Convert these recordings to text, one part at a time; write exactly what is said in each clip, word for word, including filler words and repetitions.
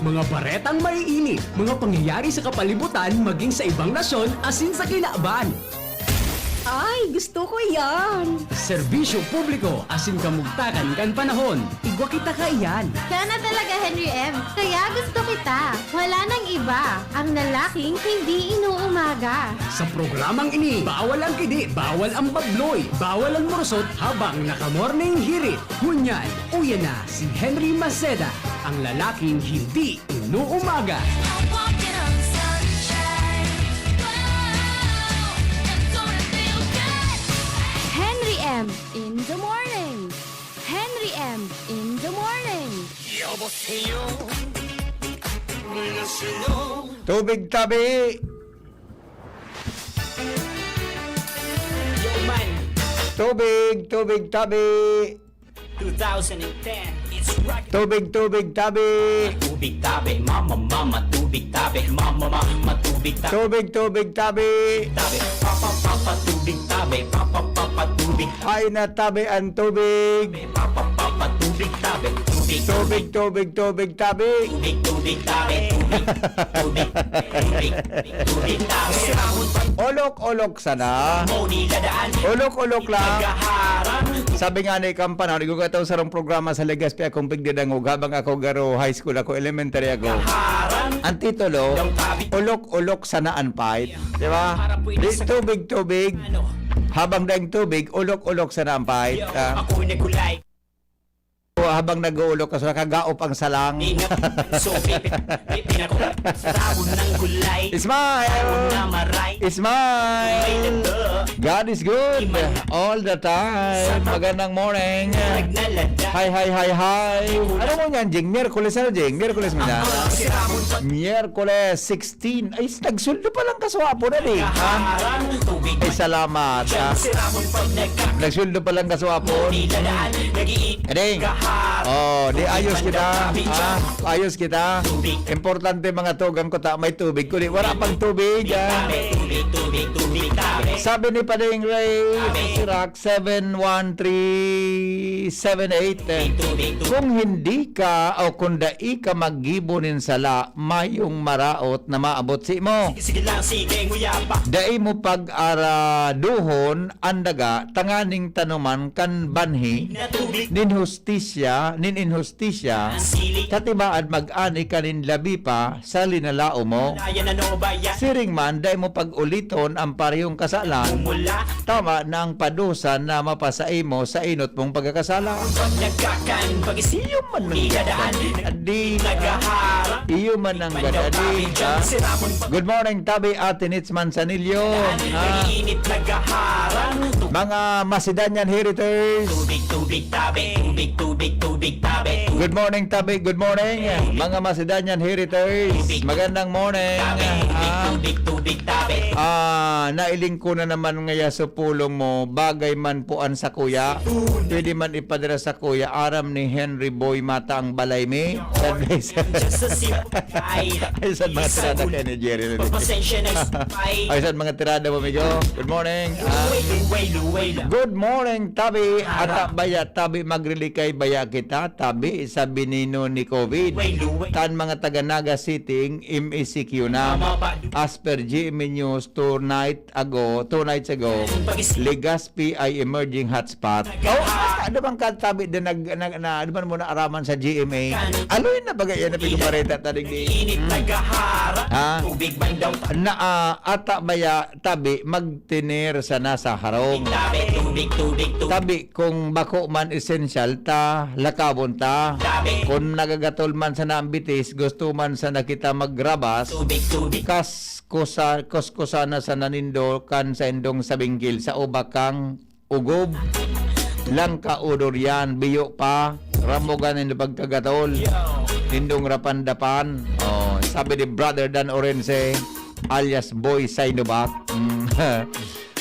Mga baretang maiinit, mga pangyayari sa kapalibutan maging sa ibang nasyon asin sa kinaban. Ay, gusto ko yan! Serbisyo publiko asin kamugtakan kan panahon. Igwa kita kaiyan. Kana talaga, Henry M. Kaya gusto kita. Wala nang iba. Ang lalaking hindi inuumaga. Sa programang ini, bawal ang kidi, bawal ang babloy, bawal ang murusot habang naka-morning hirit. Ngunyan, uya na si Henry Maceda, ang lalaking hindi inuumaga. I'm walking on sunshine. Whoa, I'm gonna feel good. Henry M in the morning. Henry M in the morning. Tubig tabi. Yo, man. Tubig, tubig tabi. two thousand ten. It's rock. Tubig, tubig tabi. Tubig tabi, mama, mama, tubig tabi, mama, mama, tubig tabi. Tubig, tubig tabi. Tabi, papa, papa, tubig tabi, papa, papa, tubig. Ay na tabi ang tubig. Papa, papa, tubig tabi, tubig, Tubig, tubig, tubig tabi. tubig, tubig tabi, tubig, tubig, tubig, tubig tabi. Olok-olok sana. Mo niladaan, Olok-olok lang. nagaharang. Sabi nga ni Kampanon, igugataw sarong programa sa Legazpi akong pigdidangog habang ako garo high school ako, elementary ako. Ang titulo, Olok-olok sana ang fight. Di ba? Di tubig-tubig. Habang daing tubig, olok-olok sana ang fight. Ah, Ako nagkulay. habang nag-uulok ka, so nakagaop ang salang. Pinako. Sabon ng kulay. Smile! Na maray. Smile! May laga. God is good all the time. Magandang morning. Nagnalada. Hi, hi, hi, hi. Ano mo niyan, Jing? Miyerkules na, Jing? Miyerkules mo na? Siramon pag Miyerkules sixteen. Ay, nagsweldo pa lang kaswapo na, di. Ha? Harang tubig. Ay, salamat, ha? Siramon pag nagka. Nagsweldo pa lang kaswapo. Nilalaan. Nag-iit. Edeng. Kahar. Oh, di ayos kita. Ha? Ayos kita. Importante mga tugang ko ta, may tubig. Kundi wala pang tubig, ha? Tubig, tubig, tubig, tabi. Sabi ni Padeng Ray, Sirak seven one three seven eight, eh, Tubig, tubig. kung hindi ka o kung dai ka maggibo nin sala, mayong maraot na maabot simo. Sige lang, sige, nguya pa. Dai mo pag-araduhon an daga tanganing tanuman kan banhi Na tubig. nin hustisya, nin inhustisya, Ang sili. Katibaad mag-ani ka nin labi pa sa linalaom mo. Ayan, ano ba yan? Siring man, dai mo pag-uliton ang parehong kasalan. Mula. Tama na ang padusa na mapasaimo sa inot mong pagkakasala. Pag nagkakan, pag-isip. Iyo man ang Dadaan. Adi. Nagahara. Iyo man ang gadadi. Ha? Siramon pag Good morning, Tabi, Ate Nits Manzanillo. Ha? Init nagahara. Mga Macedonian Heriters. Tubig, tubig, tabi. Tubig, tubig, tubig, tabi. Good morning, Tabi. Good morning. Mga Macedonian Heriters. Magandang morning. Tubig, Ah, tubig, tubig, tabi. ah, nailing ko na naman ngaya sa pulong mo. Bagay man po an sa kuya. Pwede man ipadara sa kuya. Aram ni Henry Boy Mata ang balay mi. Sabi sa Just a sip. Ay, Ay, saan mga tirada kayo ni Jerry na dito? Pasensya na, ay. Ay, saan mga tirada mo, amigo? Good morning. Ah, Luway, luway, luway lang. good morning, Tabi. Ata baya, Tabi, magrilikay baya kita, Tabi, sa binino ni COVID. Luway, luway. Tan mga taga Naga City, M E C Q na. Mama, ba- As per G M A News, tonight ago, two nights ago, Legazpi ay emerging hotspot. Oh, ano bang katabi din nag, nag, na, ano man muna araman sa G M A? Aloy na bagay yan na pigbareta ta digdi. Init nagahara. Ha? Tubig man daw. Na ah, ata baya tabi magtiner sana sa harong. Tabi, tubig, tubig, tubig. Tabi kung bako man essential ta, lakabon ta. Tabi. Kung nagagatol man sana ang bitis, gusto man sana kita magrabas, Tubig, tubig. kas kusa, kuskusana sana nindo kan sa indong sabingkil sa uba kang ugob. Langka o durian, biyo pa, ramogan nindo pagkagatol. Nindong rapandapan. Oh, sabi ni Brother Dan Orense, alias Boy Sainobat. Mm.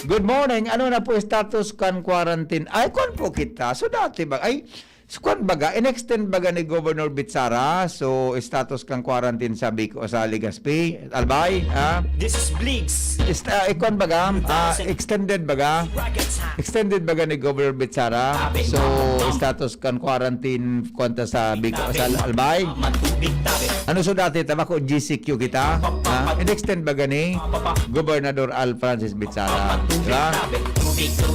Good morning. Ano na po status kan quarantine? Ay, kwan po kita. So, dati ba? Ay, so, kwan baga? In-extend baga ni Governor Bitsara? So, status kan quarantine sa Bico, sa Legazpi? Albay, ha? This is Bligs. Ist, ah, ikwan baga? Ah, extended baga? Rockets, ha? Extended baga ni Governor Bitsara? So, status kan quarantine, kwanta sa Bico, sa Albay? Matubig, tabi. Ano so dati, ta bako G C Q kita? Ha? In-extend ba gani? Gobernador Al Francis Bitsara. Di ba?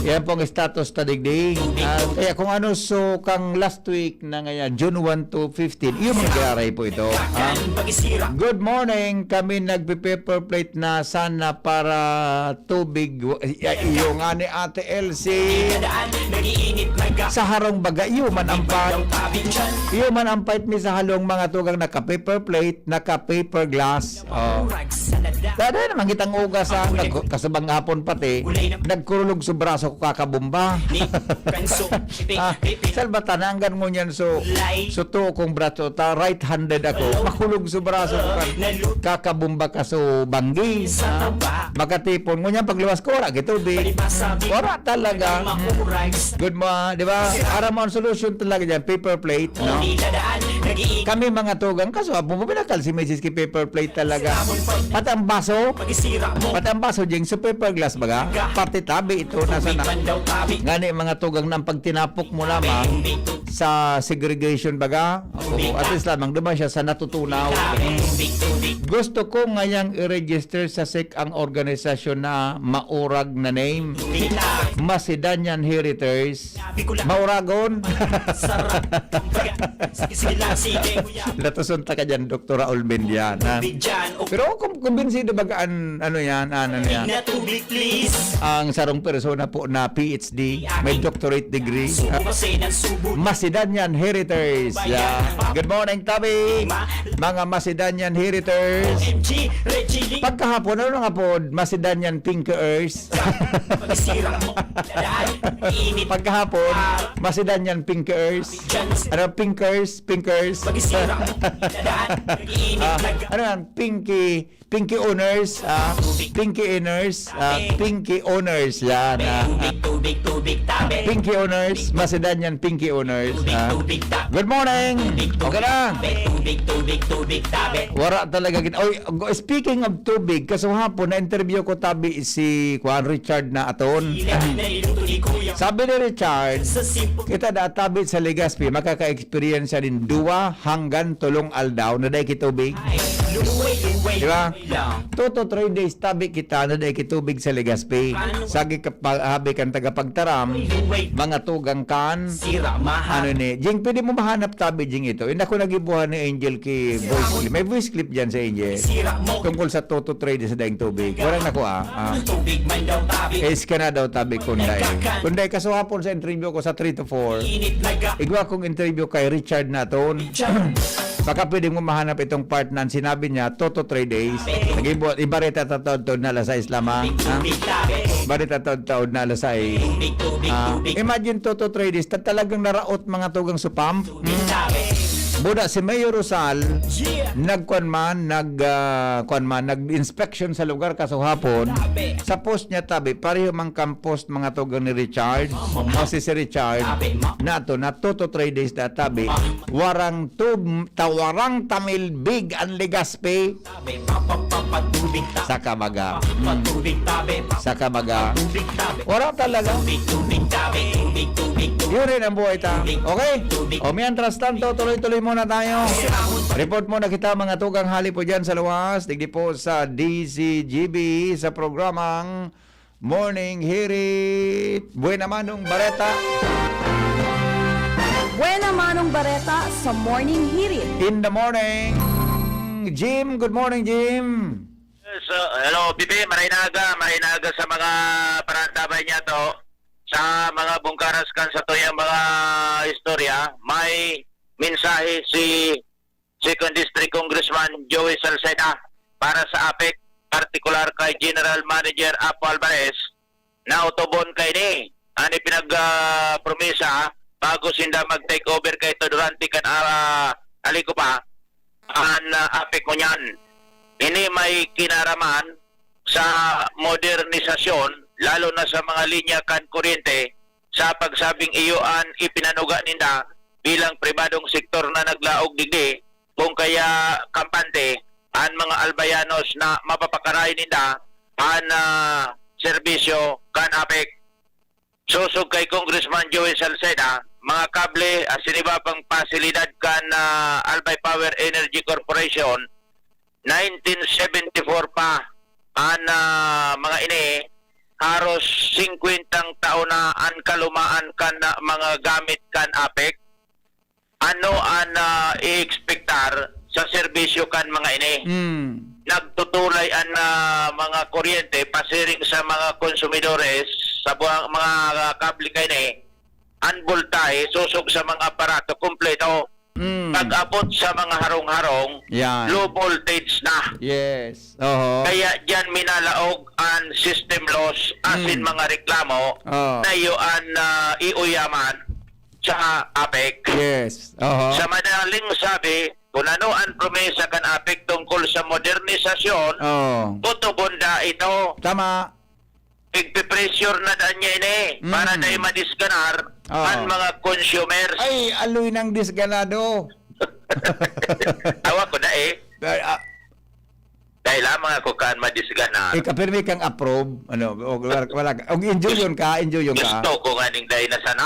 Yan pong status ta digdi. Ah, kaya kung ano, so kang last week na ngayon, June one to fifteen, iyo mga giraray po ito. Ha? Good morning. Kami nagpe-paper plate na sana para tubig. Wa-, ya-, iyo nga ni Ate Elsie. Sa harong baga, iyo man ang pait. Iyo man ang pait mi sa halong mga tugang naka-paper plate, naka-paper glass. Oh. Dada naman kitang ugas, ha? Nag-, kasubang hapon pati, nagkurulog sa braso ko kakabomba. Ah, salbata, nanggan ngunyan so, so to kong braso, ta right-handed ako, makulog sa braso ko kan kakabomba ka so banggi. Ah, makatipon. Ngunyan pagluwas ko, wala kitubig. Wala talaga. Good mo, ah, di ba? Aram mo ang solusyon talaga dyan, paper plate, no? Kami mga tugang, kaso apo mo, pinakal si misis ki paper plate talaga. Pati ang baso, pati ang baso, Jing, sa paper glass baga, pati tabi ito, nasa na. Ngani mga tugang na ang pagtinapok mo lamang sa segregation baga, o at least lamang duman siya sa natutunaw. Gusto ko ngayang i-register sa sec ang organisasyon na maurag na name. Macedonian Heritage. Mauragon. Latuson ta ka dyan, Doktor Raul Mendian, ha? Pero kung kumbinsido baga an, ano yan, an, ano yan? Ang sarong persona po na P H D, may doctorate degree. Macedonian Heritage. Yeah. Good morning, Tabi. Mga Macedonian Heritage. Pagkahapon, ano nga po? Macedonian Pinkers. Pagkahapon, Macedonian Pinkers. Ano, Pinkers, Pinkers. Ah, ano yan? Pinky, Pinky Owners, ah, Pinky Owners, ah, Pinky Owners, yan, ah, ah. Pinky Owners, Macedonian Pinky Owners, ah. Good morning! Okay na? Wala talaga gin-, oy, go-, speaking of tubig, kasuhapon, na-interview ko tabi si Kuan Richard na aton. Sabi ni Richard, kita da tabi sa Legazpi, makaka-experience siya nin duwa hanggan tolong aldaw na dai kitubig. Di ba? Two to three days tabi kita na dai kitubig sa Legazpi. Sagi ka pa, habi kan tagapagtaram, mga tugang kan, ano ni, Jing, pwede mo mahanap tabi, Jing, ito. Hindi ako nagibuhan ni Angel ki voice clip. May voice clip dyan sa Angel. Tungkol sa two to three days na daing tubig. Walang nakuha. Ah. Is ka na daw tabi, Kunday. Kunday, kasuhapon sa interview ko sa three to four. Igwa kong interview kay Richard Naton. Baka pwede mo mahanap itong part na sinabi niya, two to three days. Nag-ibo-, ibareta ta taod-taod na alas sais lamang, ha? Ibareta ta taod-taod na alas sais. Ah, imagine two to three days, ta-, talagang naraot mga tugang supam. Hmm. Buda si Mayor Rosal, nagkuan man, nag, ah, kuan man, nag-inspection sa lugar kasuhapon. Sa post niya tabi, pareho man kan post mga tugang ni Richard. O si, si Richard, na to, na two to three days na tabi. Warang tub-, tawarang tamilbig ang Legazpi. Sa kabaga. Hmm. Sa kabaga. Wala talaga. Yun rin ang buhay ta. Okay? O, mientras tanto, tuloy-tuloy muna tayo. Report muna kita, mga tugang hali po dyan sa luwas. Digdi po sa D Z G B sa programang Morning Hirit. Buena Manong Bareta. Buena Manong Bareta sa Morning Hirit. In the morning. Jim, good morning, Jim. Yes, uh, hello, Bibi. Maray na aga, maray na aga sa mga parantabay niya to. Sa mga bungkaras kan sa tuyang mga istorya, may mensahe si Second District Congressman Joey Salceda para sa APEC, partikular kay General Manager Apo Alvarez, na otobon kaini an ipinag, ah, promesa bago sinda mag-take over kaito durante kan, ah, aliko pa an, ah, APEC ngunyan. Ini may kinaraman sa modernisasyon, lalo na sa mga linya kan kuryente, sa pagsabing iyo an ipinanuga ninda bilang pribadong sektor na naglaog digdi, kung kaya kampante an mga Albayanos na mapapakaray ninda an, ah, serbisyo kan APEC. Sosog kay Congressman Joey Salceda, mga kable asin iba pang pasilidad kan, ah, Albay Power Energy Corporation, nineteen seventy-four pa an, ah, mga ini, haros singkwentang taon na an kalumaan kan, ah, mga gamit kan APEC. Ano an, ah, i-ekspektar sa serbisyo kan mga ini? Hmm. Nagtutulay an, ah, mga kuryente pasiring sa mga konsumidores sa buang, mga kable kaini, an boltahe sosog sa mga aparato kumpleto. Hmm. Pag-abot sa mga harong-harong, Yan. low voltage na. Yes. Oho. Kaya diyan minalaog an system loss asin Hmm. mga reklamo Oh. na iyo an, ah, iuyaman sa APEC. Yes. Oho. Sa madaling sabi, kung ano an promesa kan APEC tungkol sa modernisasyon, Oh. kutubon da ito. Tama. Igpipressure na daan niya ini para Mm. dai madisganar Oo. an mga consumers. Ay, aloy nang disganado. Tawa ko na eh. Ay, ah. Dahil lamang ako kan madisganar. Ika, pirmi kang approve. Ano, o, wala, wala. Og enjoy yun ka, enjoy yun ka. Gusto ko nga ning dahil na sana.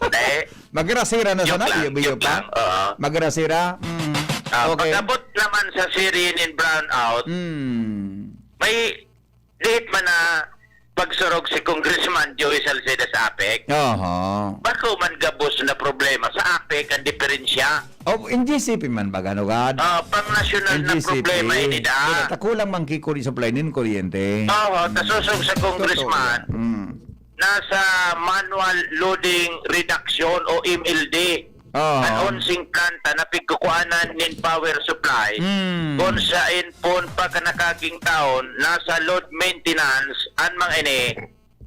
Dahil Magrasira na Joke sana, lang, iyo, iyo joke pa. lang, oo. Magrasira. Mm. Ah, Okay. pag-abot naman sa serye nin brownout, Mm. may Diit man na pagsurog si Congressman Joey Salceda sa APEC. Oho. Bako man gabos na problema sa APEC ang diferensya. Oh, in G C P man ba, gano, Gad? Ah, pang-nasyonal In na G C P, problema ini, da. Pero ta kulang man ki kuri supply nin kuryente. Oo, ta sosog sa Totoo congressman, yan. Mm. nasa manual loading reduction o M L D. Oo. An onseng planta na pigkukuanan nin power supply, Hmm. kun saen pon pa kan nakaging taon, nasa load maintenance an mga ini,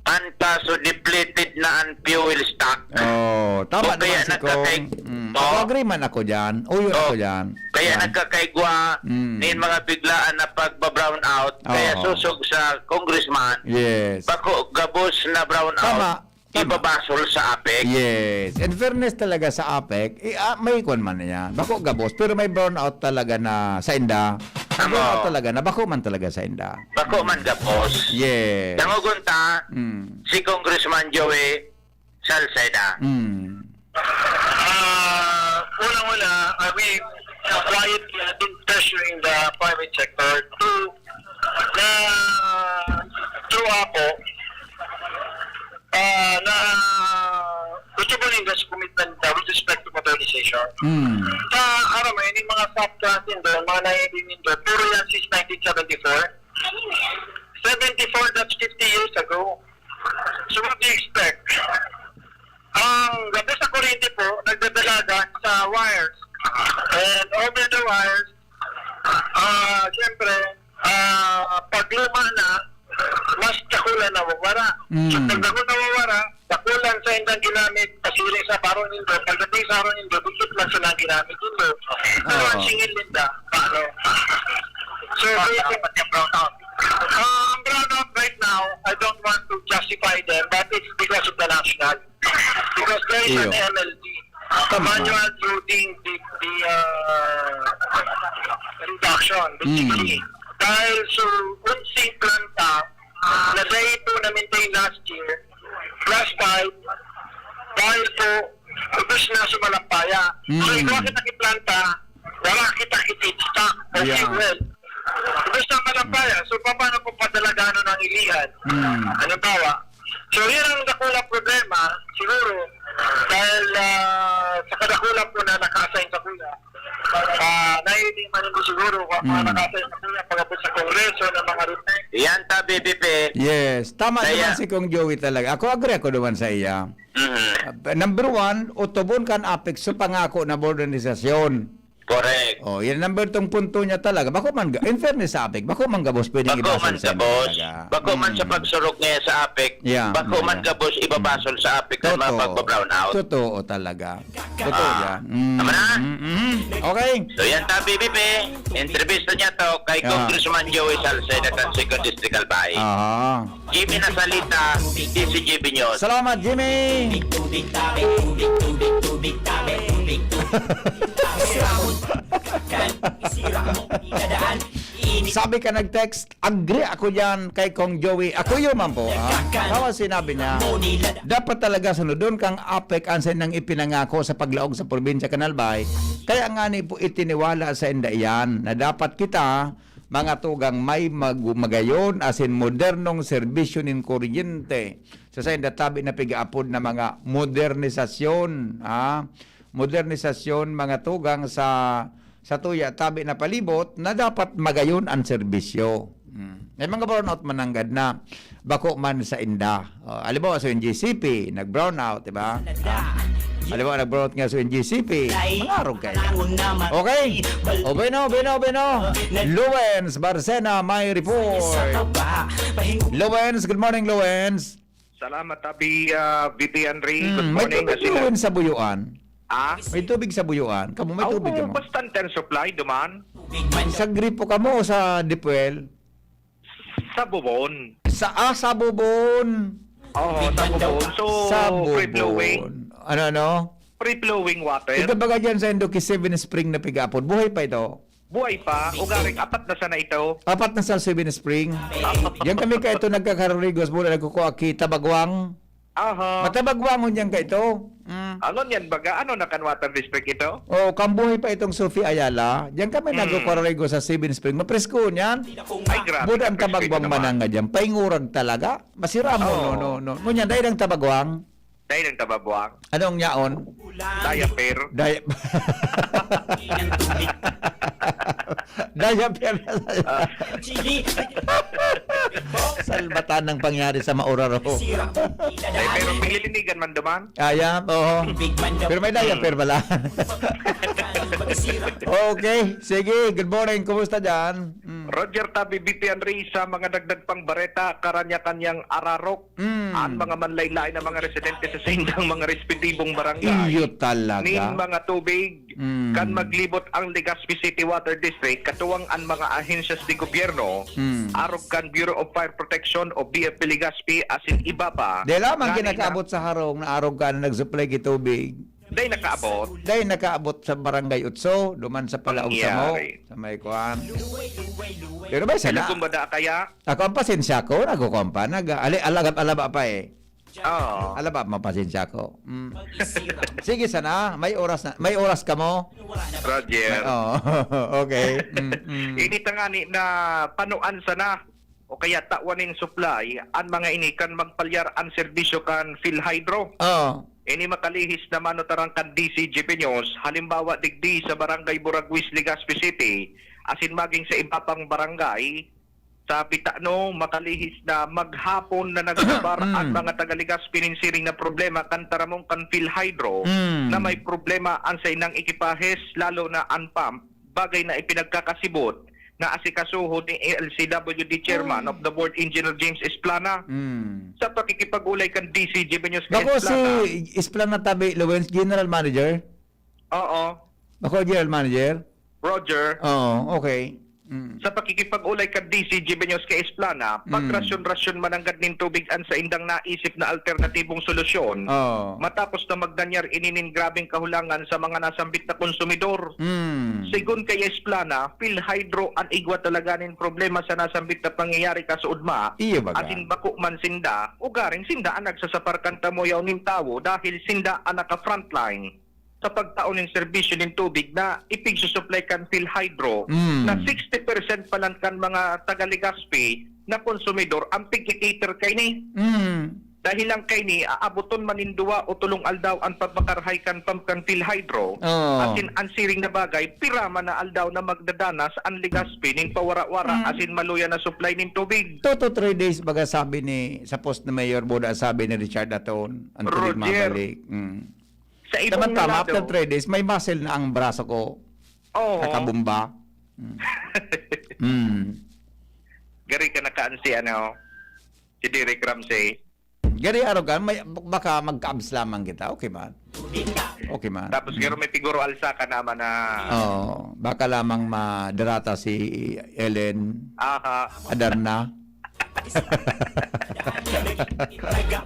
an kaso depleted na an fuel stock. Oh, tama O kaya naman si Kong. nagkakay-, Mm. oh. Ako, agree man ako dyan. Uyon Oh, ako dyan. kaya Yan. nagkakaigwa Mm. nin mga biglaan na pagba-brownout, kaya Oo. sosog sa congressman, Yes. bako gabos na brownout. Tama. Tama. Ibabasol sa APEC. Yes. In fairness talaga sa APEC, eh, ah, may kwan man niya. Bako gabos, pero may brownout talaga na sa inda. May Tama. brownout talaga na bako man talaga sa inda. Bako man gabos. Yes. Dangogon ta, Mm. si Congressman Joey Salceda. Mm. Ah, unang-una, ah, we quietly have been pressuring the private sector to, na through ako, ah, na gusto ko rin sa commitment na with respect to modernization. Mm. Sa aram mo, yung mga soft natin doon, mga naiibimin doon, puro yan since nineteen seventy-four. Seventy-four, that's fifty years ago. So what do you expect? Ang gabos sa kuryente po, nagdadalagan sa wires. And over the wires, ah, siyempre, ah, pag luma na, mas dakula nawawara. Mm. So, pag dakula nawawara, dakulan sa indang ginamit, pasiring sa baro nindo, pagdating sa baro nindo, dikit lang sila ang ginamit nindo. Pero ang Oo. singil ninda, paano? So, Bakit basically, dapat yung brownout? Ah, ang brownout right now, I don't want to justify them, but it's because of the national. Because there is an Iyo. M L D, Tama. manual loading the, the, uh, reduction, basically. Mm. Dahil sa unsing planta na dahil po na-maintain last year, last five, dahil po, ubos na sa Malampaya. So, Mm. igwa kita ki planta, wala kita ki feedstock o Yeah. fuel. Ubos na Malampaya. So, paano kung padalaganon ang Ilian? Mm. Halimbawa. So, yun ang dakulang problema, siguro, dahil, ah, sa kadakulan po na naka-assign sa kuya, ah, nahiling man hindi siguro kung mga Mm. naka-assign sa kuya, pag-abot sa Kongreso ng mga return. Yan ta, B B P. Yes, tama Kaya naman si Kong Joey talaga. Ako, agree ako naman sa iya. Mhm. Uh, number one, utubon kan APEC sa pangako na modernisasyon. Correct. Oh, yan number tong punto niya talaga. Bako man ga-, in fairness sa APEC, bako man gabos pwedeng Bako ibasol man sa inyo gabos. talaga. Bako man sa Mm. pagsurog niya sa APEC, Yeah, bako man yeah. gabos ibabasol Mm. sa APEC ang mga Totoo. pagba-brownout. Totoo talaga. Totoo Ah. yan. Mm, Tama na? mm, mm. Okay. So yan ta, B B P. Entrevista niya to kay Ah. Congressman Joey Salceda kan Second District Albay. Aha. Jimmy Nasalita, D C G B News. Salamat, Jimmy! Sabi ka nag-text, "Agree ako diyan kay Kong Joey." Ako yun man po, ha? Tama sinabi niya. Dapat talaga sunodon kang APEC ang sa nang ipinangako sa paglaog sa probinsya kan Albay. Kaya nga ni po itiniwala sa inda iyan na dapat kita, mga tugang, may mag-, magayon asin modernong serbisyo nin kuryente. Sa sainda tabi na pigaapod na mga modernisasyon, ha? Modernisasyon, mga tugang, sa, sa tuya tabi na palibot na dapat magayon ang serbisyo. Hmm. May mga brownout mananggad na bako man sa inda. Oh, halimbawa, sa N G C P, nag-brownout, di ba? Ah, halimbawa, nag-brownout nga sa N G C P. Mangarog kayo. Okay. O, bueno, bueno, bueno. Luwens Barcena, may report. Luwens, good morning, Luwens. Salamat, Abi, ah, V P Henry. Mm, good morning, may tubig sa Buyuan. Ah? May tubig sa Buyuan. Kamo, may tubig kamo? Bastante ang supply, duman. Sa gripo kamo o sa deep well? Sa bubon. Sa, ah, sa bubon. Oo, sa bubon. So, sa bubon. Free flowing. Ano, ano? Free flowing water. Ikaw baga dyan sa Indoki Seven Spring na pigapon. Buhay pa ito? Buhay pa. Ugaring, apat na sana ito. Apat na sa Seven Spring. Diyan kami ka ito nagkakarurigos. Muna nagkukuha ki Tabagwang. Aha. Matabagwangon yan ka ito. Mm. Ano yan baga? Ano na kan water district ito? Oh, kambuhay pa itong Sophie Ayala. Diyan kami nagkukuha sa Seven Spring. Mapresko niyan. Ay, grabe. Buda ang Tabagwang mananga diyan. Paingurag talaga. Masira mo, no, no, no. Ngunyan, dahil ang Tabagwang. Dahil ang Tabagwang. Anong yaon? Diaper. Diaper. Diaper na sa salbatan ng pangyari sa Mauraro. Ay, pero pililinigan man duman. Ayan, oo. Pero may diaper pala. Okay, sige. Good morning. Kumusta dyan? Mm. Roger Tabi, B P Henry, sa mga dagdag pang bareta, karanya-kanyang ararok. Mm. An mga manlain-lain na mga residente sa saindang mga respetibong barangay. Iyo talaga. Nin mga tubig, mm, kan maglibot ang Legazpi City Water District, katuwang an mga ahensyas de gobyerno, mm, arog kan Bureau of Fire Protection o B F P Legazpi, asin iba pa. Dahil lamang kinakaabot sa harong na arog ka na nagsuplay ki tubig. Dai nakaabot. Dai nakaabot sa Barangay Utso, duman sa Palaog Samo, sa may kuan. Pero may sana. Ilagom ba da kaya? Ako ang pasensya ko, nagkukuan pa, nag-, ali-, alagap-, alaba pa eh. Oo. Alaba, mapasensya ko. Mm. Sige sana, may oras na, may oras ka mo? Roger. Oo, okay. Mm, mm. Ini tangani na panuan sana o kaya tawan nin supply, an mga ini kan magpalyar an serbisyo kan PhilHydro. Oo. Ini makalihis na manutaran kan D C G P News, halimbawa digdi sa Barangay Buraguis, Legazpi City, asin maging sa iba pang barangay, sa Pitano, makalihis na maghapon na nagsabar an mga taga Legazpi nin siring na problema kan taramong kan PhilHydro na may problema an saindang ekipahes, lalo na an pump, bagay na ipinagkakasibot na asikasuhon ni L C W D Chairman of the Board Engineer James Esplana. Mm. Sa pakikipag-ulay kan D C G P News kay Esplana. Bako si Esplana tabi, Lawrence, General Manager? Oo. Bako General Manager? Roger. Oo, okay. Mm. Sa pakikipag-ulay kan D C G P News kay Esplana, mm, pagrasyon-rasyon mananggad nin tubig an saindang naisip na alternatibong solusyon. Oo. Matapos na magdanyar ini nin grabeng kahulangan sa mga nasambit na konsumidor. Mm. Segun kay Esplana, PhilHydro an igwa talaga nin problema sa nasambit na pangyayari kasuodma. Iyo baga. Asin bako man sinda, ugaring sinda an nagsasapar kan tamuyaw nin tawo dahil sinda an naka-frontline sa pagtao nin serbisyo nin tubig na ipigsusuplay kan PhilHydro, mm, na sixty percent pa lang kan mga taga Legazpi na konsumidor ang pigki-cater kaini. Mm. Dahil lang kaini, aaboton man nin duwa o tolong aldaw an pagmakarahay kan pump kan PhilHydro. Oo. Asin an siring na bagay, pira man na aldaw na magdadanas an Legazpi nin pawara-wara, mm, asin maluya na supply nin tubig. Two to three days, baga sabi ni, sa post ni Mayor Buda, sabi ni Richard Aton, ang tubig, Roger, mabalik. Mm. Sa ibong na lado. Tama, after three days, may muscle na ang braso ko. Oo. Kakabumba. Mm. Mm. Gari ka nakaan si, ano, si Derek Ramsey. Gari, arogan, may, baka magka-abs lamang kita. Okay man. Okay man. Tapos, mm, garo may piguro alsa ka naman na. Oo. Baka lamang madarata si Ellen. Aha. Adarna.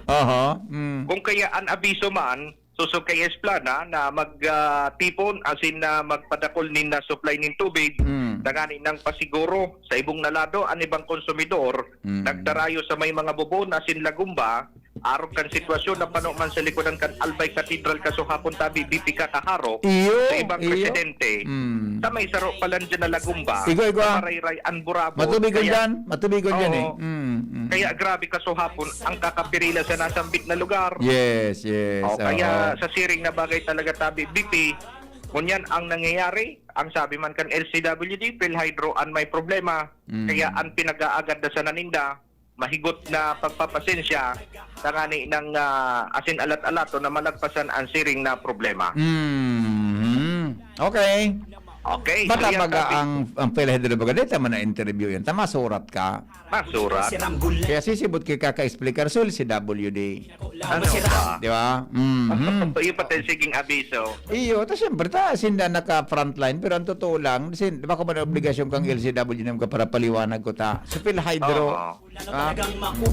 Oho. Mm. Kung kaya an abiso man, susog kay Esplana na mag, ah, tipon asin na magpadakol nin, ah, supply nin tubig, Mm. tangani nang pasiguro sa ibong na lado an ibang konsumidor, Mm. nagdarayo sa may mga bubon asin lagumba, arog kan sitwasyon na pano man sa likodan kan Albay Cathedral kasuhapon tabi, B P Kakaharok, Iyo, sa ibang iyo. residente. Mm. Sa may saro pa lang dyan na lagumba, Igo, igo, ah. sa Marayray, an Burabod. Matubigon Kaya dyan, matubigon dyan, eh. Oo. Mm, mm. Kaya grabe kasuhapon ang kakapirila sa nasambit na lugar. Yes, yes, O, kaya oo. sa siring na bagay talaga tabi, B P, ngunyan ang nangyayari, ang sabi man kan L C W D, PhilHydro an may problema. Mm. Kaya ang pinag-aagad na sana ninda, mahigot na pagpapasensya, tangani nang, ah, asin alat-alato na malagpasan ang siring na problema. Mm. Okay. Okay, Bata kaya baga sabi ang, ang PhilHydro baga, di tama na interview yan. Tama, surat ka. Masurat. Kaya sisibot kay kaka-explicar, so L C W D. Ano ba? Di ba? Mhm. Iyo pa tayo siging abiso. Iyo, ta siyempre, ta, sinda naka-frontline, pero ang totoo lang, sin-, di ba kung may obligasyon kang L C W D ka para paliwanag ko ta? Sa PhilHydro, Oo. ha?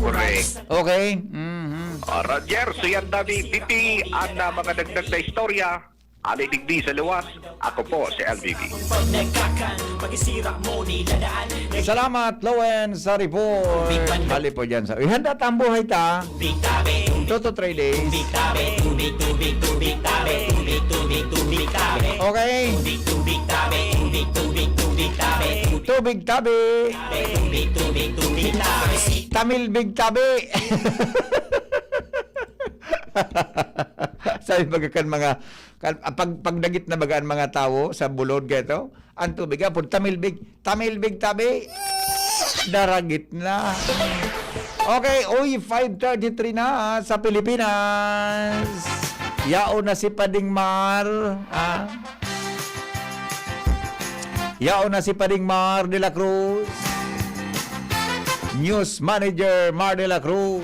Correct. Okay? Mhm. Ah, Roger, so yan dami, B P, ang, ah, mga dagdag na istorya. Ali digdi sa luwas, ako po si L B B. Salamat, Lowen, sa report. Hali po dyan sa, ihanda ta ang buhay ta. Two to three days. Okay. Tubig tabi. Tamilbig tabi. Sabi baga kan mga, kan, ah, pag, pagdagit na baga an mga tawo sa bulod, kaya to, ang tubig, ah, pud tamilbig, tamilbig tabi. Daragit na. Okay, uy, five thirty-three na sa Pilipinas. Yaon na si Pading Mar, ah. Yaon na si Pading Mar de la Cruz. News Manager Mar de la Cruz.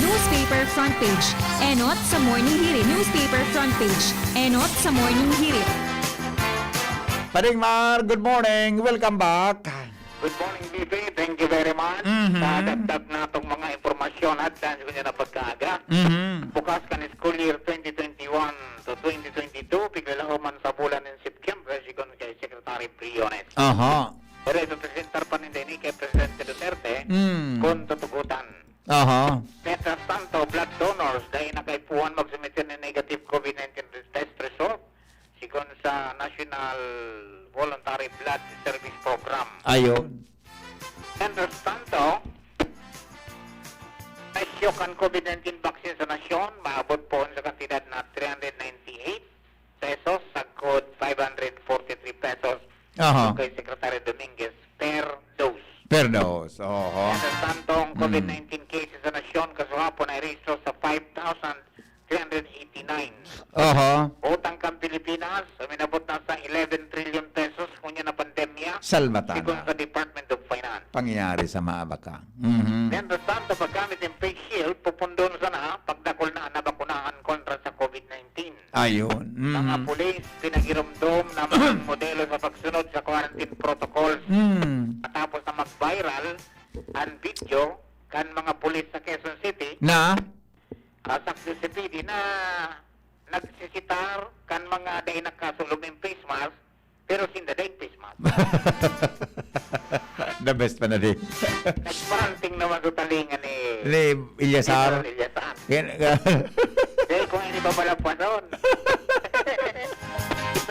Newspaper front page. Enot sa Morning Hirit. Newspaper front page. Enot sa Morning Hirit. Pading Mar, good morning. Welcome back. Good morning, B P. Thank you very much. Mhm. Sa dagdag natong mga impormasyon at dahil sa kanya na pagkaaga. Mhm. Bukas kan school year twenty twenty-one to twenty twenty-two, piglalahoman sa bulan ng September, sigon kay Secretary Briones. Aha. Pero ipipresentar pa ninda ini kay Presidente Duterte Mm. kung tutugutan. Aha. Mientras tanto, blood donors, dahil nakaipuhan magsumite ng negative COVID nineteen test result, sigon sa National Voluntary Blood Service Program. Ayun. Mientras tanto, presyo kan COVID nineteen vaccine sa nasyon, maabot poon sa kantidad na three hundred ninety-eight pesos, sagkod five hundred forty-three pesos, Aha. kay Secretary Dominguez per dose. Per dose, oho. Mientras tanto, ang Mm. COVID nineteen cases sa nasyon, kasuhapon ay rehistro sa five thousand three hundred eighty-nine. Aha. Utang kan Pilipinas, uminabot na sa eleven trillion pesos, ngunyan na pandemya, Salvatana. sigon sa Department of Finance. Pangyayari sa maabaka. Mhm. Mientras tanto, paggamit ng face shield, pupundon sana, pagdakul na ang nabakunahan kontra sa COVID nineteen. Ayun. Mga Mhm. pulis, pinagiromdom na maging modelo sa pagsunod sa quarantine protocols. Mm. Matapos na mag-viral ang video kan mga pulis sa Quezon City, Na? ah, sa C C P D na nagsisitar kan mga dai nagkasulom ng face mask, pero sinda daing face mask. The best pa na di. Nagparanting naman sa talinga ni Ni Eliasar. General Eliasar. Yan, Dahil kung hindi ba pala panon?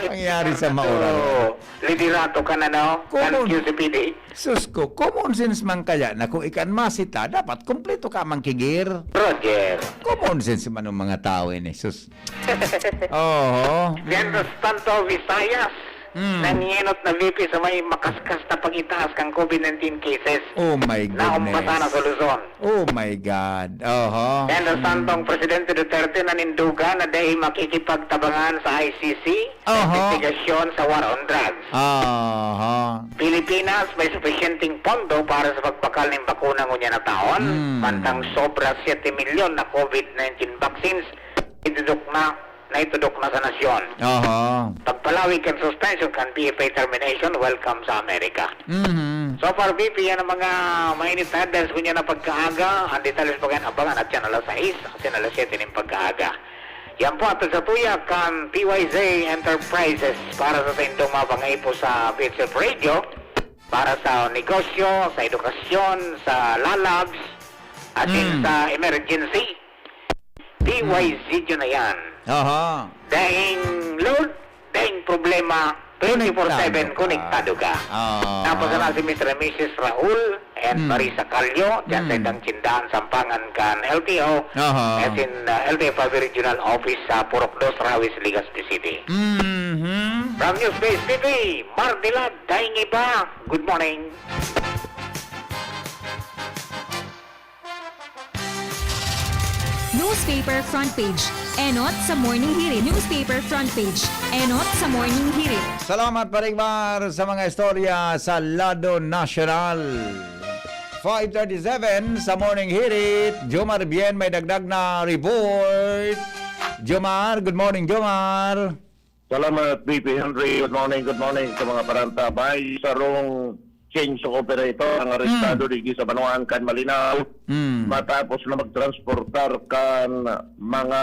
Nangyari sa Maura. So, liderato ka na, no? Kan Common. Q C P D. Sus ko, common sense man kaya na kung ikan masita, dapat kompleto ka mang kigir. Roger. Common sense man ang mga tao ini, sus. Oho. Mientras tanto, Visayas, Mm. nanyenot na V P sa may makaskas na pag-itaas kang COVID nineteen cases. Oh my goodness. Naumpasa na sa Luzon. Oh my God. Oho. Mientras tanto, ang Mm. Presidente Duterte nanindugan na dai makikipagtabangan sa I C C sa Oho. investigasyon sa war on drugs. Oho. Pilipinas, may supisyenteng pondo para sa pagbakal nin bakuna ngunyan na taon, Mm. mantang sobra siyete milyon na COVID nineteen vaccines itudok na naitudok na sa nasyon. Aha. Pagpalawig kan suspension kan P F A termination, welcome sa Amerika. Mhm. So far, V P, yan ang mga mainit na headlines ngunyan na pagkaaga. Ang detalye pa yan, abangan at yan alas sais, at yan alas siyete nin pagkaaga. Yan po, ato sa tuya kan P Y Z Enterprises para sa saindong mga pangaipo sa P H F Radio, para sa negosyo, sa edukasyon, sa lalabs, asin Mm. sa emergency. P Y Z yun na yan. Aha. Daing load, daing problema, twenty-four seven, Konektado ka. konektado ka. Ah. Tapos na si Mister and Missus Raul and Mm. Marisa Calio, dyan sa Mm. itang tindahan, sampangan kan L T O, Aha. as in, uh, L T F I B Regional Office sa Purok Dos, Rawis, Legazpi City. Mhm. From News Base P P, Mardila, daing iba. Good morning. Newspaper front page. Enot sa Morning Hirit. Newspaper front page. Enot sa Morning Hirit. Salamat, Paring Mar, sa mga istorya sa lado nasyonal. Five thirty-seven sa Morning Hirit. Jomar Bien may dagdag na report. Jomar, good morning, Jomar. Salamat, V P Henry. Good morning, good morning sa mga parantabay. Sarong chainsaw operator ang arestado Hmm. digdi sa Banwaan kan Malinao Hmm. matapos na magtransportar kan mga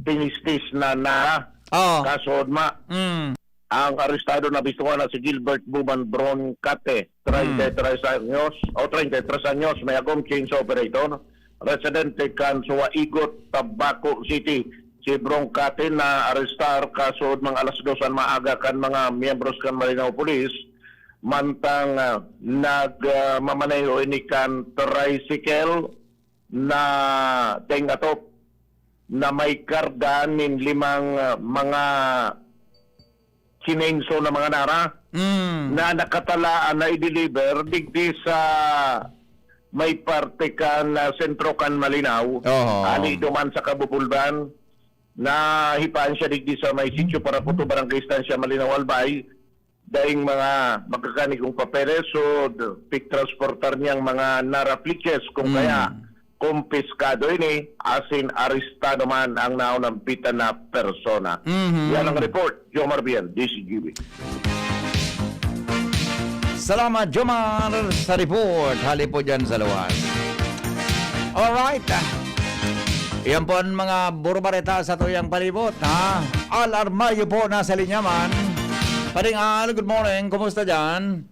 tinistis na nara. Oo. Kaso, ma, Hmm. ang arestado na bistuhan na si Gilbert Buban Broncate, Hmm. treinta y tres anyos, o treinta y tres anyos, may agom chainsaw operator, residente kan Suwaigot, Tabaco City. Si Broncate na arestar kaso mga alas dos an maaga kan mga miyembros kan Malinao Police, mantang, ah, nag, ah, mamaneho ini kan tricycle na teng atop na may karga nin limang, ah, mga sinenso na mga nara Mm. na nakatalaan na i-deliver digdi sa may parte kan, ah, sentro kan Malinao. Oho. Hali duman sa Kabubulban, nahipan siya digdi sa may sitio para puto, Barangay Estancia, Malinao, Albay. Daing mga magkakanigong papeles o d-, pigtransportar niyang mga nara fleeces kung Mm. kaya kumpiskado ini, asin arestado man ang naunampitan na persona. Mhm. Yan ang report, Jomar Bien, D Z G B. Salamat, Jomar, sa report. Hali po dyan sa luwas. Alright. Iyan po ang mga burbareta sa tuyang palibot, ha? Al Armayo po nasa linya man. Paring Al, good morning. Kumusta dyan?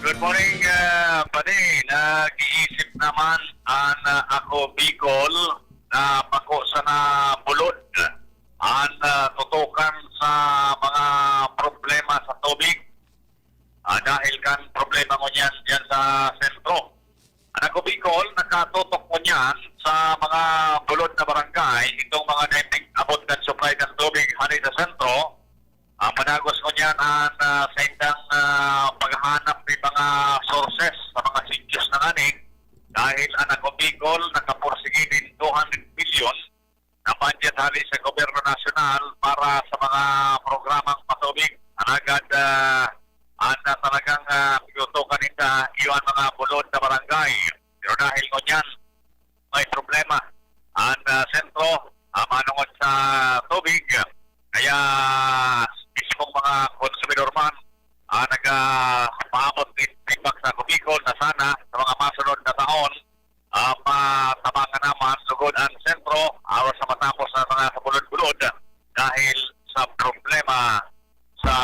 Good morning, ah, pare. Nag-iisip naman an, ah, Ako Bicol na bako sana bulod an, ah, tutukan sa mga problema sa tubig. Ah, dahil kan problema ngunyan diyan sa sentro. An Ako Bicol nakatutok ngunyan sa mga bulod na barangay, itong mga naipig-abot kan supply kan tubig hali sa sentro. Ah, padagos ngunyan an, ah, saindang, ah, paghahanap nin mga sources sa mga sitios na ngani, dahil an Ako Bicol nakapursigi nin two hundred milyon na budget hali sa gobyerno nasyonal para sa mga programang patubig. Alagad, ah, an, ah, talagang, ah, tinutukan ninda, iyo an mga bulod na barangay. Pero dahil ngunyan, may problema an, ah, sentro, ah, manongod sa tubig. Kaya mismong mga konsumidor man, ah, nagpaabot nin feedback sa Ako Bicol na sana sa mga masunod na taon, ah, matabangan naman lugod an sentro, aros na matapos ang mga kabulod-bulod dahil sa problema sa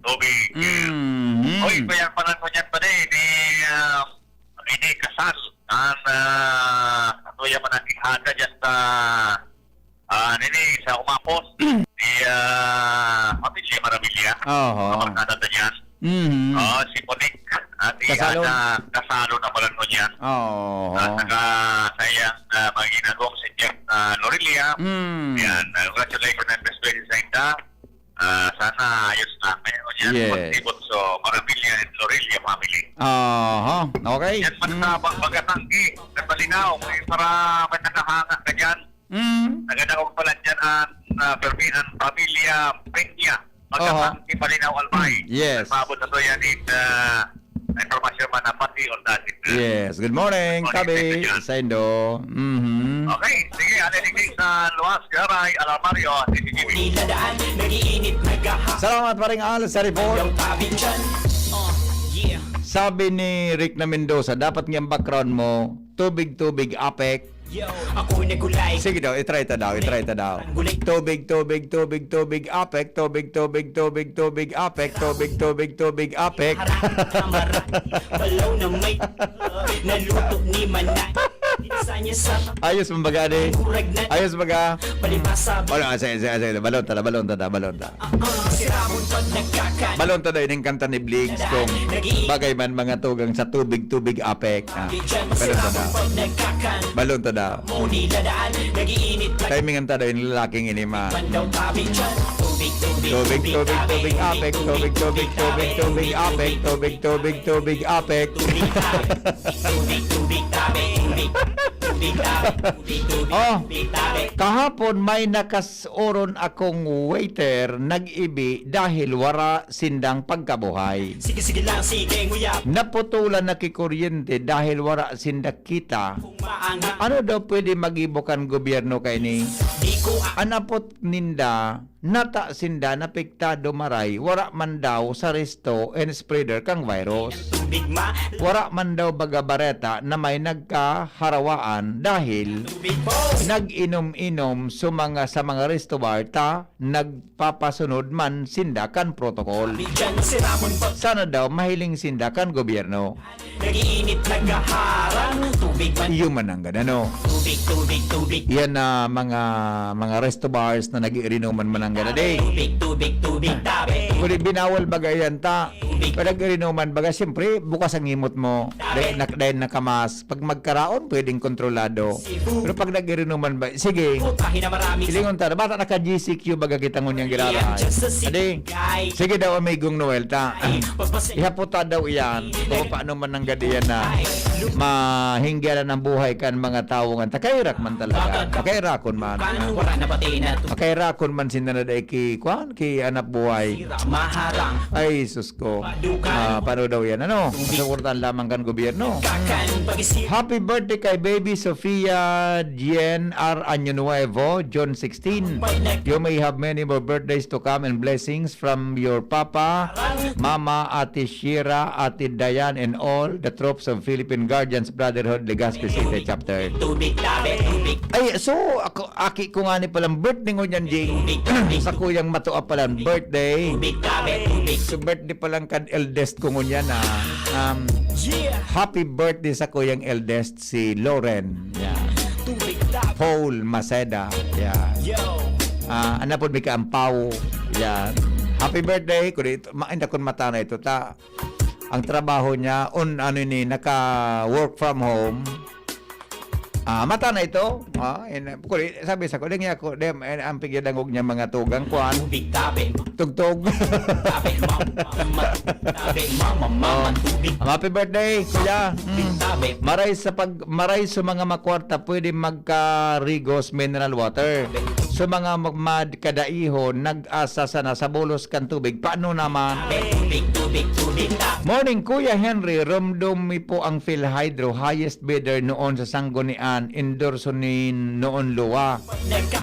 tubig. Mhm. Oy, kaya pala ko dyan pa din, ni, ah, ini kasal. Ang, ah, ano yan man ang ihada dyan sa, ah, nini, sa Umapos. Ni, ah, Pamilya Maravilla. Oho. Kabarkada ta dyan. Mhm. Oo, si Monique. At Kasalo. Ana, kasalo na pala ko dyan. Oho. At saka sa iyang, ah, mga ginagong si Jeff, ah, Lorelia. Mm. Yan, ah, congratulations and best wishes sa inda. Ah, sana ayos na. Kaya ko niyan, Yes. Pagtibot sa Marabilia and Lorelia family. Aha, okay. Yan man Mm. sa Ba-, Bagatanggi, Catalinao, may para may nakahanga ka dyan. Mm. Naganda ko pala dyan ang, ah, Fermin, ang pamilya Peña. Aha. Bagatanggi, Palinao, Albay. Yes. Nagpaabot na to yan in, ah, Ay, impormasyon man na pati on that. Yes, good morning, Morning, Kabi, Tito John. Saindo. Mhm. Okay, sige, ano yung sa Luas, Garay, Alarmario, C C T V. Salamat, Paring Al, sa report. Yung Kabi dyan. Uh, yeah. Sabi ni Rick na Mendoza, dapat nga ang background mo, tubig-tubig, apek. Yo, ako nagulay. Sige daw, i-try ta daw, i-try ta daw. Tubig, tubig, tubig, tubig, apek, tubig, tubig, tubig, tubig, apek, tubig, tubig, tubig, apek. Balaw na may naluto ni Manay. Pinsa niya sa Ayos man baga, di? Kurag na Ayos baga? Palibasa. Wala, sige, sige, sige. Balon ta na, balon ta na, balon ta. Balon ta daw ining kanta ni Bligs kung bagay man mga tugang sa tubig-tubig apek. Ah, balon ta daw. Balon ta daw. Timingan ta daw yung lalaking ini ma. Tubig, tubig, tubig, apek. Tubig, tubig, tubig, tubig, apek. Tubig, tubig, tubig, apek. Oh, kahapon may nakas- oron akong waiter nag-ibi dahil wara sindang pagkabuhay. Sige, sige lang, sige, nguya. Naputulan na ki kuryente dahil wara sinda kita. Kung maanghang Ano daw pwede magibo kan gobyerno kaini? Di ko a- An apot ninda, nata sinda napektado maray, wara man daw sa resto and spreader kang virus. Tubig ma- Wara man daw baga bareta na may nagkaharawaan dahil Tubig po. Nag-inom-inom sa mga, sa mga resto bar ta nagpapasunod man sinda kan protocol. Sana daw mahiling sinda kan gobyerno. Nag-iinit, naghaharang, tubig man. Iyo man ang ganano. Tubig, tubig, tubig. Yan na mga, mga resto bars na nag-iinuman man ang ganade. Tubig, tubig, tubig, tabi. Kundi binawal baga yan ta. Tubig. Pag nag-iinuman baga, siyempre, bukas ang himot mo. Dahil, nak- dahil nakamas. Pag magkaraon, pwedeng kontrolado. Pero pag nag-iinuman ba, sige. Puta, hinamarami. Hilingon ta, bata naka-G C Q baga kita ngunyan giraray. Adi, sige daw, amigong Noel, ta. Ihapot ta daw iyan. Kung paano man nanggad iyan na mahinggalan ang buhay kan mga tawo nga. Takairak man talaga. Makairakon man. Makairakon man sinda na dai ki, kwan, ki anap buhay. Ay, sus ko. Ah, paano daw yan? Ano? Suportahan lamang kan gobyerno. Happy birthday kay Baby Sofia Jen R. Año Nuevo, June sixteen. You may have many more birthdays to come and blessings from your papa, mama, Ate Shira, Ate Diane, and all the troops of Philippine Guardians Brotherhood, Legazpi City Chapter. Ay, so, ako, aki ko nga ni palang birthday ngunyan, Jing. Sa kuyang matua palang birthday. So, birthday palang kan eldest ko ngunyan, ah. Um, happy birthday sa kuyang eldest, si Loren. Yan. Paul Maceda. Yan. Ah, ano po, Mika Ampao. Yan. Happy birthday. Kung ito, ma-, hindi akong mata na ito. Ta, ang trabaho niya, on, ano ni, naka work from home. Ah, mata na ito. Ah, in, kuli, sabi sa ko, "Deng ako, dem, eh, ang pigyadangog niya mga tugang, kuan." Tubig tabi. Tugtog. Tabi, mama, mama, tabi, mama, mama, Oh. tubig. Happy birthday, kuya. Mm. Tubig tabi. Maray sa pag, maray sa mga makwarta, pwede magka Rigos mineral water. Sa mga mag-, mad-, kadaiho, nag-asa sana sa bulos kan tubig. Paano naman? Tubig, tubig, tubig, tubig. Morning, Kuya Henry. Rumdom mi po ang PhilHydro. Highest bidder noon sa Sanggunian. Endorso ni noon Lua.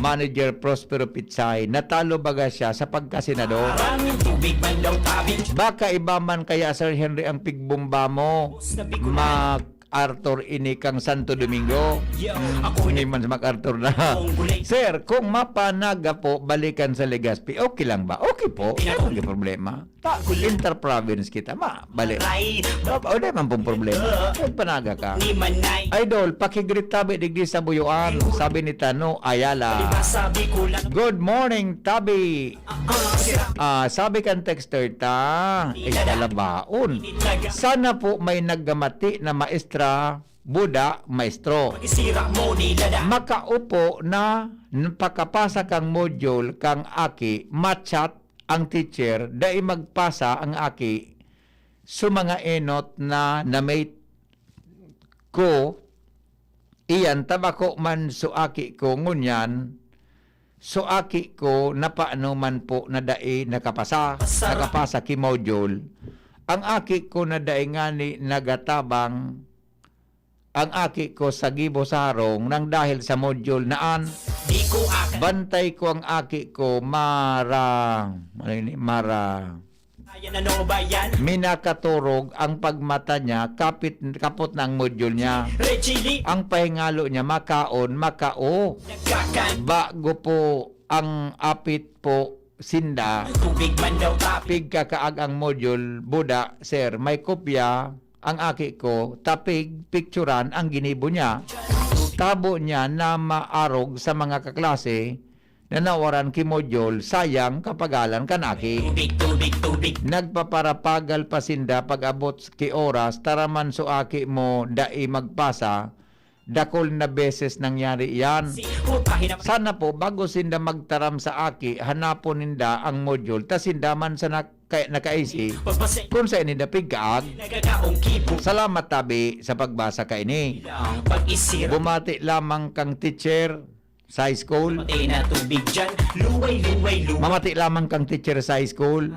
Manager Prospero Pitsay. Natalo baga siya sa pagkasenador? Parang tubig man daw tabi. Baka iba man kaya, Sir Henry, ang pigbomba mo. Mag Arthur ini kang Santo Domingo. Yo, Mm, ako hindi na man si MacArthur na. Kung gulay. Sir, kung mapanaga po, balikan sa Legazpi, okay lang ba? Okay po. Pinag- Walang problema. Ta, Gulay. Inter-province kita. Ma, balik. Ay, Ba, ba, wala man pong problema. Magpanaga ka. Ni Manay. Idol, pakigreet tabi digdi sa Buyuan. Sabi ni Tano Ayala. Di ba sabi ko lang? Good morning, tabi. Ah, sabi kan texter ta, eh, kalabaon. Sana po may naggamati na maestra, buda, maestro. Makaupo na n-, pakapasa kang module kang aki, machat ang teacher, dai magpasa ang aki sa mga enot na namate ko, iyan, tabako man so aki ko, ngunyan, so aki ko, napaano man po na dai nakapasa, nakapasa ki module. Ang aki ko na dai ngani nagatabang, ang aki ko sa gibo sa harong nang dahil sa module na an. Bantay ko ang aki ko, mara, ano yun, mara, Ayan, ano ba yan? Minakaturog ang pagmata niya, kapit, kapot na ang module niya. Reggie Lee. Ang pahingalo niya, makaon, makao. Nagkakan. Bago po ang apit po sinda. Tubig man daw, tapi. Pigkakaag ang module, buda, sir, may kopya ang aki ko, tapig, picturan ang ginibo niya. Tabo niya na maarog sa mga kaklase, nanawaran ki module, sayang kapagalan kan aki. Tubig, tubig, tubig. Nagpaparapagal pa sinda pag-abot ki oras, taraman so aki mo, dai magpasa, dakul na beses nangyari yan. Si Putahin na. Sana po, bago sinda magtaram sa aki, hanapon ninda ang module, ta sinda man sa nak-, kay-, nakaisi, Pagpasay. Kung sa ini napigkaag. Nagagaong kibo. Salamat tabi sa pagbasa kaini. Lang pag-isira. Bumati lamang kang teacher sa high school. Patay na tubig dyan. Luway, luway, luway. Mamati lamang kang teacher sa high school.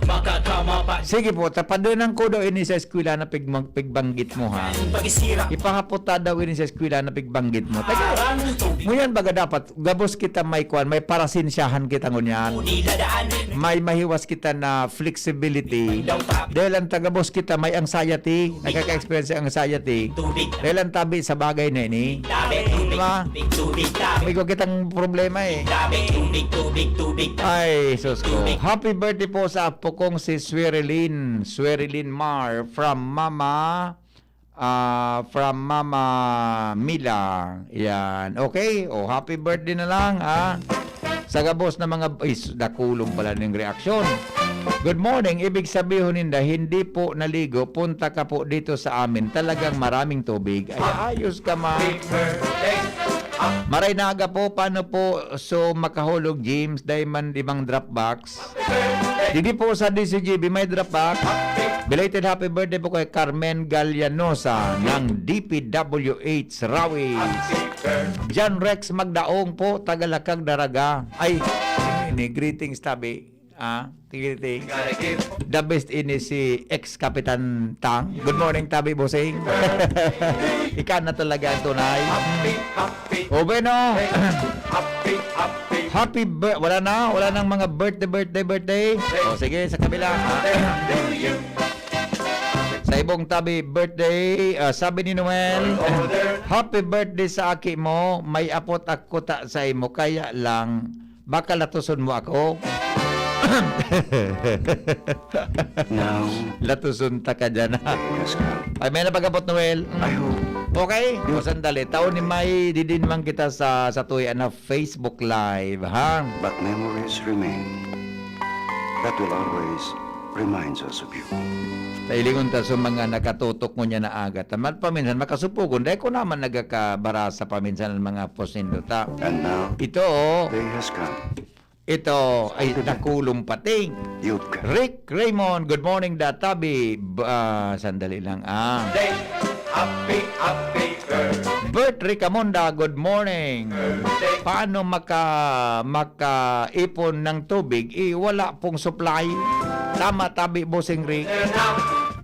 Makakamapa. Sige po, tapadunan ko daw ini sa eskwela na pigmang-, pigbanggit mo, ha? Pag-isira. Ipahapot ta daw ini sa eskwela na pigbanggit mo. Taga, Parang tubig. Ngunyan baga dapat, gabos kita may kwan, may parasensyahan kita ngunyan. Di dadaan. May mahiwas kita na flexibility. Daw tap. Dahil ang tagabos kita may anxiety, nakaka-experience ng anxiety. Tubig. Dahil ang tabi sa bagay na ini. Tabi, tubig, Diba? Tubig, tubig, tabi. May kitang problema eh. Tabi, tubig, tubig, tubig, tabi. Ay, sus ko. Tubig. Happy birthday po sa apo kong si Swerilyn. Swerilyn Mar from Mama, ah, from Mama Mila. Yan. Okay? O, happy birthday na lang, ha? Sa gabos na mga, is, dakulong pala ning reaksyon. Good morning. Ibig sabihin ninda, hindi po naligo, punta ka po dito sa amin. Talagang maraming tubig. Ay, ayos ka, ma. Maray na aga po, paano po? So, makahulog, James, Diamond, limang drop box. Didi po sa D C G B, may drop box. Belated happy birthday po kay Carmen Gallanosa ng D P W H Rawi. John Rex Magdaong po, taga Lakag, Daraga. Ay, ini, greetings, tabi. Ah, greetings. The best ini si ex-Kapitan Tang. Good morning, tabi, bossing. Ika na talaga ang tunay. Happy, happy. O, bueno. Happy, happy. Happy bir-, wala na? Wala nang mga birthday, birthday, birthday? O, sige, sa kabila. Ah. Sa ibong tabi, birthday, ah, sabi ni Noel, "Happy birthday sa aki mo, may apot ako ta sa imo, kaya lang, baka latuson mo ako." No. Latuson ta ka dyan, ha? Yes, God. Ay, may napag-apot, Noel. I hope. Okay? Yun. O, sandali. Taon ni May, didi naman kita sa, sa tuya na Facebook Live, ha? But memories remain that will always reminds us of you. Tailingon ta sa mga nakatutok mo niya na aga. Tamat paminsan, makasupugon. Dahil ko naman nagkakabarasa paminsan ang mga post nindo ta. And now, ito, oh. Day has come. Ito, ay, nakulong pating. You've got Rick Raymond, good morning, Databi. B-, ah, sandali lang, ah. Day, happy, happy birthday. Bert Ricamonda, good morning. Birthday. Paano maka-, makaipon ng tubig? Eh, wala pong supply. Tama, tabi, Bossing Rick. Now.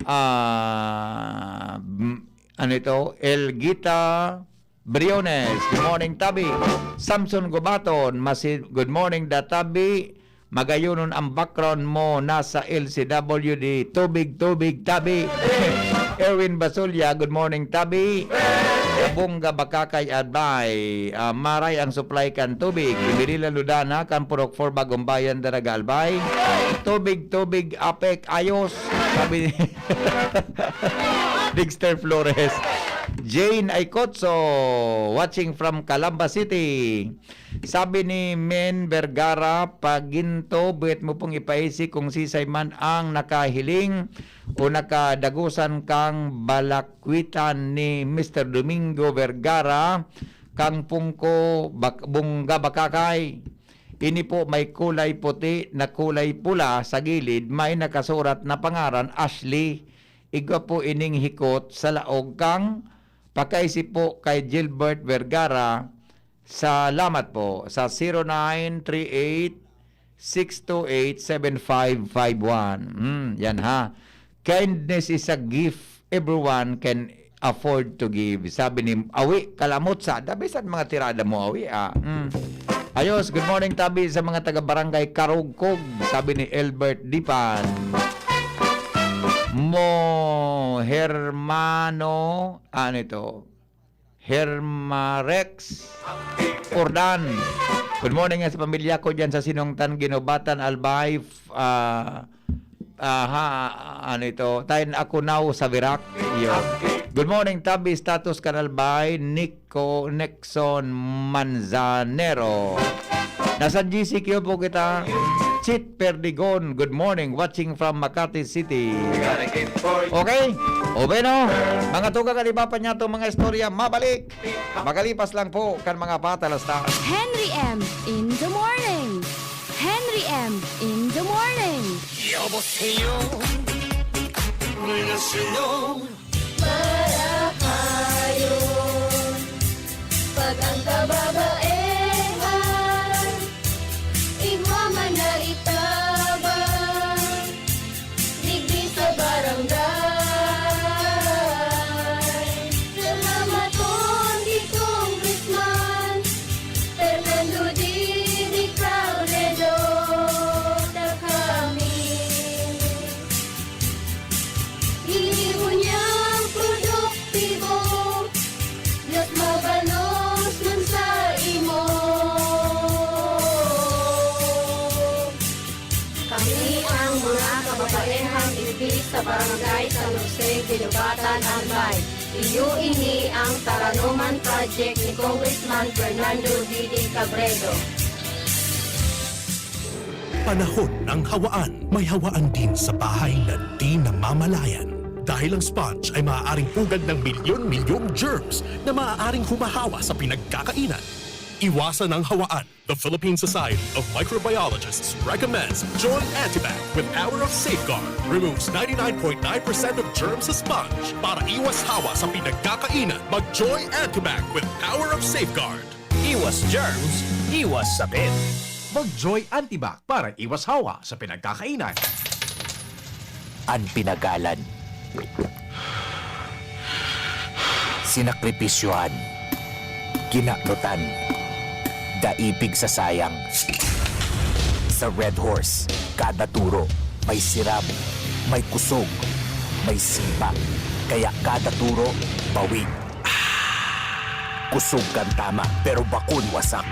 Ah, m-, ano ito? Elgita Briones, good morning, tabi. Samson Gubaton, masi-, good morning, Databi. Magayonon ang background mo, nasa L C W D. Tubig, tubig, tabi. Erwin Basulya, good morning, tabi. Abunga Bakakay, Albay. Ah, maray ang supply kan tubig. Imirila Ludana, kan Purok four, Bagong Bayan, Daraga, Albay. Tubig, tubig, apek, ayos. Sabi ni Dexter Flores. Jane Aicotso, watching from Calamba City. Sabi ni Men Vergara, "Paginto, buet mo pong ipaisi kung sisay man ang nakahiling o nakadagosan kang balakwitan ni Mister Domingo Vergara, kang Pungko, Bak-, Bungga Bakakay. Ini po may kulay puti na kulay pula sa gilid, may nakasurat na pangaran, Ashley. Igwa po ining hikot sa laog kang pakaisi po kay Gilbert Vergara." Salamat po sa zero nine three eight, six two eight, seven five five one. Hmm, yan ha. Kindness is a gift everyone can afford to give. Sabi ni Awi Kalamutsa, dabi sa mga tirada mo, Awi, ah. Hmm. Ayos, good morning, tabi sa mga taga-barangay Karugkog, sabi ni Elbert Dipan. Mo Hermano, ano ito? Hermarex Ordan. Good morning sa pamilya ko dyan sa Sinungtan, Ginobatan, Albay, f-, ah, aha, ano ito? Tayo, Acunaw sa Virac. Iyo. Good morning, Tabi, status kan Albay, Nico, Nixon Manzanero. Nasa G C Q po kita. Chit Perdigon, good morning, watching from Makati City. Okay? O bueno, mga tugang, kan iba pa niya itong mga istorya, mabalik. Magalipas lang po kan mga patalastas. Henry M in the morning. Henry M in the morning. 여보세요. 안녕하세요. Marahayon, pag ang kababaehan, igwa man na itabang, digdi sa barangay. Salamaton ki Congressman Fernando Didi Cabredo, ta kami. Ini unyang produktibo, mas mabalos man sa imo. Kami ang mga kababaehang igdi sa Barangay San Jose, Guinobatan, Albay. Iyo ini ang Taranoman Project ni Congressman Fernando Didi Cabredo. Panahon ng hawaan. May hawaan din sa bahay na di namamalayan. Dahil ang sponge ay maaaring pugad ng milyon-milyong germs na maaaring humahawa sa pinagkakainan. Iwasan ang hawaan. The Philippine Society of Microbiologists recommends Joy Antibac with Power of Safeguard. Removes ninety-nine point nine percent of germs sa sponge. Para iwas hawa sa pinagkakainan, mag-Joy Antibac with Power of Safeguard. Iwas germs, iwas sakit. Mag-Joy Antibac para iwas hawa sa pinagkakainan. An pinagalan. Sinakripisyohan. Kinaknutan. Daipig sa sayang. Sa Red Horse, kada turo may siram, may kusog, may sipa. Kaya kada turo, bawi. Kusog kan tama, pero bakun wasak.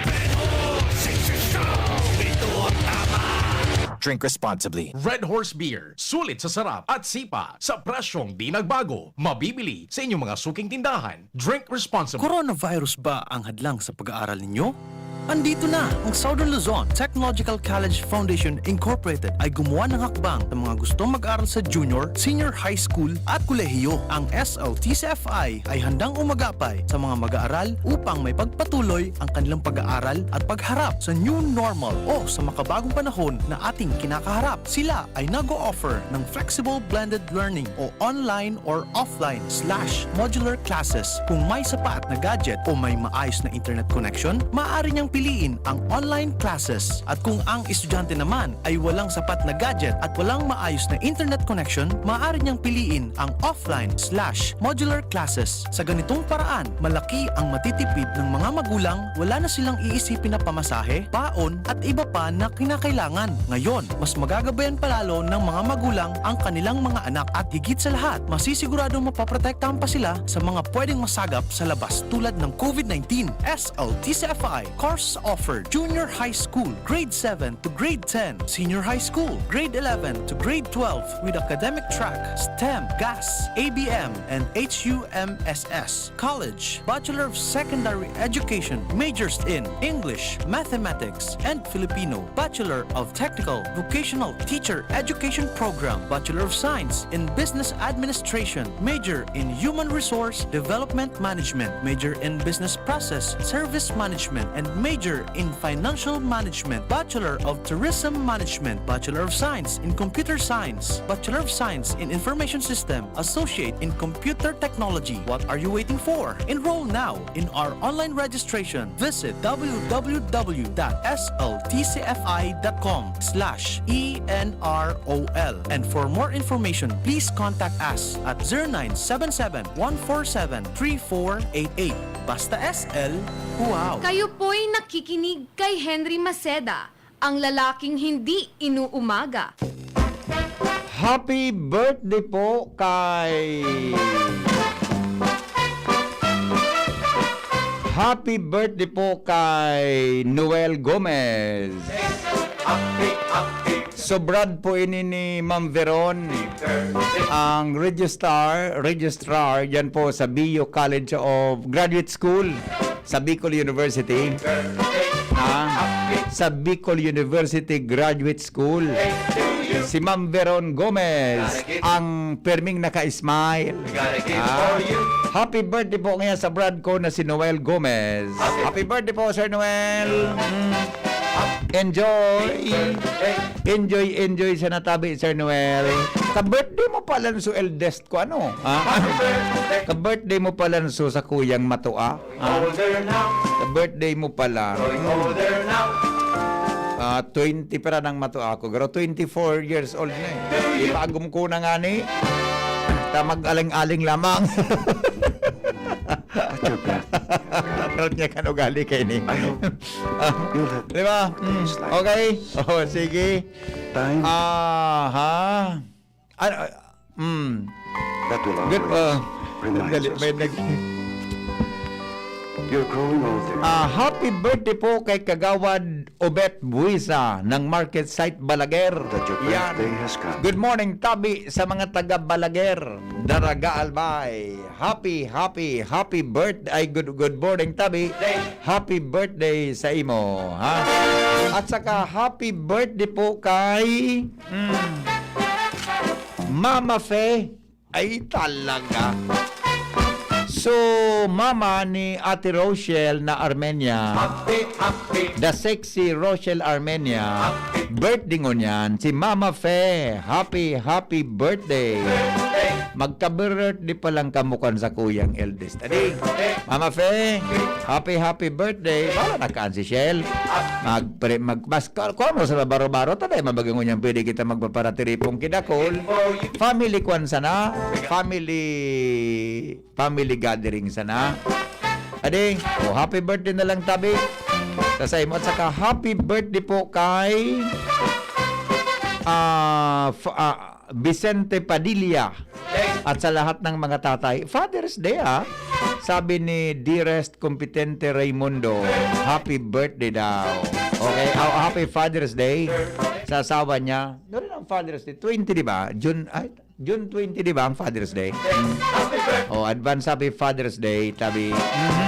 Drink responsibly. Red Horse Beer. Sulit sa sarap at sipa sa presyong di nagbago. Mabibili sa inyong mga suking tindahan. Drink responsibly. Coronavirus ba ang hadlang sa pag-aaral ninyo? Andito na! Ang Southern Luzon Technological College Foundation Incorporated ay gumawa ng hakbang sa mga gustong mag-aral sa junior, senior high school at kolehiyo. Ang S L T C F I ay handang umagapay sa mga mag-aaral upang maipagpatuloy ang kanilang pag-aaral at pagharap sa new normal o sa makabagong panahon na ating kinakaharap. Sila ay nag-o-offer ng flexible blended learning o online or offline slash modular classes. Kung may sapat na gadget o may maayos na internet connection, maaari niyang piliin ang online classes. At kung ang estudyante naman ay walang sapat na gadget at walang maayos na internet connection, maaari niyang piliin ang offline slash modular classes. Sa ganitong paraan, malaki ang matitipid ng mga magulang, wala na silang iisipin na pamasahe, baon, at iba pa na kinakailangan. Ngayon, mas magagabayan pa lalo ng mga magulang ang kanilang mga anak at higit sa lahat, masisiguradong mapoprotektahan pa sila sa mga pwedeng masagap sa labas tulad ng COVID nineteen. S L T C F I, course offered, Junior High School, Grade seven to Grade ten, Senior High School, Grade eleven to Grade twelve with academic track, STEM, GAS, A B M, and H U M S S. College, Bachelor of Secondary Education, majors in English, Mathematics, and Filipino, Bachelor of Technical Vocational Teacher Education Program, Bachelor of Science in Business Administration, major in Human Resource Development Management, major in Business Process Service Management, and major in Financial Management, Bachelor of Tourism Management, Bachelor of Science in Computer Science, Bachelor of Science in Information System, Associate in Computer Technology. What are you waiting for? Enroll now in our online registration. Visit w w w dot s l t c f i dot com slash e n r o l. And for more information, please contact us at zero nine seven seven, one four seven, three four eight eight. Basta S L, wow! Kayo po'y nakikinig kay Henry Maceda, ang lalaking hindi inuumaga. Happy birthday po kay Happy birthday po kay Noel Gomez. Sobrad po ini ni Ma'am Veron, ang registrar, registrar yan po sa Bio College of Graduate School sa Bicol University. Ha? Sa Bicol University Graduate School. Si Ma'am Veron Gomez, ang perming naka-smile. Ah, happy birthday po ngayon sa brad ko na si Noel Gomez. Happy birthday po, Sir Noel. Mm. Enjoy. Enjoy, enjoy sa natabi, Sir Noel. Ka-birthday mo pala so eldest ko, ano? Ah? Ka-birthday mo pala so sa kuyang matua? Ah? Ka-birthday mo pala. Ah, twenty pa lang matua ako. Pero twenty-four years old na eh. Ipagom ko na nga ni. Ta mag-aling-aling lamang. At your birth. Takot niya kan ugali kay ni. I hope Ah, you'll have di ba? Mm, this life. Okay. Oh, sige. Time Aha. Ano, mm. That will Good, always ah, remind dali, us may of nag- you. You're growing older. Ah, happy birthday po kay Kagawad Obet Buisa ng Market Site Balaguer. That your Yan. Birthday has come. Good morning, tabi sa mga taga Balaguer, Daraga Albay. Happy, happy, happy birthday. Ay, good, good morning, tabi. Happy birthday sa imo, ha? At saka, happy birthday po kay, mm, Mama Fe. Ay, talaga. So, mama ni Ate Rochelle na Armenia. Happy, happy. The sexy Rochelle Armenia. Happy. Birthday ngunyan, si Mama Fe. Happy, happy birthday. Birthday. Magka-birthday pa lang kamo kan sa kuyang eldest. Adi, Mama Fe, happy, happy birthday. Wala na kaan si Shell. Magpre-, mag-, mas, ka-, kuha mo sa baro-baro, taday, mabagay ngunyan, pwede kita magpaparatiripong kidakol. Family kwan sana, family, family gathering sana. Adi, oh, happy birthday na lang, tabi. Sa, sa imo, at saka happy birthday po kay, ah, f-, ah, Vicente Padilla at sa lahat ng mga tatay. Father's Day, ah. Sabi ni Dearest Competente Raymundo, happy birthday daw. Okay, oh, happy Father's Day sa asawa niya. Ano rin ang Father's Day? Twenty, di ba? June, ay, June twenty, di ba, ang Father's Day? Oh, advance happy Father's Day, tabi. Mhm.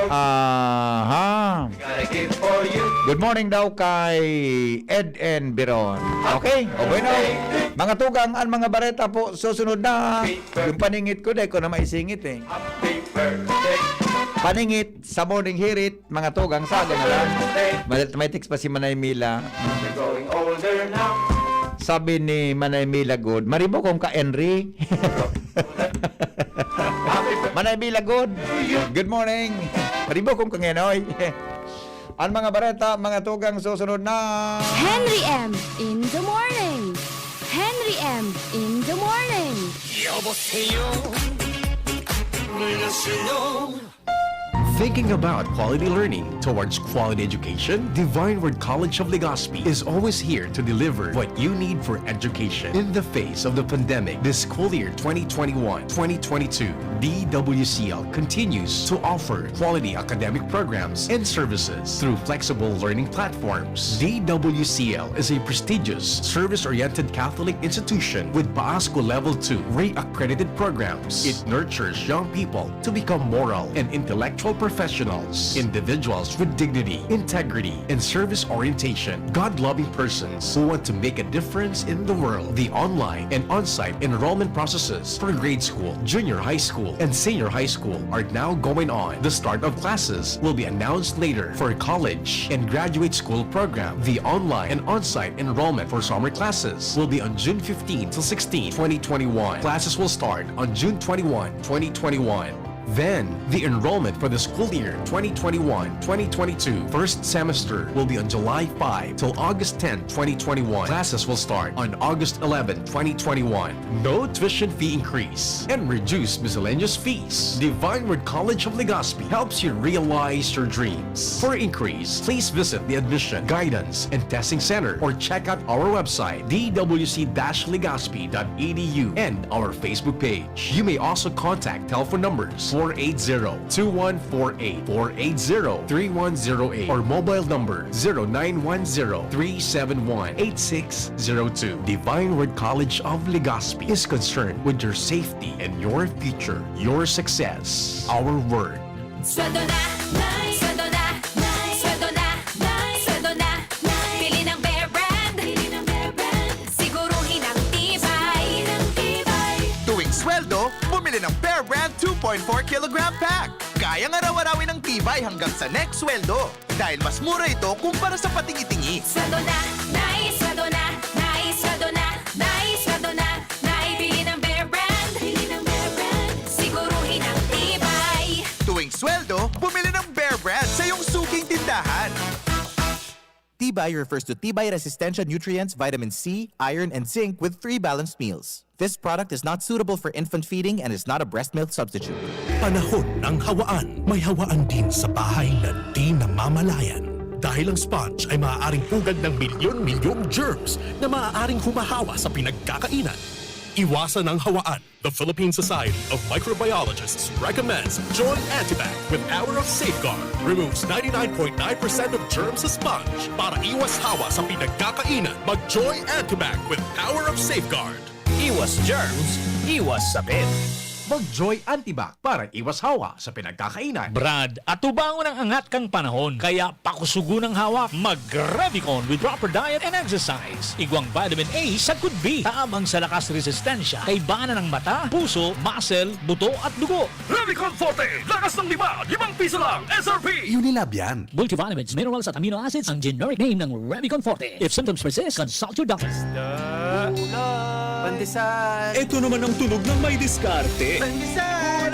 Aha. Good morning daw kay Ed and Biron. Okay, o bueno. Mga tugang, ang mga bareta po, susunod na. Yung paningit ko, dai ko na maisingit eh. Paningit sa morning hirit, mga tugang, saga na lang. May, may text pa si Manay Mila. Sabi ni Manay Mila, good. Maribo kong ka, Henry. Manay Mila, good. Good morning. Maribo kong ka, Ngenoy. Ang mga bareta, mga tugang, susunod na. Henry M in the morning. Henry M in the morning. 여보세요. 안녕하세요. Thinking about quality learning towards quality education? Divine Word College of Legazpi is always here to deliver what you need for education. In the face of the pandemic, this school year twenty twenty-one twenty twenty-two, D W C L continues to offer quality academic programs and services through flexible learning platforms. D W C L is a prestigious, service-oriented Catholic institution with PAASCU Level two REACC accredited programs. It nurtures young people to become moral and intellectual professionals, individuals with dignity, integrity, and service orientation, God-loving persons who want to make a difference in the world. The online and on-site enrollment processes for grade school, junior high school, and senior high school are now going on. The start of classes will be announced later for college and graduate school program. The online and on-site enrollment for summer classes will be on June fifteen to sixteen, twenty twenty-one. Classes will start on June twenty-one, twenty twenty-one. Then, the enrollment for the school year twenty twenty-one twenty twenty-two first semester will be on July five till August tenth, twenty twenty-one. Classes will start on August eleventh, twenty twenty-one. No tuition fee increase and reduced miscellaneous fees. Divine Word College of Legazpi helps you realize your dreams. For inquiries, please visit the Admission, Guidance, and Testing Center or check out our website, d w c dash legazpi dot e d u, and our Facebook page. You may also contact telephone numbers four eight zero, two one four eight, four eight zero, three one zero eight or mobile number zero nine one zero, three seven one, eight six zero two. Divine Word College of Legazpi is concerned with your safety and your future, your success. Our word. Sweldo na, Nay! Sweldo na, Nay! Sweldo na, Nay! Sweldo na, Nay! Bili ng Bear Brand! Bili ng Bear Brand! Siguruhin ang tibay! Ang tibay! Tuwing sweldo, bumili ng Bear Brand two point four kilogram pack. Kayang araw-arawin ang tibay hanggang sa next sweldo. Dahil mas mura ito kumpara sa patingi-tingi. Sweldo na, Nay! Sweldo na, Nay! Sweldo na, Nay! Sweldo na, Nay! Bili ng Bear Brand! Bili ng Bear Brand! Siguruhin ang tibay! Tuwing sweldo, bumili ng Bear Brand sa iyong suking tindahan. Tibay refers to tibay resistensya nutrients, vitamin C, iron, and zinc with three balanced meals. This product is not suitable for infant feeding and is not a breast milk substitute. Panahon ng hawaan. May hawaan din sa bahay na di namamalayan. Dahil ang sponge ay maaaring pugad ng milyon-milyong germs na maaaring humahawa sa pinagkakainan. Iwasan ang hawaan. The Philippine Society of Microbiologists recommends Joy Antibac with Power of Safeguard. Removes ninety-nine point nine percent of germs sa sponge. Para iwas hawa sa pinagkakainan, mag-Joy Antibac with Power of Safeguard. Iwas germs, iwas sakit. Mag-Joy Antibac para iwas hawa sa pinagkakainan. Brad, atubangon ang angat kan panahon, kaya pakusugon ang hawak. Mag-Revicon with proper diet and exercise. Igwang vitamin A sagkod B, tabang sa lakas resistensya, kaibanan ng mata, puso, muscle, buto at dugo. Revicon Forte, lakas ng lima, limang piso lang, S R P! Unilab yan. Multivitamins, minerals at amino acids ang generic name ng Revicon Forte. If symptoms persist, consult your doctor. Pandesal. Ito naman ang tunog ng may diskarte. Pandesal.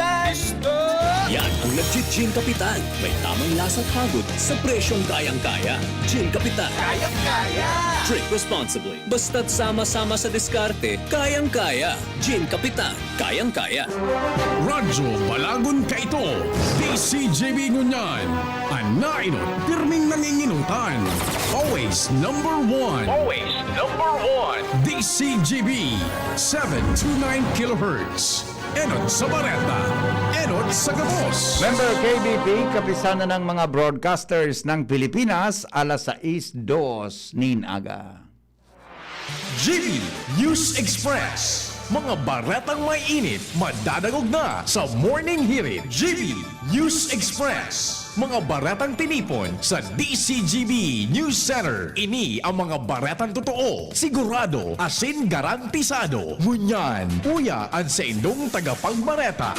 Yan ang nagji-Gin Kapitan. May tamang lasa at hagod sa presyong kayang-kaya. Gin Kapitan. Kayang-kaya! Drink responsibly. Basta't sama-sama sa diskarte, kayang-kaya. Gin Kapitan, kayang-kaya. Radyo Balagon kaito, D C G B ngunyan. An naenot, pirming nanginginutan. Always number one. Always number one. D C G B, seven two nine kilohertz. Enot sa bareta, enot sa gabos. Member K B P, Kapisanan ng mga Broadcasters ng Pilipinas, alas sais dos nin aga. G B News Express. Mga baretang may init, madadangog na sa Morning Hirit. G B News Express. Mga baretang tinipon sa D C G B News Center. Ini ang mga baretang totoo, sigurado, asin garantisado. Ngunyan, uya an saindong tagapagbareta.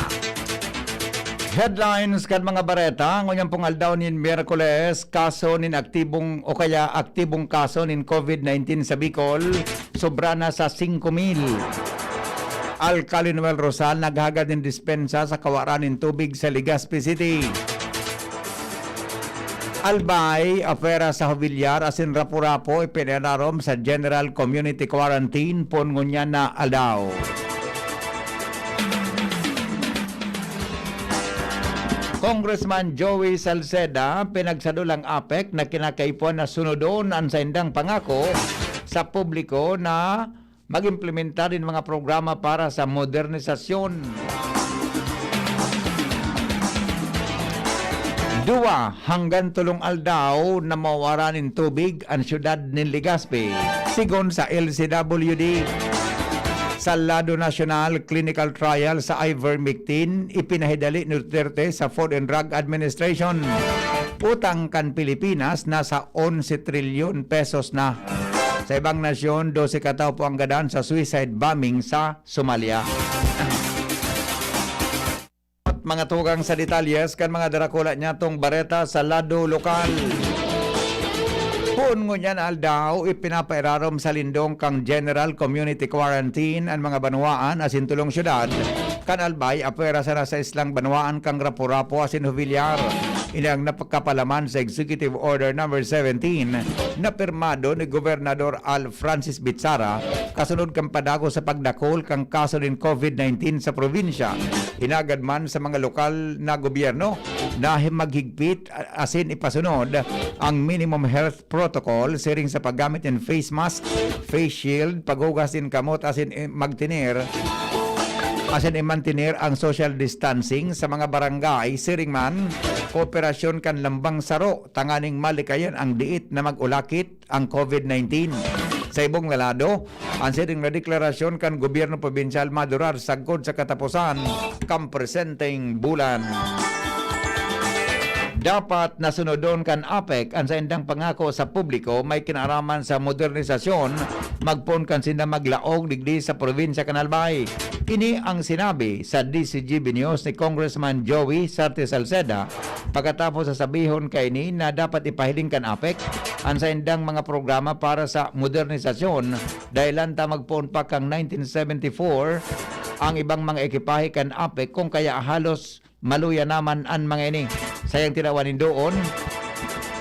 Headlines kan mga bareta, ngunyan pong aldaw nin Miyerkules, kaso nin aktibong o kaya aktibong kaso nin COVID nineteen sa Bicol, sobra na sa singko mil. Alkali Noel Rosal naghagad nin dispensa sa kawaran nin tubig sa Legazpi City. Albay, Afera sa Jovellar asin Rapu-Rapu ipinararom sa General Community Quarantine poon ngunyan na aldaw. Congressman Joey Salceda pinagsadol ang APEC na kinakaipuhan na sunodon an saindang pangako sa publiko na mag-implementar nin mga programa para sa modernisasyon. Duwa hanggang tolong aldaw na mawara nin tubig an siyudad nin Legazpi, sigon sa L C W D. Sa lado nasyonal, clinical trial sa ivermectin ipinahidali ni Duterte sa Food and Drug Administration. Utang kan Pilipinas nasa onse trilyon pesos na. Sa ibang nasyon, dose katawo po ang gadan sa suicide bombing sa Somalia. At mga tugang sa detalyes kan mga darakula niyatong bareta sa lado lokal. Poon ngunyan na aldaw, ipinapairarom sa lindong kan General Community Quarantine an mga banwaan asin tolong syudad kan Albay, apwera sana sa islang banwaan kan Rapu-Rapu asin Jovellar. Ini ang napakapalaman sa Executive Order Number seventeen na pirmado ni Gobernador Al Francis Bitzara kasunod kan padagos sa pagdakul kan kaso nin COVID nineteen sa probinsya. Hinagad man sa mga lokal na gobyerno na maghigpit asin ipasunod ang minimum health protocol, siring sa paggamit nin face mask, face shield, paghugas nin kamot asin i-, magtener, asin i-mantener ang social distancing sa mga barangay, siring man kooperasyon kan lambang saro tanganing malikayan ang diit na mag-ulakit ang COVID nineteen. Sa ibong lalado, ang siring na deklarasyon kan gobyerno probinsyal madurar sagkod sa kataposan kan presenteng bulan. Dapat nasunodon kan APEC an saindang pangako sa publiko may kinaaraman sa modernisasyon, magpoon kan sinda maglaog digdi sa probinsya kan Albay. Ini ang sinabi sa D C G B News ni Congressman Joey Sarte Salceda pagkatapos sa sabihon kaini na dapat ipahiling kan APEC an saindang mga programa para sa modernisasyon, dahelan ta magpoon pa kan nineteen seventy-four ang ibang mga ekipahe kan APEC, kung kaya halos maluya naman an mga ini. Sa iyang tinawan nin doon,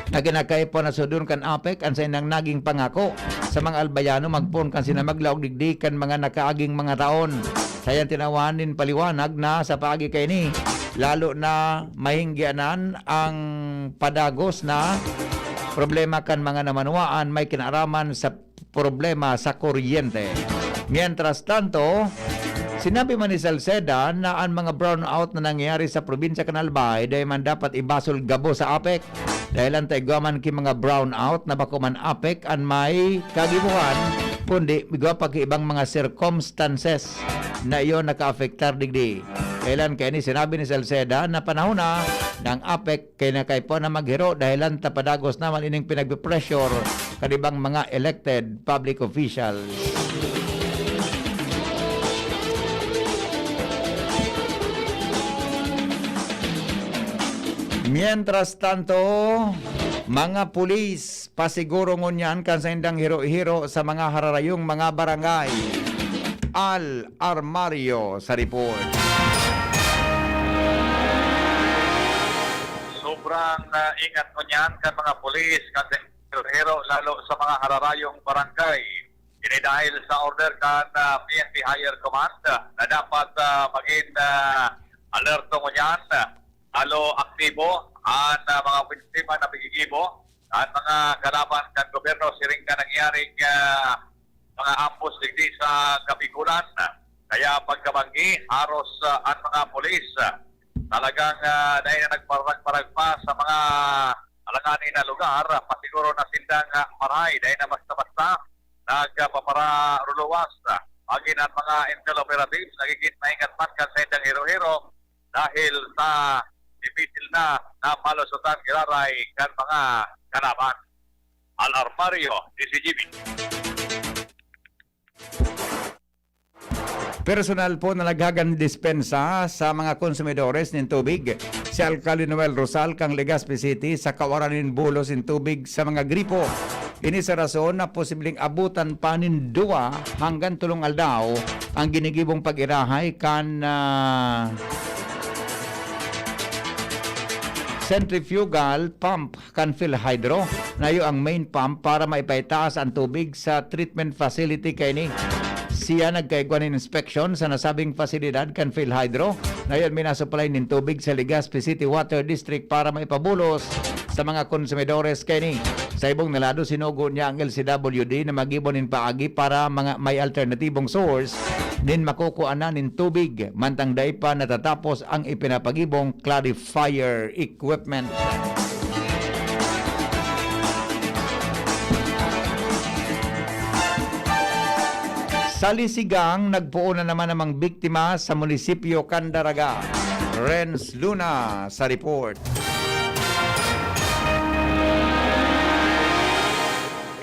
na kinakaipo na sundon kan APEC an saindang naging pangako sa mga Albayano magpoon kan sinda maglaog digdi kan mga nakaaging mga taon. Sa iyang tinawan nin paliwanag na sa paagi kaini, lalo na mahinggianan ang padagos na problema kan mga namanwaan may kinaaraman sa problema sa kuryente. Mientras tanto, sinabi man ni Salceda na an mga brownout na nangyayari sa probinsya kan Albay dai man dapat ibasol gabos sa APEC, dahelan ta igwa man ki mga brownout na bako man APEC an may kagibohan, kundi igwa pa ki ibang mga circumstances na iyo nakaapektar digdi. Dahelan kaini sinabi ni Salceda na panahon na ng APEC kaya nakaipo na maghiro dahelan ta padagos naman ining pinagpe-pressure kan ibang mga elected public officials. Mientras tanto, mga pulis, pasiguro ngunyan kan saindang hiro-hiro sa mga hararayong mga barangay. Al Armario sa report. Sobrang, ah, ingat ngunyan kan mga pulis kan hiro-hiro, lalo sa mga hararayong barangay. Ini dahil sa order kan, ah, P N P Higher Command, ah, na dapat, ah, maging, ah, alerto ngunyan, ah, lalo aktibo an, ah, mga opisyal na nagigibo, an mga kalaban kan gobyerno siring kan nangyaring, ah, mga ambush digdi sa Kabigulan. Kaya pagkabanggi, haros, ah, an mga pulis, ah, talagang, ah, dai na nagparag-parag pa sa mga alanganin na lugar. Pasiguro na sindang, ah, maray, dai na basta-basta nagpaparuluwas. Magin an mga intel operatives, nagigit maingat man kan saindang hiro-hiro dahil sa dipisil na na malusotan giraray kan mga kalaban. Al Armario, D C G B. Personal po na naghagan dispensa sa mga konsumidores nin tubig si Alcalde Noel Rosal kan Legazpi City sa kawaran nin bulos nin tubig sa mga gripo. Ini sa rason na posibleng abutan pa nin duwa hanggang tolong aldaw ang ginigibong pag-irahay kan, ah, centrifugal pump kan PhilHydro, na iyo ang main pump para maipaitaas an tubig sa treatment facility kaini. Siya nagkaigwa nin inspeksyon sa nasabing pasilidad kan PhilHydro, na iyo an minasuplay nin tubig sa Legazpi City Water District para maipabulos sa mga konsumidores kaini. Sa ibong na lado, sinugo niya ang L C W D na maggibo nin paagi para mga may alternatibong source nin makukuanan nin tubig, mantang dai pa natatapos ang ipinapagibong clarifier equipment. Sa Lisigang, nagpoon na naman namang biktima sa munisipyo kan Daraga. Renz Luna sa report.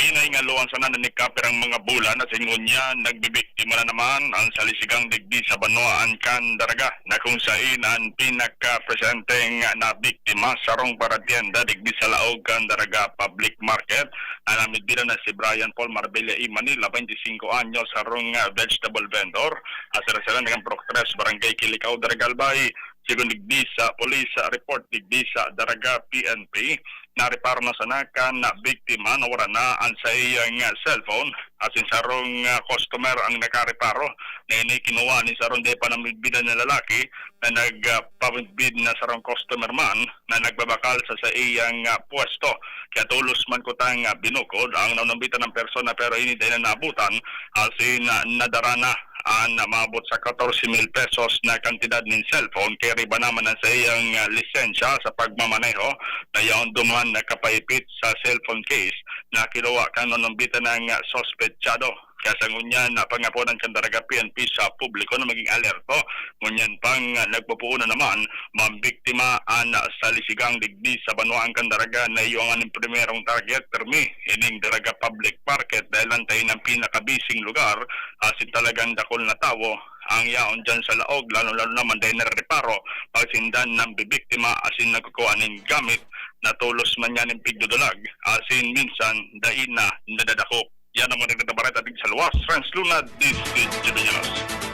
Inay nga Ang sana na ni kapirang mga bulan na singon niya, nagbibiktima na naman ang salisigang digdi sa banwaan kan Daraga, na kung sain ang pinakapresenteng nabiktima sarong paratyenda digdi sa laog kan Daraga Public Market. Ang namidbiran na si Brian Paul Marbella Imani, labing singko anyos, sarong, ah, vegetable vendor. Asira sila ng Purok Tres, Barangay Kilikao, Daraga, Albay. Sigon digdi sa police report digdi sa Daraga P N P, nareparo na sana kan biktima na wara na ang saiyang, ah, cellphone, asin sarong, ah, customer ang nakareparo na ini kinuha ni sarong di pa namidbidan na lalaki na nag, ah, pamidbid na sarong customer man na nagbabakal sa saiyang, ah, pwesto. Kaya tolos man kutang, ah, binukod ang nanumbitan ng persona, pero ini dai na naabutan, asin, ah, nadara na an maabot sa katorse mil pesos na kantidad nin cellphone, kaya riba naman ang saiyang, ah, lisensya sa pagmamaneho na yaon duman nakapaipit sa cellphone case na kinuha kan nanumbitan ng, ah, suspetsado. Kaya sa ngunyan, napangaponan kan Daraga P N P sa publiko na maging alerto. Ngunyan pang, ah, nagpupuon na naman, mambiktima an salisigang digdi sa banwaan kan Daraga na iyo ang aning primerong target, permi ining Daraga Public Market dahil ang tayo ng pinakabising lugar asin talagang dakul na tawo ang yaon diyan sa laog, lalo-lalo naman dahil narereparo pagsindan ng bibiktima asin nagkukuha nin gamit na tolos man yan ng pigdudulag, asin minsan dai na nadadakop. Yan ang mga nagtabareta digdi sa luwas. Franz Luna, D S T G B News.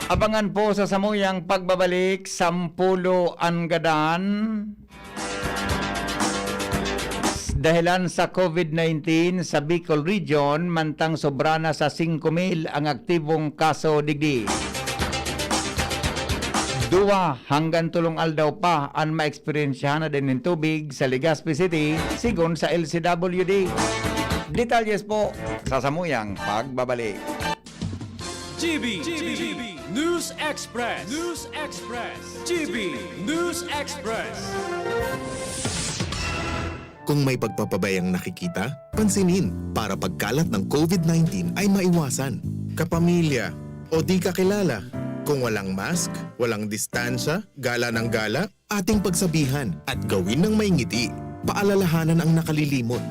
Abangan po sa samuyang pagbabalik, sampulo an gadan. Dahelan sa COVID nineteen sa Bicol Region, mantang sobra na sa singko mil ang aktibong kaso digdi. Duwa hanggang tolong aldaw pa an maeksperyensyahan na din nin tubig sa Legazpi City, sigon sa L C W D. Detalyes po sa samuyang pagbabalik. G B, G B, News Express, News Express, G B News Express. Kung may pagpapabayang nakikita, pansinin para pagkalat ng COVID nineteen ay maiwasan. Kapamilya o di kakilala, kung walang mask, walang distansya, gala ng gala, ating pagsabihan at gawin ng may ngiti. Paalalahanan ang nakalilimot.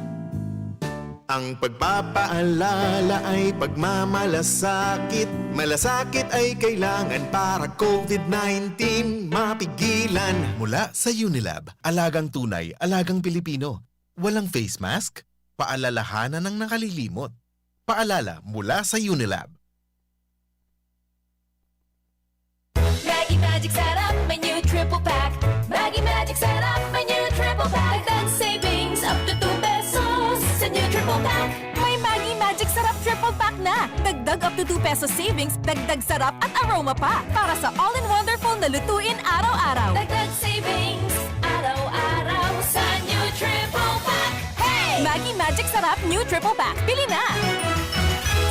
Ang pagpapaalala ay pagmamalasakit. Malasakit ay kailangan para COVID nineteen mapigilan. Mula sa Unilab, alagang tunay, alagang Pilipino. Walang face mask? Paalalahanan ang nakalilimot. Paalala mula sa Unilab. Maggi Magic Sarap, may new triple pack. Maggi Magic Sarap, may new triple pack. Dagdag savings up to two pesos sa new triple pack. May Maggi Magic Sarap triple pack na. Dagdag up to two pesos savings, dagdag sarap at aroma pa. Para sa all-in-wonderful na lutuin araw-araw. Dagdag savings, araw-araw sa new triple pack. Hey! Maggi Magic Sarap new triple pack. Bili na!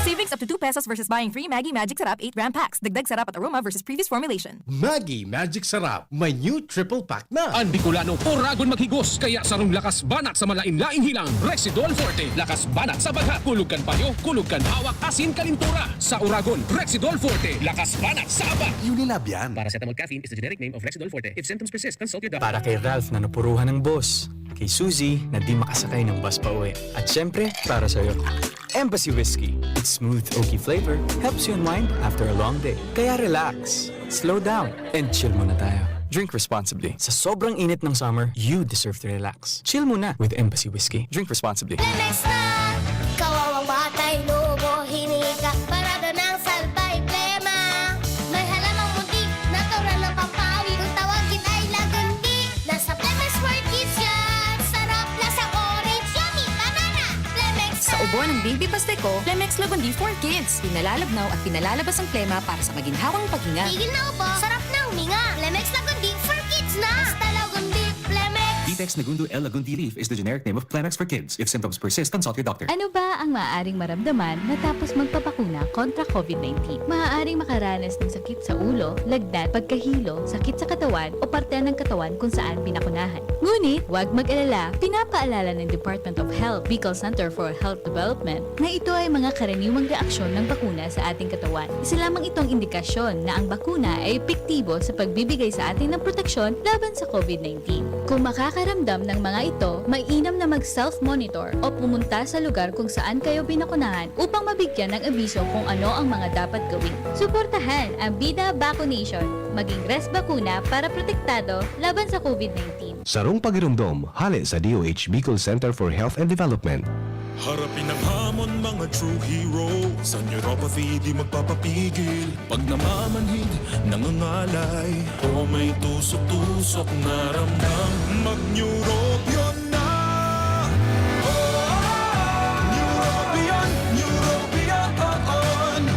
Savings up to two pesos versus buying three Maggi Magic Sarap eight gram packs. Dagdag sarap at aroma versus previous formulation. Maggi Magic Sarap, may new triple pack na. An Bicolano, oragon maghigos, kaya sarong lakas banat sa malain-laing hilang, Rexidol Forte. Lakas banat sa baghat, kulog kan payo, kulog kan hawak, asin kalintura. Sa oragon, Rexidol Forte. Lakas banat sa abak. Unilab yan. Paracetamol caffeine is the generic name of Rexidol Forte. If symptoms persist, consult your doctor. Para kay Ralph na napuruhan ng boss, kay Suzy na di makasakay ng bus pauwi, at syempre, para sa'yo. Embassy Whiskey. Its smooth, oaky flavor helps you unwind after a long day. Kaya relax, slow down, and chill muna tayo. Drink responsibly. Sa sobrang init ng summer, you deserve to relax. Chill muna with Embassy Whiskey. Drink responsibly. Lemex na! Kawawang batay, lobo, hinika, parada ng salbay, plema. May halamang muntik, natural na pampawi. Kung tawagin ay lagundi, nasa Plemex for Kids yan. Sarap, lasang orange, yummy, banana. Plemex Sa na! Ubo ng Baby Pasteco, Plemex Lagundi for Kids. Pinalalabnaw at pinalalabas ang plema para sa maginhawang paghinga. Tigil na ubo, sarap na huminga. Plemex Lagundi for Kids na! Basta Lagundi, Plemex! Vitex Negundo L Lagundi leaf is the generic name of Plemex for Kids. If symptoms persist, consult your doctor. Ano ba ang maaaring maramdaman matapos magpabakuna kontra COVID nineteen? Maaaring makaranas ng sakit sa ulo, lagnat, pagkahilo, sakit sa katawan o parte ng katawan kung saan binakunahan. Ngunit, huwag mag-alala, pinapaalala ng Department of Health, Bicol Center for Health Development, na ito ay mga karaniwang reaksyon ng bakuna sa ating katawan. Isa lamang itong indikasyon na ang bakuna ay epektibo sa pagbibigay sa atin ng proteksyon laban sa COVID nineteen. Kung makakaramdam ng mga ito, mainam na mag-self-monitor o pumunta sa lugar kung saan kayo binakunahan upang mabigyan ng abiso kung ano ang mga dapat gawin. Suportahan ang Bida Vaccination. Maging Res Bakuna para protektado laban sa COVID nineteen. Sarong pagiromdom, hale sa D O H Bicol Center for Health and Development. Harapin ang hamon, mga true hero. Sa neuropathy, di magpapapigil. Pag namamanhid, nangangalay, o may tusok-tusok na ramdam, mag-Neurobion na! Oh, Neurobion, Neurobion, oh, oh.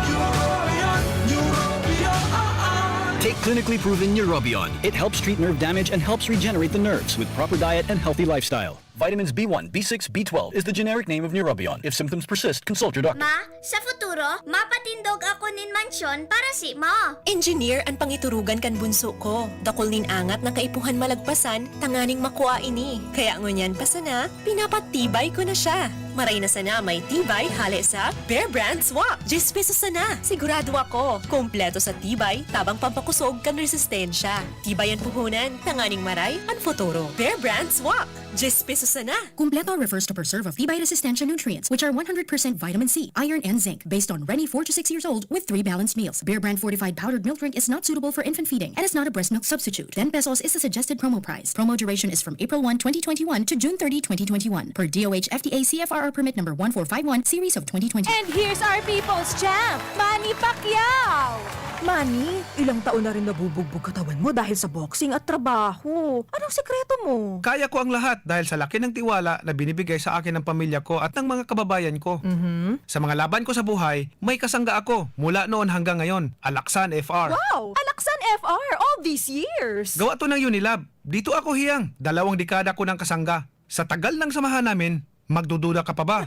Neurobion, Neurobion, oh, oh. Take clinically proven Neurobion. It helps treat nerve damage and helps regenerate the nerves with proper diet and healthy lifestyle. Vitamins B one, B six, B twelve is the generic name of Neurobion. If symptoms persist, consult your doctor. Ma, sa futuro, mapatindog ako nin mansyon para si mo. Engineer an pangiturugan kan bunso ko. Dakul nin angat na kaipuhan malagpasan tanganing makua ini. Kaya ngunyan pa sana, pinapatibay ko na siya. Maray na sana may tibay hale sa Bear Brand Swak. Diyes pesos sana. Sigurado ako, kompleto sa tibay, tabang pampakusog kan resistensya. Tibay an puhunan, tanganing maray an futuro. Bear Brand Swak. Diyes pesos sana. Kumpleto refers to preserve of tibay resistensya nutrients, which are one hundred percent vitamin C, iron, and zinc, based on Reni four to six years old with three balanced meals. Bear Brand fortified powdered milk drink is not suitable for infant feeding and is not a breast milk substitute. Ten pesos is the suggested promo price. Promo duration is from April one, twenty twenty-one to June thirty, twenty twenty-one, per D O H F D A C F R R permit number one four five one, series of twenty twenty. And here's our people's champ, Manny Pacquiao! Manny, ilang taon na rin nabubugbog katawan mo dahil sa boxing at trabaho. Anong sikreto mo? Kaya ko ang lahat dahil sa laki ng tiwala na binibigay sa akin ng pamilya ko at ng mga kababayan ko. Mhm. Sa mga laban ko sa buhay, may kasangga ako mula noon hanggang ngayon, Alaksan F R. Wow! Alaksan F R all these years! Gawa to ng Unilab. Dito ako hiyang, dalawang dekada ko ng kasangga. Sa tagal ng samahan namin, magdududa ka pa ba?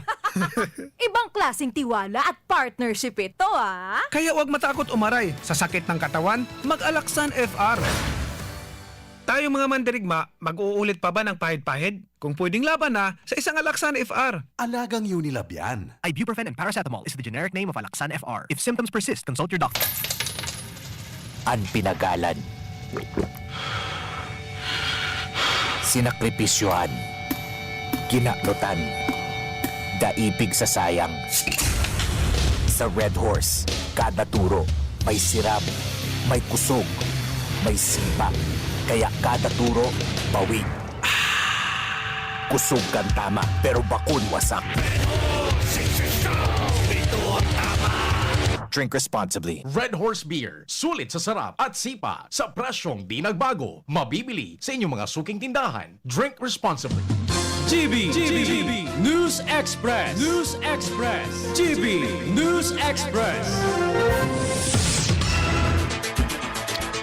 Ibang klaseng tiwala at partnership ito, ah! Kaya huwag matakot umaray sa sakit ng katawan, mag-Alaksan F R. Tayong mga mandirigma, mag-uulit pa ba ng pahid-pahid? Kung pwedeng laban na, sa isang Alaksan F R. Alagang Unilab yan. Ibuprofen and paracetamol is the generic name of Alaxan F R. If symptoms persist, consult your doctor. An pinagalan, sinakripisyohan, kinaknutan, daipig sa sayang. Sa Red Horse, kada turo, may siram, may kusog, may sipa. Kaya kada turo, bawi. Kusog kan tama, pero bakun wasak. Drink responsibly. Red Horse Beer. Sulit sa sarap at sipa sa presyong di nagbago. Mabibili sa inyong mga suking tindahan. Drink responsibly. G B, G B, News Express. News Express. G B News Express.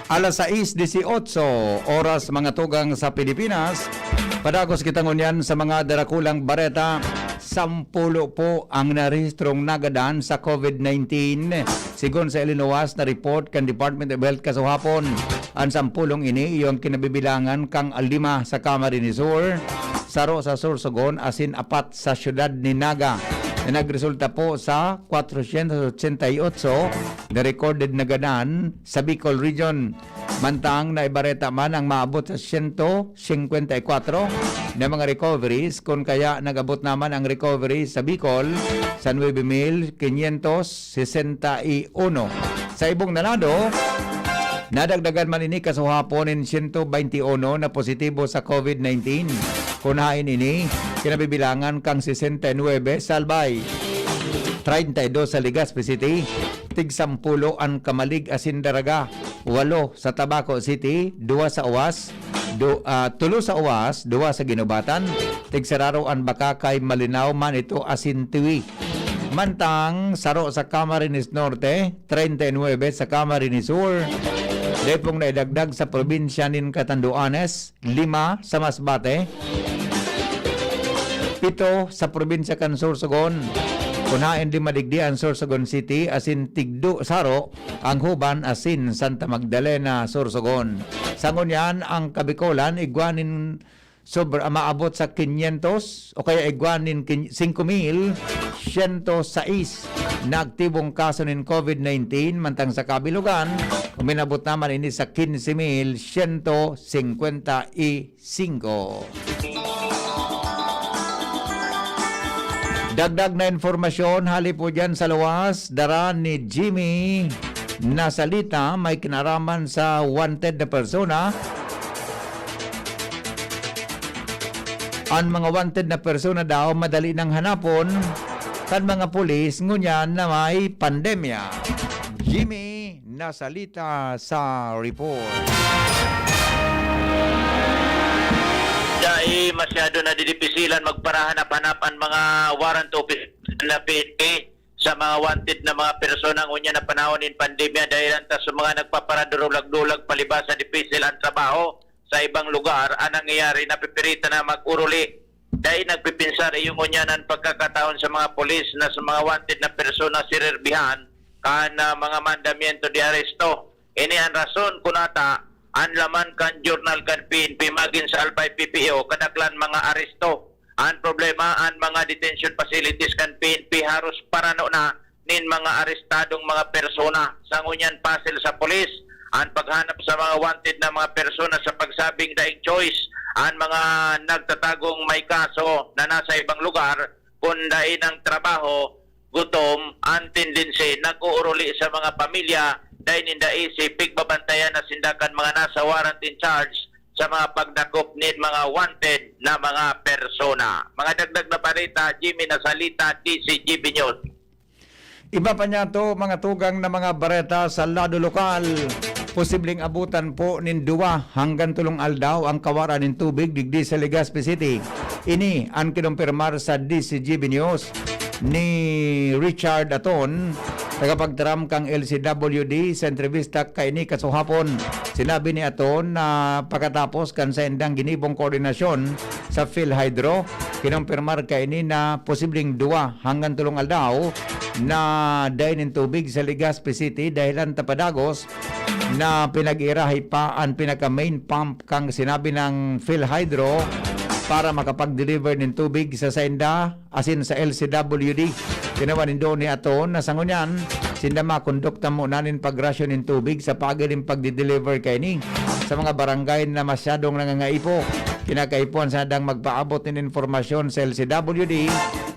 Alas sais dieciocho oras, mga tugang sa Pilipinas. Padagos kita ngunyan sa mga darakulang bareta. Sampulo po ang narehistrong nagadan sa COVID nineteen. Sigon sa ilinuwas na report kan Department of Health kasuhapon, an sampulong ini iyo an kinabibilangan kan lima sa Camarines Sur, saro sa Sorsogon asin apat sa siyudad ni Naga, na nagresulta po sa kwatrocientos ochenta y ocho na recorded nagadan sa Bicol Region. Mantang naibareta man ang maabot sa siyento singkwenta y kwatro na mga recoveries, kun kaya nag-abot naman ang recovery sa Bicol sa nuebe mil quinientos sesenta y uno. Sa ibong na lado, nadagdagan man ini kasuhapon nin siyento baynte uno na positibo sa COVID nineteen. Kun haen ini, kinabibilangan kan sesenta y nuebe sa Albay, treinta y dos sa Legazpi City, tig sampulo an Camalig asin Daraga, walo sa Tabaco City, duwa sa Oas, du-, ah, tulo sa Oas, duwa sa Guinobatan, tig sararo an Bacacay, Malinao, Manito asin Tiwi. Mantang saro sa Camarines Norte, treinta y nuebe sa Camarines Sur. Dai pong naidagdag sa probinsya nin Catanduanes, lima sa Masbate, pito sa probinsya kan Sorsogon. Kun haen, lima digdi an Sorsogon City asin tigduwa saro ang Juban asin Santa Magdalena, Sorsogon. Sa ngunyan, ang Kabikolan igwa nin sobra, maabot sa quinientos o kaya igwa nin quin-, singko mil siyento sais. na aktibong kaso nin COVID nineteen, mantang sa kabilugan, uminabot naman ini sa quince mil ciento cincuenta y cinco. Dagdag na impormasyon, hali po dyan sa luwas, dara ni Jimmy Nasalita, may kinaraman sa wanted na persona. An mga wanted na persona daw madali nang hanapon kan mga pulis ngunyan na may pandemya. Jimmy Nasalita sa report. Dai masyado na didipisilan magparahanap-hanap an mga warrant officer na P N P sa mga wanted na mga persona ngunyan na panahon nin pandemya, dahilan ta sa mga nagpaparadulag-dulag palibasa dipisil ang trabaho sa ibang lugar. Ang nangyayari, napipiritan na mag-uruli. Dai nagpipinsar iyo ngunyan an pagkakataon sa mga pulis na sa mga wanted na persona sinerbihan kan, ah, mga mandamiento de aresto. Ini an rason kun ata an laman kan journal kan P N P magin sa Albay P P O, kadaklan mga aresto. An problema, an mga detention facilities kan P N P haros parano na nin mga arestadong mga persona. Sa ngunyan, pasil sa pulis an paghanap sa mga wanted na mga persona sa pagsabing daing choice an mga nagtatagong may kaso na nasa ibang lugar, kun dai nang trabaho, gutom, an tendency nag-uuruli sa mga pamilya dai ninda isip, pigbabantayan na sinda kan mga nasa warrant in charge sa mga pagdakop nin mga wanted na mga persona. Mga dagdag na balita, Jimmy Nasalita, D Z G B News. Iba pa niya to, mga tugang na mga bareta sa lado lokal. Posibleng abutan po nin duwa hanggang tolong aldaw ang kawaran nin tubig digdi sa Legazpi City. Ini an kinumpirmar sa D Z G B News ni Richard Aton, tagapagtaram kan L C W D, sa entrevista kaini kasuhapon. Sinabi ni Aton na pakatapos kan saindang ginibong koordinasyon sa PhilHydro, kinumpirmar kaini na posibleng duwa hanggang tolong aldaw na dai nin tubig sa Legazpi City dahilan ta padagos na pinag-iirahay pa an pinaka-main pump kan sinabi nin PhilHydro para makapag-deliver nin tubig sa sainda asin sa L C W D. Tinawan nindo ni Aton na sa ngunyan, sinda makondukta muna nin pagrasyon nin tubig sa paagi nin pagdi-deliver kaini sa mga barangay na masyadong nangangaipo. Kinakaipuhan sandang magpaabot nin impormasyon sa L C W D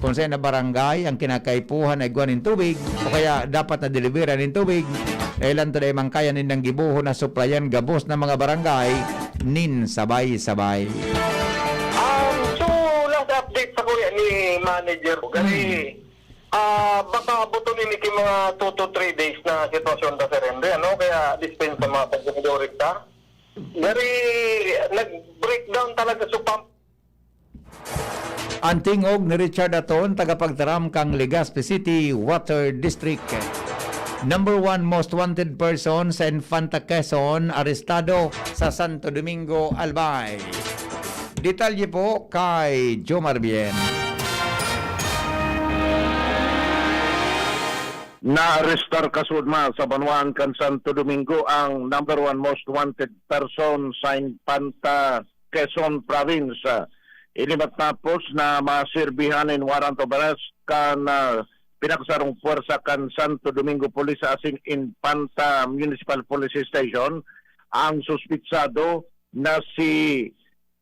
kung saen na barangay ang kinakaipuhan na igwa nin tubig o kaya dapat na deliveran nin tubig, dahilan ta dai man kaya nindang gibohon na suplayan gabos na mga barangay nin sabay-sabay. Um, so, last update sa kuya ni manager ko. Gani, ah, baka abuton ini ki mga two to three days na sitwasyon ta, Sir Henry, ano? Kaya dispensa mga pagdurigta. Gani, nag-breakdown talaga sa pump. An tingog ni Richard Aton, tagapagtaram kan Legazpi City Water District. Number one most wanted person sa Infanta Quezon, arestado sa Santo Domingo, Albay. Detalye po kay Jomar Bien. Naarestar kasuodma sa banwaan kan Santo Domingo ang number one most wanted person sa Infanta, Quezon Province. Ini matapos na maserbihan nin warrant of arrest kan, ah, pinagsarong puwersa kan Santo Domingo Police asin Infanta Municipal Police Station ang suspitsado na si,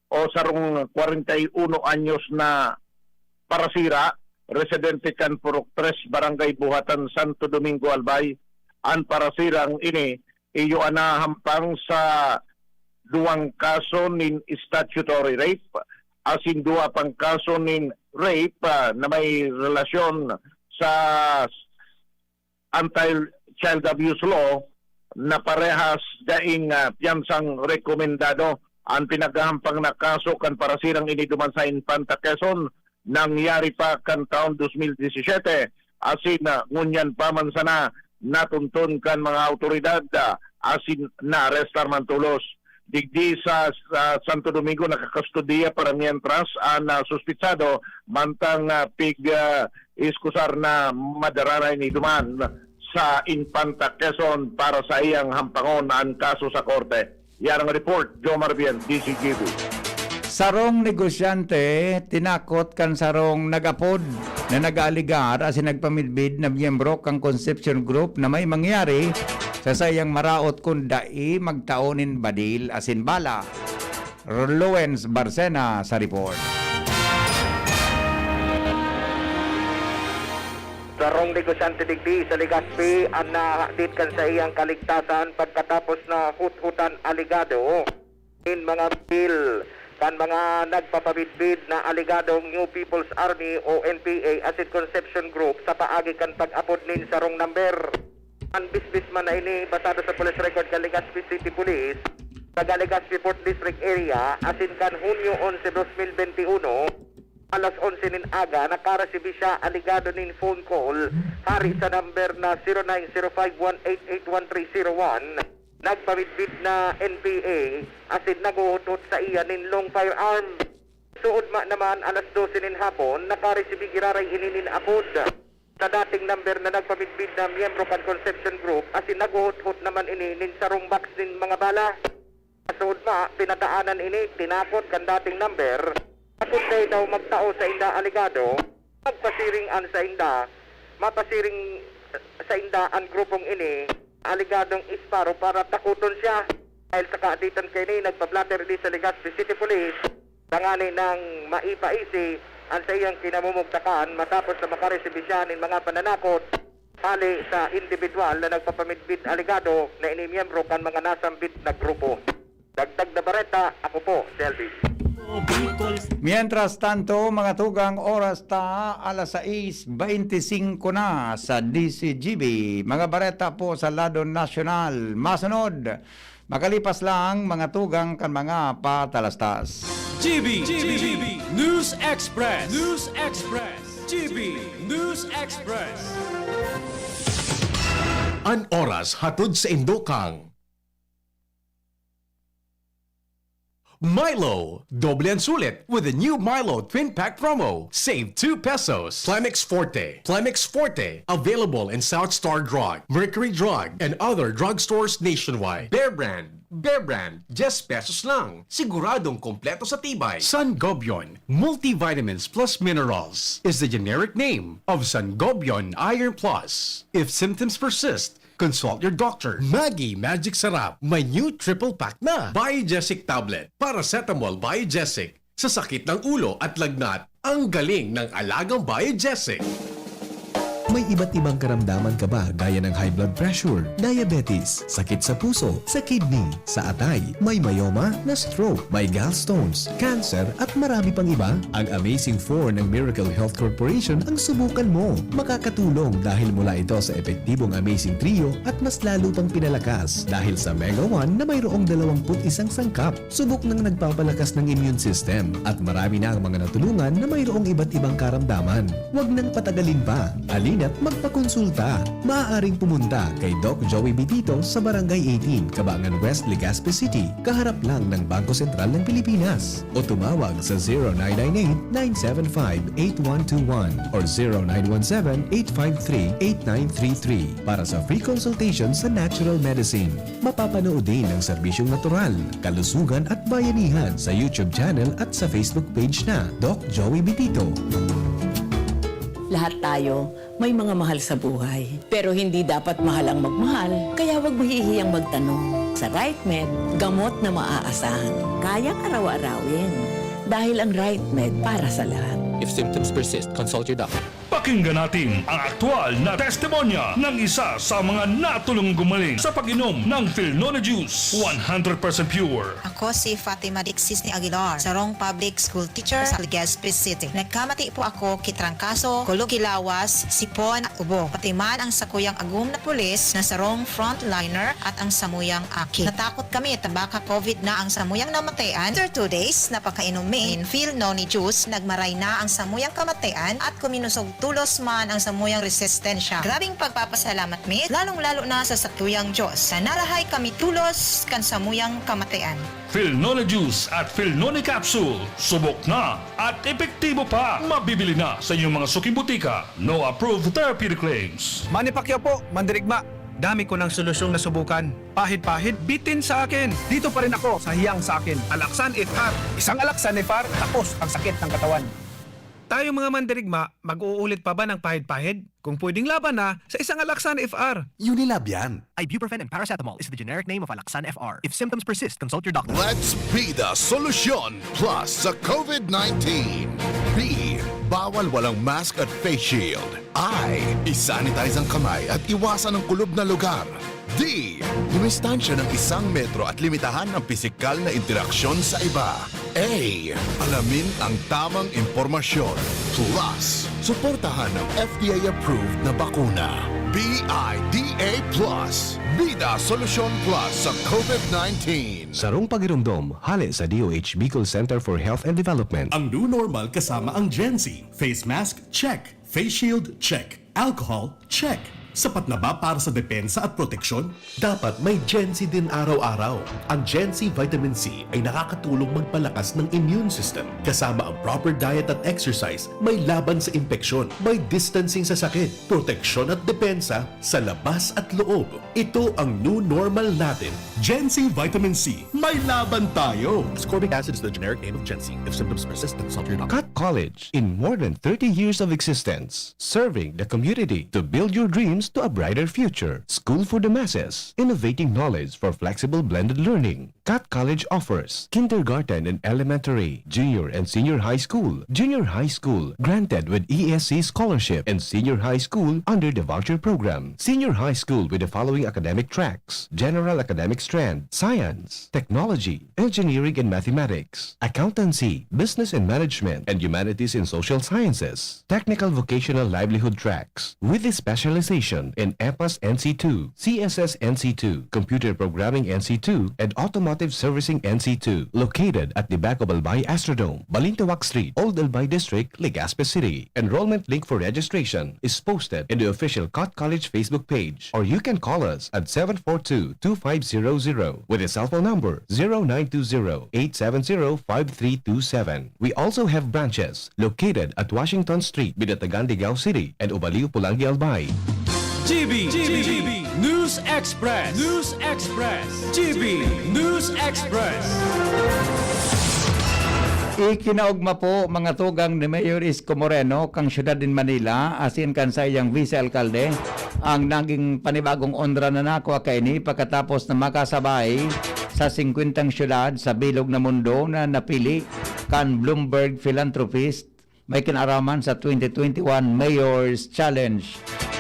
o sarong kwarenta y uno anyos na parasira, residente kan Purok Tres, Barangay Buhatan, Santo Domingo, Albay. An parasirang ini iyo an nahahampang sa duwang kaso nin statutory rape asin duwa pang kaso nin rape, ah, na may relasyon sa anti-child abuse law na parehas daing, ah, piyansang rekomendado. An pinaghahampang na kaso kan parasirang ini duman sa Infanta, Quezon, nangyari pa kan taon dos mil disisete, asin, ah, ngunyan pa man sana natunton kan mga awtoridad, ah, asin naarestar man tolos. Digdi sa, sa Santo Domingo, nakakustodiya para mientras an, ah, suspitsado, mantang, ah, pig, ah, iskusar na madara na ini duman sa Infanta, Quezon para saiyang hampangon an kaso sa korte. Yan ang report, Jomar Bien, D Z G B. Sarong negosyante tinakot kan sarong nag-apod na nag-aaligar asin nagpamidbid na miyembro kan Concepcion Group na may mangyari sa saiyang maraot kun dai magtao nin badil asin bala. Lawrence Barcena sa report. Sarong negosyante digdi sa Legazpi an nahadit kan saiyang kaligtasan pagkatapos na huthutan alegado nin mga bil kan mga nagpapabidbid na alegadong New People's Army o N P A asin Concepcion Group sa paagi kan pag-apod nin sarong number. An bisbis man na ini, basado sa police record kan Legazpi City Police, taga Legazpi Fourth District Area, asin kan Hunyo onse, dos mil bente uno, alas onse nin aga, nakaresibi siya alegado nin phone call hari sa number na zero nine zero five one eight eight one three zero one. Nagpamidbid na N P A asin naghuhuthot saiya nin long firearm. Suodma naman, alas dose nin hapon, nakaresibi giraray ini nin apod sa dating number na nagpamidbid na miyembro kan Concepcion Group asin naghuhuthot naman ini nin sarong box nin mga bala. Suodma, pinadaanan ini, tinakot kan dating number, asin dai daw magtao sainda alegado, nagpasiring an sainda, mapasiring sainda an grupong ini, alegadong isparo para takoton siya. Dahil sa kaaditan kaini, nagpa-blotter ini sa Legazpi City Police, tanganing maipaisi an saiyang kinamumugtakan matapos na makaresibi siya nin mga pananakot hale sa indibidwal na nagpapamidbid alegado na ini miyembro kan mga nasambit na grupo. Dagdag na bareta, ako po si Elvis. Mientras tanto, mga tugang, oras ta alas sais bente singko na sa D Z G B. Mga bareta po sa lado nasyonal. Masunod, makalipas lang, mga tugang, kan mga patalastas. G B, G B, News Express, News Express, G B News Express. An oras hatod saindo kan Milo, doble ang sulit with the new Milo Twin Pack Promo. Save two pesos. Plemex Forte. Plemex Forte, available in South Star Drug, Mercury Drug, and other drugstores nationwide. Bear Brand. Bear Brand, diyes pesos lang. Siguradong kompleto sa tibay. Sangobion Multivitamins Plus Minerals is the generic name of Sangobion Iron Plus. If symptoms persist, consult your doctor. Maggi Magic Sarap, may new triple pack na. Biogesic Tablet, Paracetamol Biogesic, sa sakit ng ulo at lagnat, ang galing ng alagang Biogesic. May iba't ibang karamdaman ka ba, gaya ng high blood pressure, diabetes, sakit sa puso, sa kidney, sa atay, may myoma, na-stroke, may gallstones, cancer, at marami pang iba? Ang Amazing Four ng Miracle Health Corporation ang subukan mo. Makakatulong dahil mula ito sa epektibong Amazing Trio at mas lalo pang pinalakas dahil sa Mega One na mayroong dalawampu't isang sangkap. Subok nang nagpapalakas ng immune system at marami na ang mga natulungan na mayroong iba't ibang karamdaman. Huwag nang patagalin pa. Halina't magpakonsulta. Maaaring pumunta kay Doc Joey Bitito sa Barangay eighteen, Cabangan West, Legazpi City, kaharap lang ng Bangko Sentral ng Pilipinas. O tumawag sa zero nine nine eight, nine seven five, eight one two one or zero nine one seven, eight five three, eight nine three three para sa free consultation sa natural medicine. Mapapanood din ang serbisyong natural, kalusugan at bayanihan sa YouTube channel at sa Facebook page na Doc Joey Bitito. Lahat tayo may mga mahal sa buhay. Pero hindi dapat mahal ang magmahal, kaya huwag mahihiyang magtanong. Sa RightMed, gamot na maaasahan. Kayang araw-arawin. Dahil ang RightMed para sa lahat. If symptoms persist, consult your doctor. Pakinggan natin ang aktual na testimonya ng isa sa mga natulong gumaling sa pag-inom ng Filnone Juice, one hundred percent pure. Ako si Fatima Dixis ni Aguilar, sarong public school teacher sa Legazpi City. Nagkamati po ako ki trangkaso, kulog ki lawas, sipon, ubo. Pati man ang sakuyang agom na pulis na sarong frontliner at ang samuyang aki. Natakot kami ta baka covid na ang samuyang namatayan. After two days na pagkainom mi nin Filnone juice, nagmaray na ang samuyang kamatayan at kuminosog tolos man ang samuyang resistensya. Grabeng pagpapasalamat mi, lalong-lalo na sa satuyang Diyos, na narahay kami tolos kan samuyang kamatayan. Filnone Juice at Filnone Capsule, subok na at epektibo pa. Mabibili na sa inyong mga suking butika. No approved therapeutic claims. Manny Pacquiao po, mandirigma. Dami ko ng solusyong nasubukan. Pahid-pahid, bitin sa akin. Dito pa rin ako sa hiyang sa akin. Alaxan F R. Isang Alaxan F R, tapos ang sakit ng katawan. Tayo mga mandirigma, mag-uulit pa ba ng pahid-pahid? Kung pwedeng laban na, sa isang Alaxan F R. Unilab yan. Ibuprofen and paracetamol is the generic name of Alaxan F R. If symptoms persist, consult your doctor. Let's be the solution plus sa COVID nineteen. B, bawal walang mask at face shield. I, isanitize ang kamay at iwasan ang kulob na lugar. D, dumistansya ng isang metro at limitahan ang pisikal na interaksyon sa iba. A, alamin ang tamang impormasyon. Plus, suportahan ang F D A-approved na bakuna. B I D A plus. Bida Solusyon Plus sa COVID nineteen. Sarong pagiromdom, hale sa D O H Bicol Center for Health and Development. Ang new normal kasama ang Gen Z. Face mask, check. Face shield, check. Alcohol, check. Sapat na ba para sa depensa at proteksyon? Dapat may Gen Z din araw-araw. Ang Gen Z Vitamin C ay nakakatulong magpalakas ng immune system. Kasama ang proper diet at exercise, may laban sa impeksyon, may distancing sa sakit, proteksyon at depensa sa labas at loob. Ito ang new normal natin. Gen Z Vitamin C, may laban tayo! Ascorbic acid is the generic name of Gen Z. If symptoms persist, consult your doctor. Cut College, in more than thirty years of existence, serving the community to build your dreams to a brighter future. School for the masses, innovating knowledge for flexible blended learning. Cut College offers kindergarten and elementary, junior and senior high school, junior high school, granted with E S C scholarship, and senior high school under the voucher program. Senior high school with the following academic tracks: general academic strand, science, technology, engineering and mathematics, accountancy, business and management, and humanities and social sciences, technical vocational livelihood tracks, with a specialization in EPAS N C two, C S S N C two, computer programming N C two, and automotive servicing N C two, located at the back of Albay Astrodome, Balintawak Street, Old Albay District, Legazpi City. Enrollment link for registration is posted in the official Cut College Facebook page, or you can call us at seven four two, two five zero zero with a cell phone number zero nine two zero, eight seven zero, five three two seven. We also have branches located at Washington Street, Binatagan, Digao City, and Ubaliw, Pulangi, Albay. G B, G B, News Express, News Express, G B News Express. Ikinaogma po, mga tugang, ni Mayor Isko Moreno kan siyudad nin Manila asin kan saiyang vice alkalde ang naging panibagong onra na nakua kaini pagkatapos na makasabay sa singkwentang syudad sa bilog na mundo na napili kan Bloomberg Philanthropist may kinaraman sa twenty twenty-one Mayor's Challenge.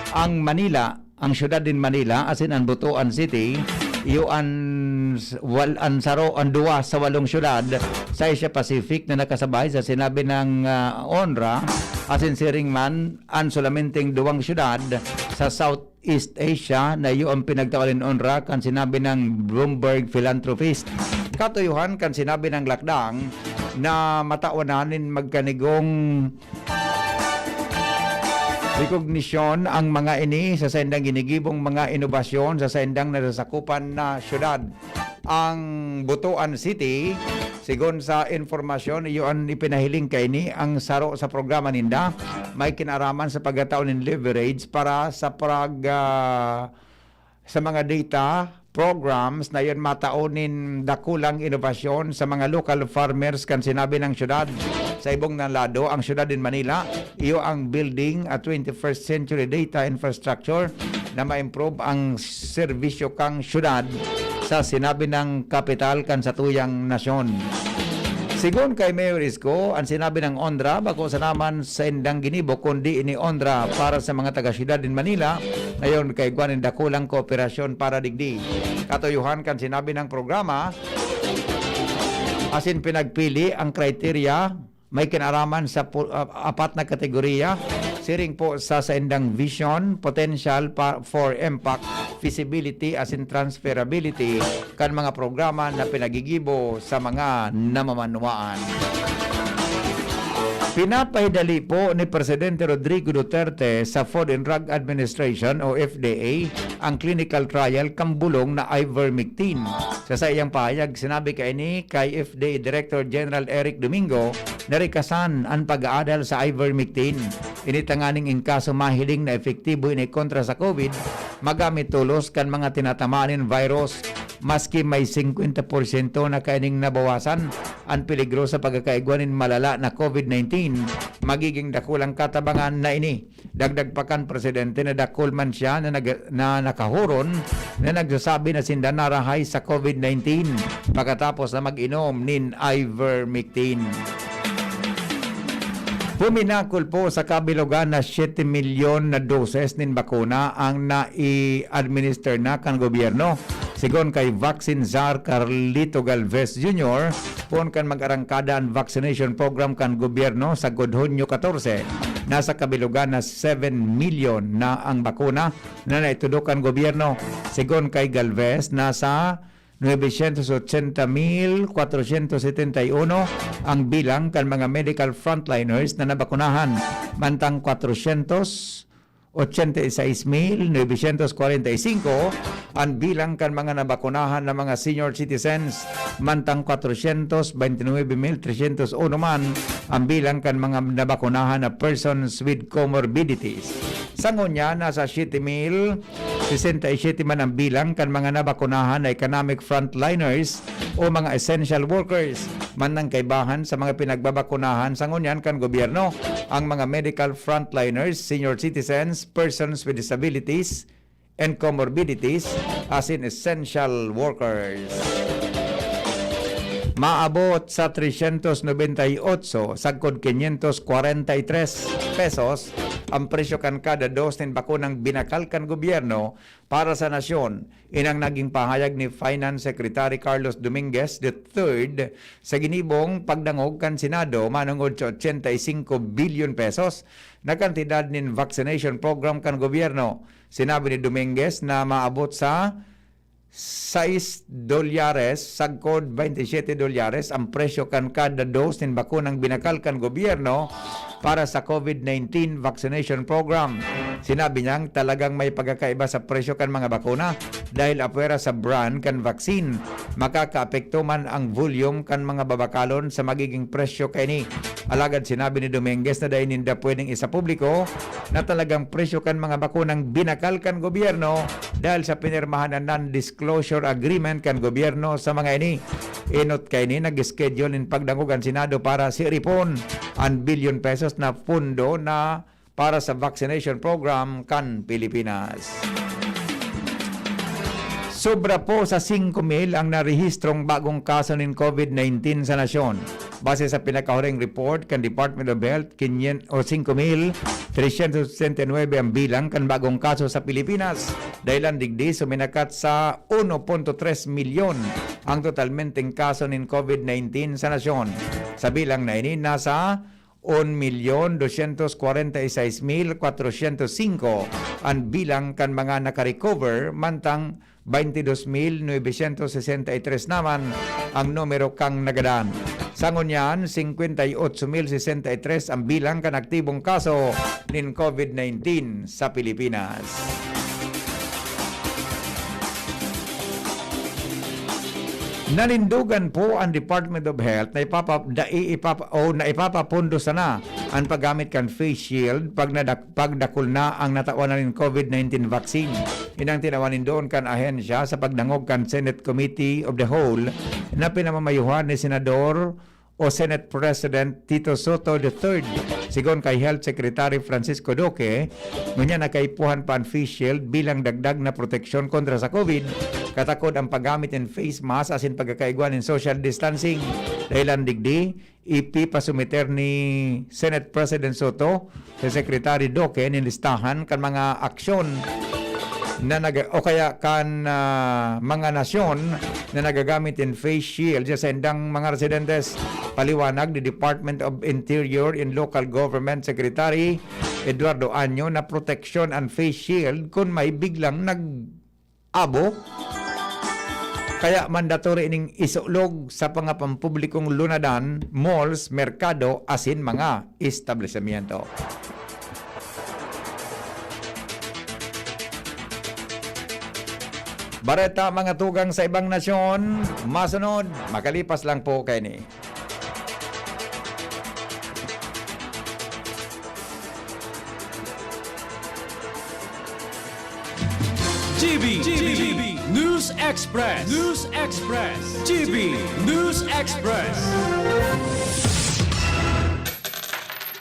Ang Manila, ang siyudad nin Manila, asin an Butuan City, iyo an s-, wal-, an saro, an duwa sa walong syudad sa Asia Pacific na nakasabay sa sinabi ng, ah, onra asin siring man an solamenteng duwang syudad sa South East Asia na iyo ang pinagtawan nin onra kan sinabi ng Bloomberg Philanthropist. Katuyuhan kan sinabi ng lakdang na matawan na nin magkanigong rekognisyon ang mga ini sa saindang ginigibong mga inobasyon sa saindang nasasakupan na syudad. Ang Butuan City, sigon sa impormasyon, iyo an ipinahiling kaini ang saro sa programa ninda, may kinaraman sa pagkatao nin leverage para sa prag-, ah, sa mga data programs na iyan matao nin dakulang inobasyon sa mga local farmers kan sinabi ng syudad. Sa ibong na lado, ang syudad nin Manila, iyo ang building a twenty-first century data infrastructure na ma-improve ang serbisyo kan syudad sa sinabi ng kapital kan satuyang nasyon. Sigon kay Mayor Isko, ang sinabi ng onra bako sana man saindang ginibo kundi ini onra para sa mga taga-syudad nin Manila, ayon kay igwa nin dakulang kooperasyon para digdi. Katuyuhan kan sinabi ng programa, asin pinagpili ang kriterya may kinaraman sa pu-, ah, apat na kategorya, siring po sa saindang vision, potential pa, for impact, feasibility, asin transferability kan mga programa na pinagigibo sa mga namamanwaan. Pinapahidali po ni Presidente Rodrigo Duterte sa Food and Drug Administration o F D A ang clinical trial kan bulong na ivermectin. Sa saiyang pahayag, sinabi kaini kay F D A Director General Eric Domingo na rikasan an pag-aadal sa ivermectin. Ini tanganing in kaso mahiling na epektibo ini kontra sa COVID, magamit tolos kan mga tinatamaan nin virus. Maski may singkwenta porsyento na kaining nabawasan an peligro sa pagkakaigwa nin malala na COVID nineteen, magiging dakulang katabangan na ini. Dagdag pa kan presidente na dakul man siya na nag-, na nakahuron na nagsasabi na sinda narahay sa COVID nineteen pakatapos na mag-inom nin ivermectin. Puminakol po sa kabilugan na siyete milyon na doses nin bakuna ang nai-administer na kan gobyerno. Sigon kay Vaccine Czar Carlito Galvez Junior, poon kan mag-arangkada an vaccination program kan gobyerno sagkod Hunyo katorse, nasa kabilugan na seven milyon na ang bakuna na naitudok kan gobyerno. Sigon kay Galvez, nasa nuebe syentos ochenta mil kwatrosyentos setenta y uno ang bilang kan mga medical frontliners na nabakunahan, mantang kwatrosyentos ochenta y seis mil nuebe syentos kwarenta y singko an bilang kan mga nabakunahan na mga senior citizens, mantang kwatrosyentos bente nuebe mil tresyentos uno man ang bilang kan mga nabakunahan na persons with comorbidities. Sa ngunyan, nasa siyete mil sesenta y siyete man ang bilang kan mga nabakunahan na economic frontliners o mga essential workers. Mantang kaibahan sa mga pinagbabakunahan sa ngunyan kan gobyerno, ang mga medical frontliners, senior citizens, persons with disabilities, and comorbidities, asin essential workers. Maabot sa tresyentos nobenta y otso sagkod kinyentos kwarenta y tres pesos ang presyo kan kada dos nin bakunang binakal kan gobyerno para sa nasyon. Inang naging pahayag ni Finance Secretary Carlos Dominguez the third sa ginibong pagdangog kan Senado manongod sa ochenta y singko bilyon pesos na kantidad nin vaccination program kan gobyerno. Sinabi ni Dominguez na maabot sa sais dolyares sagkod bente siyete dolyares ang presyo kan kada dos nin bakunang binakal kan gobyerno para sa COVID nineteen vaccination program. Sinabi niyang talagang may pagkakaiba sa presyo kan mga bakuna dahil apwera sa brand kan vaccine. Makakaapekto man ang volume kan mga babakalon sa magiging presyo kaini. Alagad sinabi ni Dominguez na dai ninda pwedeng isapubliko na talagang presyo kan mga bakunang binakal kan gobyerno dahil sa pinirmahan na non-disclosure agreement kan gobyerno sa mga ini. Enot kaini, nag-schedule nin pagdangog an Senado para siripon an bilyon pesos na pondo na para sa vaccination program kan Pilipinas. Sobra po sa singko mil ang narehistrong bagong kaso nin COVID nineteen sa nasyon. Base sa pinakahuring report kan Department of Health, kinyen-, o singko mil tresyentos sesenta y nuebe ang bilang kan bagong kaso sa Pilipinas. Dahilan digdi, suminakat sa uno punto tres milyon ang totalmenteng kaso nin COVID nineteen sa nasyon. Sa bilang na ini, nasa un milyon dosyentos kwarenta y seis mil kwatrosyentos singko an bilang kan mga naka-recover, mantang baynte dos mil nuebesyentos sesenta y tres naman ang numero kan nagadan. Sa ngunyan, singkwenta y otso mil sesenta y tres ang bilang kan aktibong kaso nin COVID nineteen sa Pilipinas. Nanindogan po ang Department of Health na ipapa-, dai ipapa-, o na ipapapondo sana an paggamit kan face shield pag nadak-, pagdakul na ang natawan na nin COVID nineteen vaccine. Inang tinawan nindoon kan ahensya sa pagdangog kan Senate Committee of the Whole na pinamamayuhan ni Senador o Senate President Tito Soto the third. Sigon kay Health Secretary Francisco Duque, ngunyan na kaipuhan pa an face shield bilang dagdag na proteksyon kontra sa COVID, katakod ang paggamit nin face mask asin pagkakaigwa nin social distancing. Dahilan digdi, ipipasumiter ni Senate President Soto si Secretary Duque nin listahan kan mga aksyon na nag-, o kaya kan, ah, mga nasyon na nagagamit nin face shield sa saindang mga residentes. Paliwanag ni Department of Interior and Local Government Secretary Eduardo Año na proteksyon an face shield kun may biglang nag-abo. Kaya mandatory ining isulog sa mga pampublikong lunadan, malls, merkado, asin mga establisamyento. Bareta, mga tugang sa ibang nasyon, masunod, makalipas lang po kaini. G B, G B, News Express, News Express, G B News Express.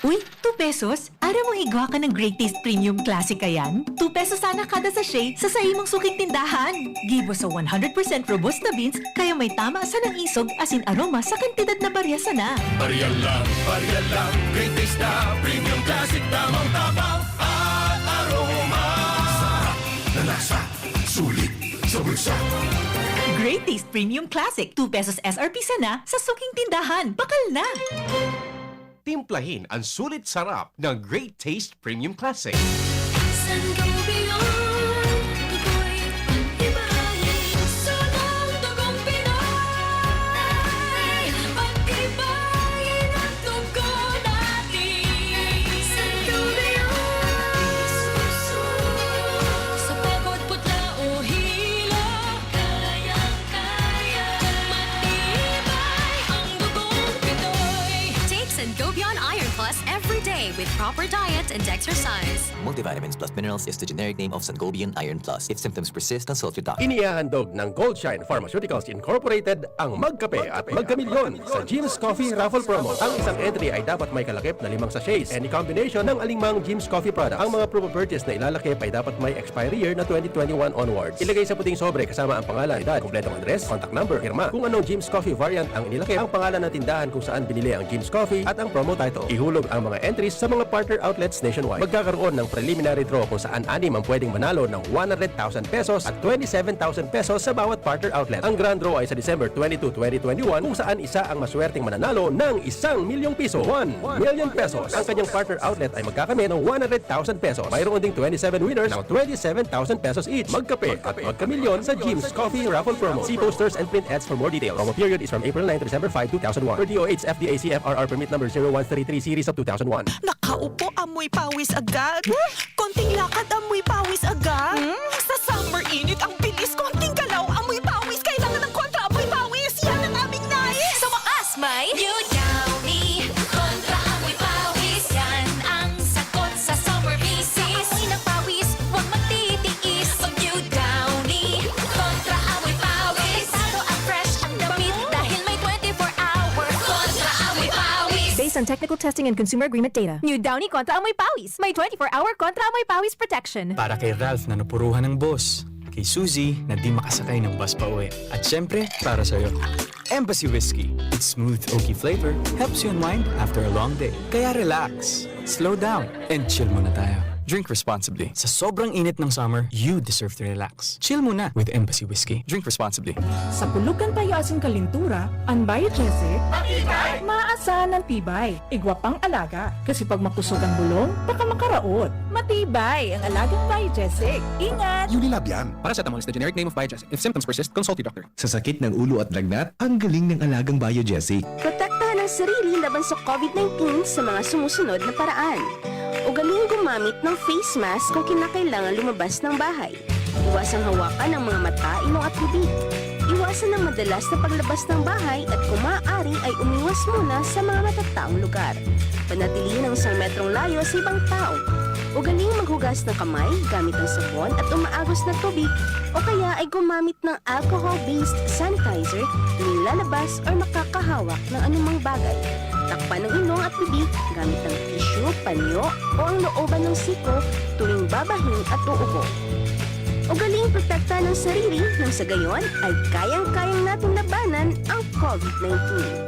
Uy, two pesos? Aram mo igwa ka ng Great Taste Premium Classic kayan? Two pesos sana kada sachet sa saimong suking tindahan. Gibo sa one hundred percent Robusta beans, kaya may tama sa nang-isog asin aroma sa kantidad na barya sana. Barya lang, barya lang, Great Taste na Premium Classic, tamang tabang at aroma. Sarap na lasa, sulit sa bulsa. Great Taste Premium Classic, two pesos S R P sana sa suking tindahan. Bakal na! Timplahin ang sulit sarap ng Great Taste Premium Classic. Sangobion, ako'y pag-ibahin. Sunong dugong Pinoy, pag-ibahin ang dugo natin. Sangobion, sa pagod, putla o hilo, kayang-kaya, matibay ang dugong Pinoy. Take Sangobion Iron Plus every day with proper diet and exercise. Multivitamins plus minerals is the generic name of Sangobion Iron Plus. If symptoms persist, consult your doctor. Inihahandog ng Goldshine Pharmaceuticals Incorporated ang Magkape at Magkamilyon sa Jim's Coffee Raffle Promo. Ang isang entry ay dapat may kalakip na limang sachets, any combination ng alingmang Jim's Coffee product. Ang mga proof of purchase na ilalakip ay dapat may expiry year na twenty twenty-one onwards. Ilagay sa puting sobre kasama ang pangalan, edad, kompletong address, contact number, pirma. Kung anong Jim's Coffee variant ang inilakip, ang pangalan ng tindahan kung saan binili ang Jim's Coffee at ang promo title. Ihulog ang mga entries sa mga partner outlets nationwide. Magkakaroon ng preliminary draw kung saan anim ang pwedeng manalo ng one hundred thousand pesos at twenty-seven thousand pesos sa bawat partner outlet. Ang grand draw ay sa December twenty-two, twenty twenty-one, kung saan isa ang maswerteng mananalo ng isang milyong piso, one million pesos. Ang kanyang partner outlet ay magkakamit ng one hundred thousand pesos. Mayroon ding twenty-seven winners ng twenty-seven thousand pesos each. Magkape at magkamilyon sa Jim's Coffee Raffle Promo. See posters and print ads for more details. Promo period is from April nine to December five, two thousand one. Per D O H F D A C F R R Permit Number zero one three three Series of two thousand one. Nakaupo, amoy pawis agad. Konting lakad, amoy pawis agad. Hmm? Sa summer init, ang bilis. Konting galaw, amoy pawis. Kailangan ng kontra amoy pawis. Yan ang aming nais. Sa wakas, may New Downy. Kontra amoy pawis. Yan ang sagot sa summer misis. Amoy ng pawis, huwag magtitiis. Mag New Downy. Kontra amoy pawis. Delikado at fresh ang damit dahil may twenty-four hour kontra amoy pawis. Based on technical testing and consumer agreement data. New Downy kontra amoy pawis. May twenty-four hour kontra amoy pawis protection. Para kay Ralph na napuruhan ng boss. Kay Suzy na di makasakay ng bus pa uwi. At syempre, para sa'yo. Embassy Whiskey. Its smooth, oaky flavor helps you unwind after a long day. Kaya relax, slow down, and chill muna tayo. Drink responsibly. Sa sobrang init ng summer, you deserve to relax. Chill muna with Embassy Whiskey. Drink responsibly. Sa pulugan tayo asin kalintura, ang Biogesic, maasahan ng tibay. Igwa pang alaga, kasi pag makusog ang bulong, baka makaraot. Matibay ang alagang Biogesic. Ingat! Unilab yan. Paracetamol is the generic name of Biogesic. If symptoms persist, consult your doctor. Sa sakit ng ulo at lagnat, ang galing ng alagang Biogesic. Protektahan ang sarili laban sa COVID nineteen sa mga sumusunod na paraan. Ugaling gumamit ng face mask kung kinakailangan lumabas ng bahay. Iwasang hawakan ang mga mata, ilong at bibig. Iwasan ang madalas na paglabas ng bahay at kung maaari ay umiwas muna sa mga matataong lugar. Panatilihin ang isang metrong layo sa ibang tao. Ugaling maghugas ng kamay gamit ang sabon at umaagos na tubig o kaya ay gumamit ng alcohol-based sanitizer tuwing lalabas or makakahawak ng anumang bagay. Takpan ang ilong at bibig gamit ang tissue, panyo o ang looban ng siko tuwing babahing at uubo. Ugaling protektahan ang sarili nang sa gayon ay kayang-kayang natin labanan ang COVID nineteen.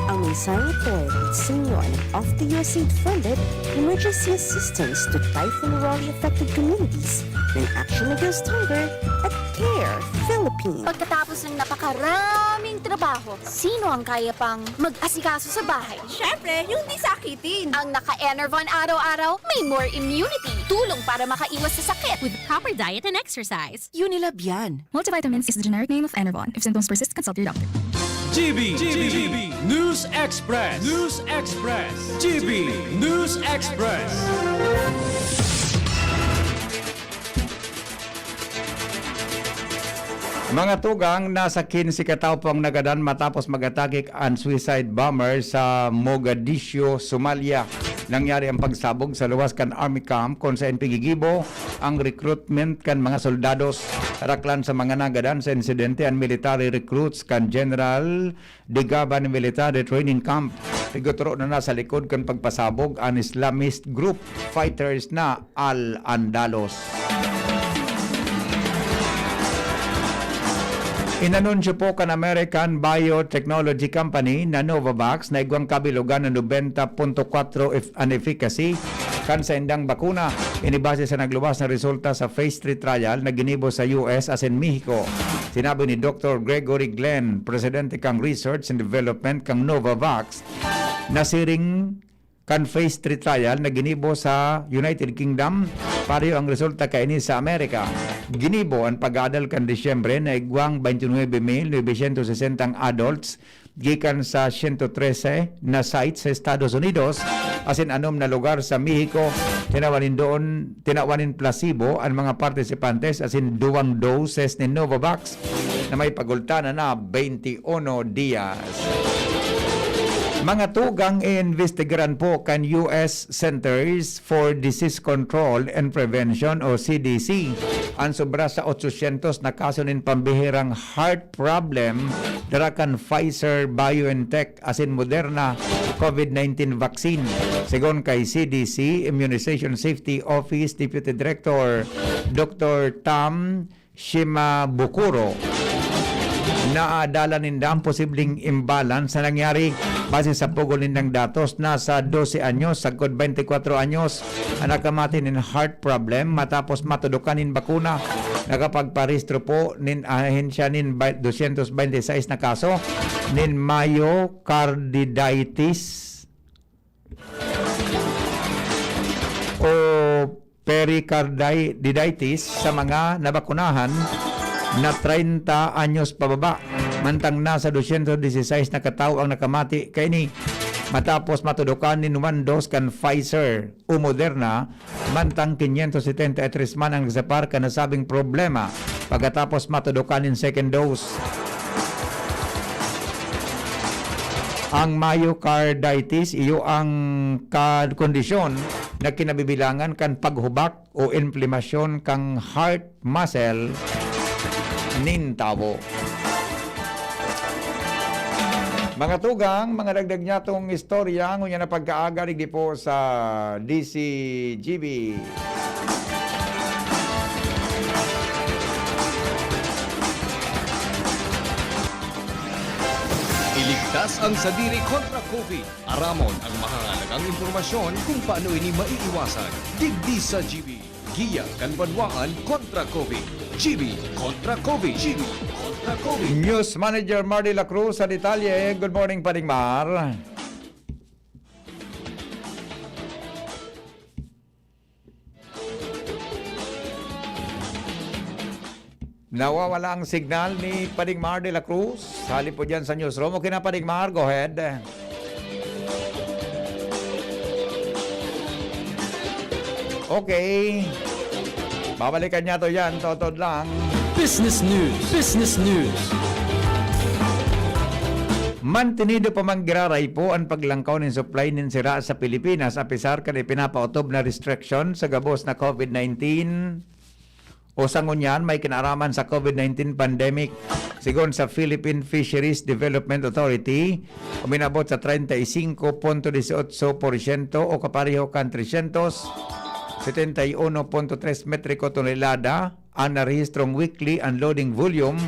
Ang mensaheng ito ay sa inyo ng Off the U S A funded Emergency Assistance to Typhoon Rolly Affected Communities ng Action Against Hunger at Care Philippines. Pagkatapos ng napakaraming trabaho, sino ang kaya pang mag-asikaso sa bahay? Siyempre, yung di sakitin. Ang naka-Enervon araw-araw, may more immunity. Tulong para makaiwas sa sakit. With proper diet and exercise. Unilab yan. Multivitamins is the generic name of Enervon. If symptoms persist, consult your doctor. G B, G B, News Express, News Express, G B News Express. Mga tugang, nasa kinse katawo po ang nagadan matapos mag-atake an suicide bomber sa Mogadishu, Somalia. Nangyari ang pagsabog sa luwas kan army camp kun saen piggigibo ang recruitment kan mga soldados. Raklan sa mga nagadan sa insidente an military recruits kan General Degaban Military Training Camp. Tigutro na na sa likod kan pagpasabog an Islamist group fighters na Al-Andalos. Inanunsyo po kan American biotechnology company na Novavax na igwang kabilogan na nobenta punto kwatro if-, an efficacy kan saindang bakuna. Ini base sa nagluwas na resulta sa phase three trial na ginibo sa U S asin Mexico. Sinabi ni Doktor Gregory Glenn, presidente kan Research and Development kan Novavax, na siring kan phase three trial na ginibo sa United Kingdom, pareho ang resulta kaini sa Amerika. Ginibo an pag-aadal kan Disyembre na igwang twenty-nine mil novecientos sesenta ang adults gikan sa siyento trese na site sa Estados Unidos, asin anom na lugar sa Mexico. Tinawan nin doon, tinawan nin placebo an mga partisipantes, asin duwang doses nin Novavax na may pagultanan na twenty-uno dias. Mga tugang, iimbestigaran po kan U S Centers for Disease Control and Prevention o C D C an sobra sa otsosyentos na kaso nin pambihirang heart problem dara kan Pfizer-BioNTech asin Moderna COVID nineteen vaccine. Segun kay C D C Immunization Safety Office Deputy Director Doktor Tam Shimabukuro, naadalan ninda ang posibleng imbalance na nangyari. Base sa pugol nindang datos, nasa dose anyos sagkod twenty-kwatro anyos an nakamati nin heart problem matapos matudokan nin bakuna. Nakapagparehistro po nin ahensya nin bai-, dosyentos bente y seis na kaso nin myocarditis o pericarditis sa mga nabakunahan na treinta anyos pababa, mantang nasa dosyentos disisais na katawo ang nakamati kaini matapos matudokan nin one dose kan Pfizer o Moderna, mantang quinientos setenta y tres man ang nagsapar kan nasabing problema pagkatapos matudokan nin second dose. Ang myocarditis iyo ang ka-, kondisyon na kinabibilangan kan paghubak o inflamasyon kan heart muscle nin tawo. Mga tugang, mga dagdag niyatong istorya, ngunyan na pagkaaga, digdi po sa D C G B. Iligtas ang sadiri kontra COVID. Aramon ang mahahalagang impormasyon kung paano ini maiiwasan. Digdi sa G B, giya kan banwaan kontra COVID. G B kontra COVID. G B kontra COVID. News Manager Mardy La Cruz sa detalye. Good morning, Pading Mar. Nawawala ang signal ni Pading Mar de la Cruz. Halip po dyan sa newsroom. Okay na, Pading Mar, go ahead. Okay. Babalikan niya to yan, totod lang. Business News. Business News. Mantenido pa man giraray po an paglangkaw nin supply nin sira sa Pilipinas, apisar kan ipinapaotob na restriction sa gabos na COVID nineteen o sa ngunyan may kinaaraman sa COVID nineteen pandemic. Sigon sa Philippine Fisheries Development Authority, uminabot sa treinta y cinco punto dieciocho por ciento o kapareho kan trescientos setenta y uno punto tres metriko tonelada ang narehistrong weekly unloading volume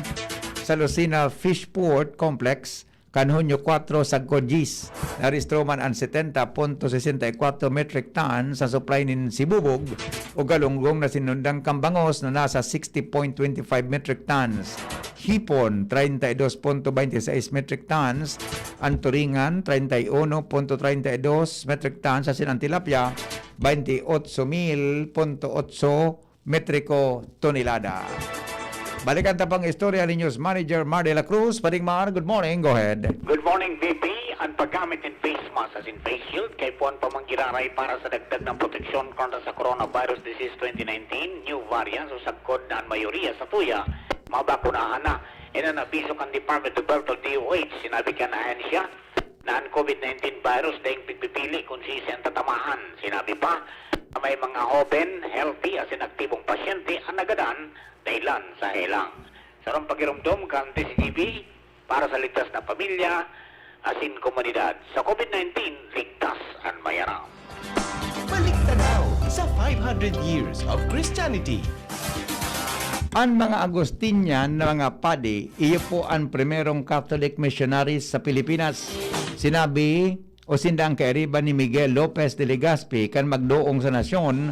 sa Lucena Fishport Complex kan Hunyo kwatro sagkod dyes. Narehistro man an setenta punto sesenta y kwatro metric tons sa supply nin sibubog o galunggong na sinundan kan bangos na nasa sixty point twenty five metric tons. Hipon, treinta y dos punto veintiseis metric tons. An turingan, treinta y uno punto treinta y dos metric tons. Asin an tilapia, veintiocho mil punto otso metriko tonelada. Balikan ta pang istorya ni News Manager Mar de la Cruz. Pading Mar, good morning. Go ahead. Good morning, B P. An paggamit nin face mask asin face shield kaipuhan pa man giraray para sa dagdag na proteksyon kontra sa coronavirus disease twenty nineteen new variants o sagkod na an mayoriya sa tuya mabakunahan na. Yan an abiso kan Department of Health o D O H. Sinabi kan ahensya, na an COVID nineteen virus daing pigpipili kun siisay an tatamaan. Sinabi pa na may mga hoben, healthy asin aktibong pasyente an nagadan dahilan sa helang. Sarong pagiromdom kan T C G B para sa ligtas na pamilya asin komunidad. Sa COVID nineteen, ligtas an mayaram. Baliktanaw sa five hundred Years of Christianity. An mga Agustinian na mga padi, iyo po an primerong Catholic missionaries sa Pilipinas. Sinabi o sinda ang kairiba ni Miguel Lopez de Legazpi kan magdoong sa nasyon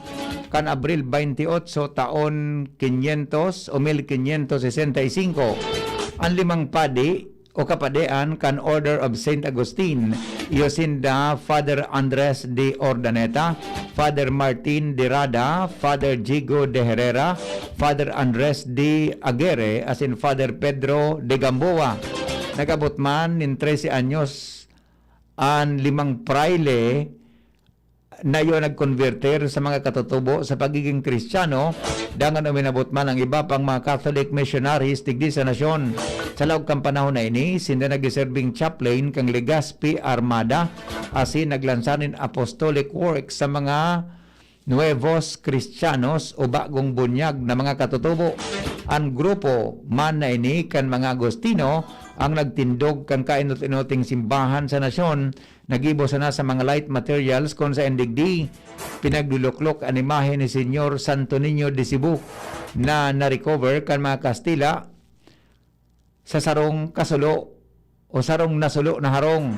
kan Abril twenty-eight taon quinientos o mil quinientos sesenta y cinco. An limang padi o kapadian kan Order of Saint Augustine, iyo sinda Father Andres de Urdaneta, Father Martin de Rada, Father Jigo de Herrera, Father Andres de Aguirre, asin Father Pedro de Gamboa. Nag-abot man nin trese anyos an limang prayle na iyo nagkonbertir sa mga katutubo sa pagiging Kristiyano, dangan uminabot man ang iba pang mga Catholic missionaries digdi sa nasyon. Sa laog kan panahon na ini, sinda nagseserbing chaplain kan Legazpi Armada asin naglansar nin apostolic work sa mga nuevos Kristiyanos o bagong bunyag na mga katutubo. An grupo man na ini kan mga Agustino ang nagtindog kan kainot-inoting simbahan sa nasyon. Nagibo sana sa mga light materials kun saen digdi pinagluluklok an imahe ni Señor Santo Niño de Cebu na na-recover kan mga Kastila sa sarong kasulo o sarong nasulo na harong.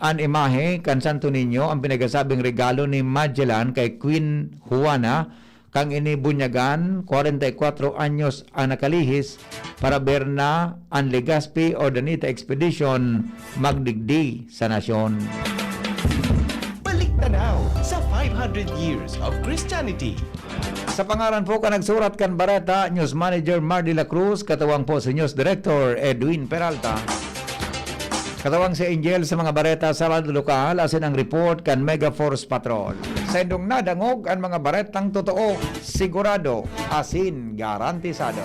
An imahe kan Santo Niño ang pinagsasabing regalo ni Magellan kay Queen Juana, kan ini bunyagan, kwarenta y kwatro anyos ang nakalihis, para Berna an Legazpi Urdaneta Expedition magdigdi sa nasyon. Balik tanaw sa five hundred Years of Christianity. Sa pangaran po kan nagsurat kan bareta, News Manager Mar de la Cruz, katuwang po si News Director Edwin Peralta. Katuwang si Angel sa mga bareta sa Radyo Lokal, asin ang report kan Mega Force Patrol. Sa indong nadangog an mga baretang totoo, sigurado, asin garantisado.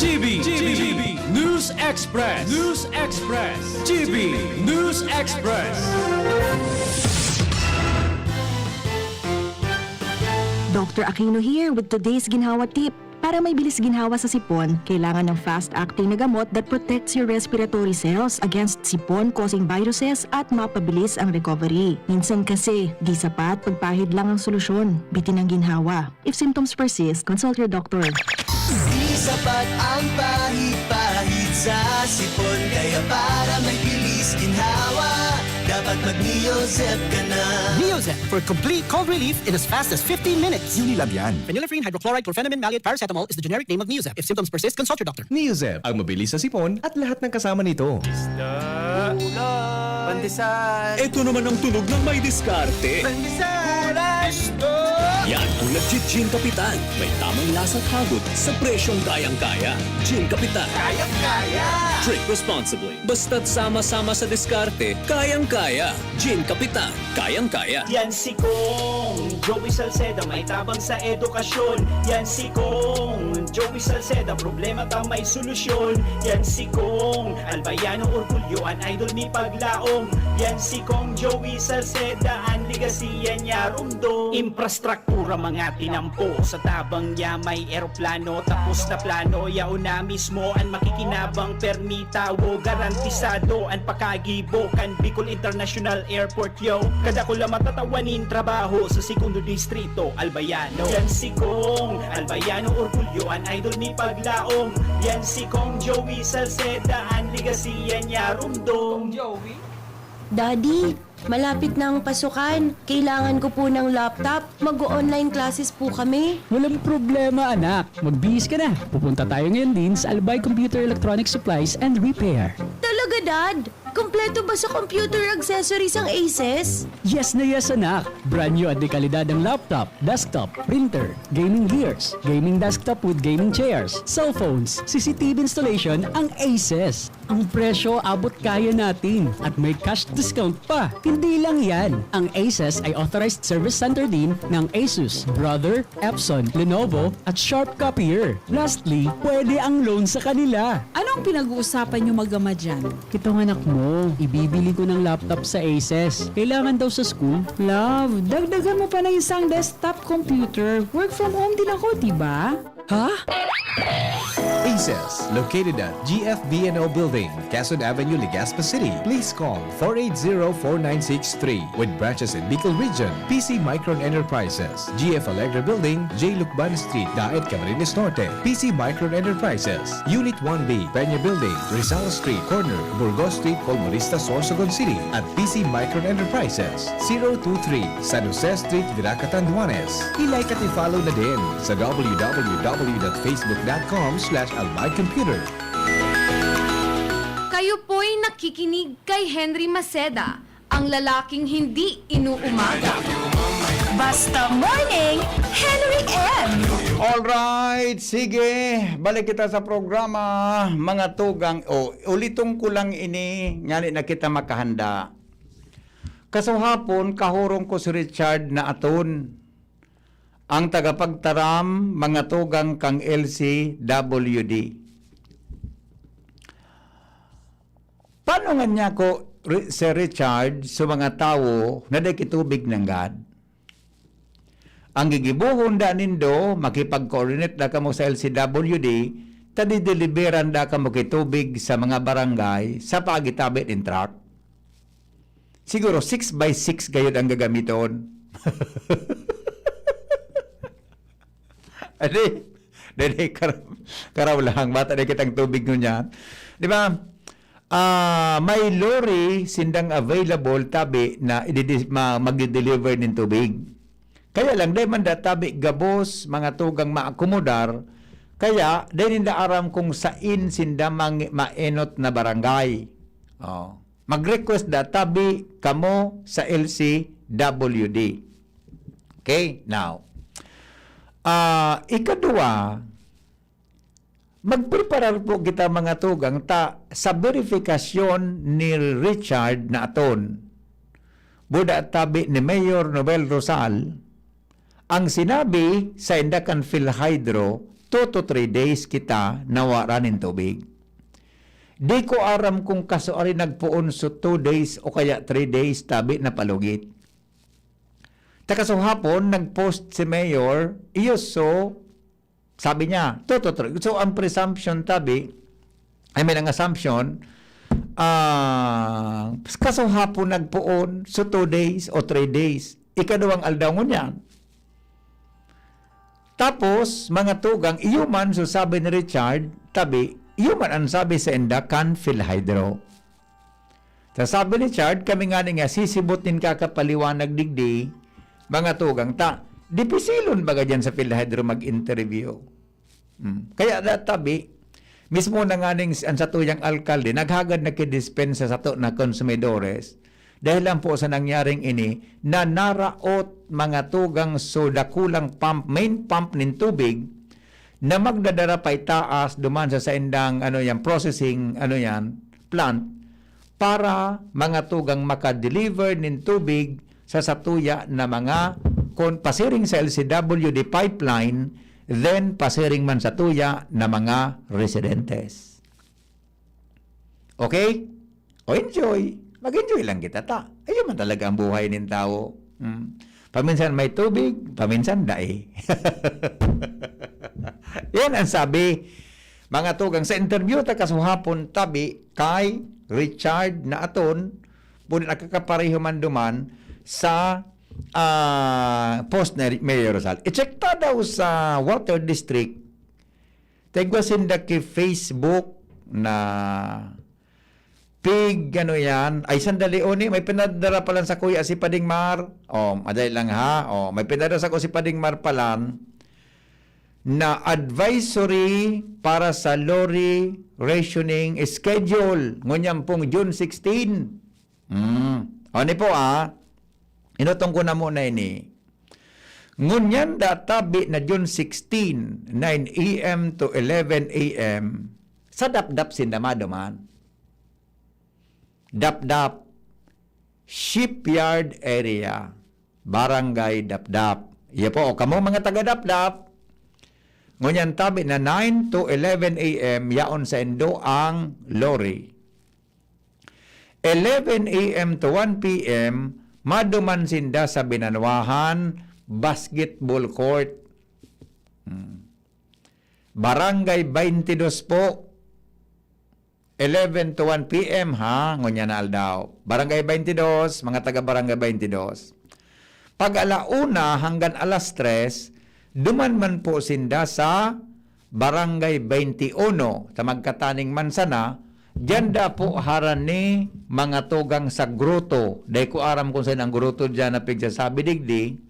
G B, G B, News Express, News Express, G B, News Express. Doctor Aquino here with today's ginhawa tip. Para may bilis ginhawa sa sipon, kailangan ng fast-acting na gamot that protects your respiratory cells against sipon-causing viruses at mapabilis ang recovery. Minsan kasi, di sapat pagpahid lang ang solusyon. Bitin ang ginhawa. If symptoms persist, consult your doctor. Di sapat ang pahid-pahid sa sipon. Kaya para may bilis ginhawa, dapat mag-Neozep ka na. Neozep for complete cold relief in as fast as fifteen minutes. Unilab yan. Phenylephrine hydrochloride chlorphenamine maleate paracetamol is the generic name of Neozep. If symptoms persist, consult your doctor. Neozep, ang mabilis sa sipon at lahat ng kasama nito. Pandesal. Ito naman ang tunog ng may diskarte. Pandesal. Yan ang nagji-Gin Kapitan. May tamang lasa at hagod sa presyong kayang-kaya. Gin Kapitan. Kayang-kaya. Drink responsibly. Basta't sama-sama sa diskarte, kayang-kaya. Gin Kapitan. Kayang-kaya. Yan si Kong Joey Salceda, may tabang sa edukasyon. Yan si Kong Joey Salceda, problema ta may solusyon. Yan si Kong Albayano Orgulyo, an idol mi paglaom. Yan si Kong Joey Salceda, an legacy yan niya rumdom. Infrastruktura mga tinampo, sa tabang niya may eroplano. Tapos na plano, yaon na mismo an makikinabang. Permi tawo, garantisado an pakagibo kan Bicol International Airport. Yo, kadakula matatawa nin trabaho sa segundo distrito, Albayano. Yan si Kong Albayano Orgulyo, an idol mi paglaom. Yan si Kong Joey Salceda, an legacy yan niya rumdom. Daddy, malapit na ang pasukan. Kailangan ko po ng laptop. Mag-o-online classes po kami. Walang problema, anak. Magbihis ka na. Pupunta tayo ngayon din sa Albay Computer Electronic Supplies and Repair. Talaga, Dad? Kompleto ba sa computer accessories ang Aces? Yes na yes, anak! Brand new at dekalidad ang laptop, desktop, printer, gaming gears, gaming desktop with gaming chairs, cellphones, C C T V installation ang Aces. Ang presyo abot kaya natin at may cash discount pa. Hindi lang yan, ang Aces ay authorized service center din ng Asus, Brother, Epson, Lenovo at Sharp Copier. Lastly, pwede ang loan sa kanila. Anong pinag-uusapan nyo mag-ama dyan? Itong anak mo, ibibili ko ng laptop sa Aces. Kailangan daw sa school. Love, dagdagan mo pa ng isang desktop computer. Work from home din ako, di ba? Ha? Aces, located at G F B N O Building, Quezon Avenue, Legazpi City. Please call four eight zero, four nine six three. With branches in Bicol Region, P C Micron Enterprises, G F Alegre Building, J Lucban Street, Daet, Camarines Norte. P C Micron Enterprises, Unit one B, Peña Building, Rizal Street, corner, Burgos Street, Colmonista, Sorsogon City. At P C Micron Enterprises, zero two three, San Jose Street, Virac, Catanduanes. I-like at i-follow na din sa w w w dot facebook dot com slash albay computer. Kayo po'y nakikinig kay Henry Maceda, ang lalaking hindi inuumaga. Basta Morning, Henry M. Alright, sige. Balik kita sa programa, mga tugang. O, uliton ko lang ini, ngani na kita makahanda. Kasuhapon, kahurong ko si Richard na aton, ang tagapagtaram, mga tugang kan L C W D. Paano nga niya ko, Ri- Sir Richard, sa mga tawo na dai kitubig nanggad? Ang gigibohon da nindo, makipag-coordinate da kamo sa L C W D, ta dideliveran da kamo ki tubig sa mga barangay sa pagitabi nin truck. Siguro six by six gayod ang gagamiton. Adi, dede, karaw, karaw lang, bata na kitang tubig ngunyan. Di ba? Ah, may lorry sindang available tabi na ididi- ma- magde-deliver nin tubig. Kaya lang, dai man da tabi gabos, mga tugang maakomodar, kaya dai ninda aram kung sain sinda mang- maenot na barangay. Oh. Mag-request da tabi kamo sa L C W D. Okay, now, ah, ikaduwa, magpreparar po kita, mga tugang, ta sa verifikasyon ni Richard na aton, buda tabi ni Mayor Noel Rosal, ang sinabi sa inda kan PhilHydro, two to three days kita nawara nin tubig. Di ko aram kung kasuari nagpoon so two days o kaya three days tabi na palugit. Takasuhapon, nag-post si Mayor, iyo so, sabi niya, two to three. So, ang presumption tabi, I mean, ang assumption, ah, kasuhapon nagpoon, so two days o three days. Ikaduwang aldaw ngunyan. Tapos, mga tugang, iyo man, so sabi ni Richard, tabi, iyo man ang sabi sa inda kan PhilHydro. Sa sabi ni Richard, kami nga nga sisibot nin kakapaliwanag digdi, mga tugang ta, dipisilon baga dyan sa PhilHydro mag-interview. Hmm. Kaya da, tabi, mismo na nga ning, ang satuyang alkalde, naghagad na kidispensa sato na konsumidores, dahil lang po sa nangyaring ini, na naraot mga tugang so dakulang pump, main pump nin tubig, na magdadara pa itaas duman sa saindang, ano yan, processing, ano yan, plant, para mga tugang maka-deliver nin tubig sa satuya na mga, kon pasiring sa L C W D pipeline, then pasiring man satuya na mga residentes. Okay? O enjoy. Mag-enjoy lang kita ta. Ayun man talaga ang buhay nin tawo. Hmm. Paminsan may tubig, paminsan dai. Yan ang sabi. Mga tugang, sa interview ta kasuhapon tabi kay Richard na aton, pwede nakakapareho man duman sa ah, post ni Mayor Rosal. I-check ta daw sa Water District. Taigwa sinda ki Facebook na pig, ano yan. Ay, sandali, oni, may pinadara pa lang sa kuya si Pading Mar. Oh, madali lang ha. Oh, may pinadara sa ko si Pading Mar pa lang. na advisory para sa lorry rationing schedule. Ngunyan pong June sixteen. Hmm. O, ni po, ah. Inutong ko na muna ini. Ngunyan da tabi na June sixteen, nine a m to eleven a m, sa Dapdap sinda maduman. Dapdap, Shipyard Area, Barangay Dapdap. Iya po, o kamo mga taga Dapdap, ngunyan tabi na nine to eleven a m, yaon saindo ang lorry. Eleven a m to one p m, maduman sinda sa Binanwahan Basketball Court. Hmm. Barangay twenty-two po. Eleven to one p m, ha, ngunyan na aldaw. Barangay twenty-two, mga taga Barangay twenty-two. Pag ala una hanggang alas tres, duman man po sinda sa Barangay twenty-uno, sa magkataning man sana, diyan da po harani mga tugang sa Grotto. Dai ko aram kung saan ang Grotto diyan na pigsasabi digdi.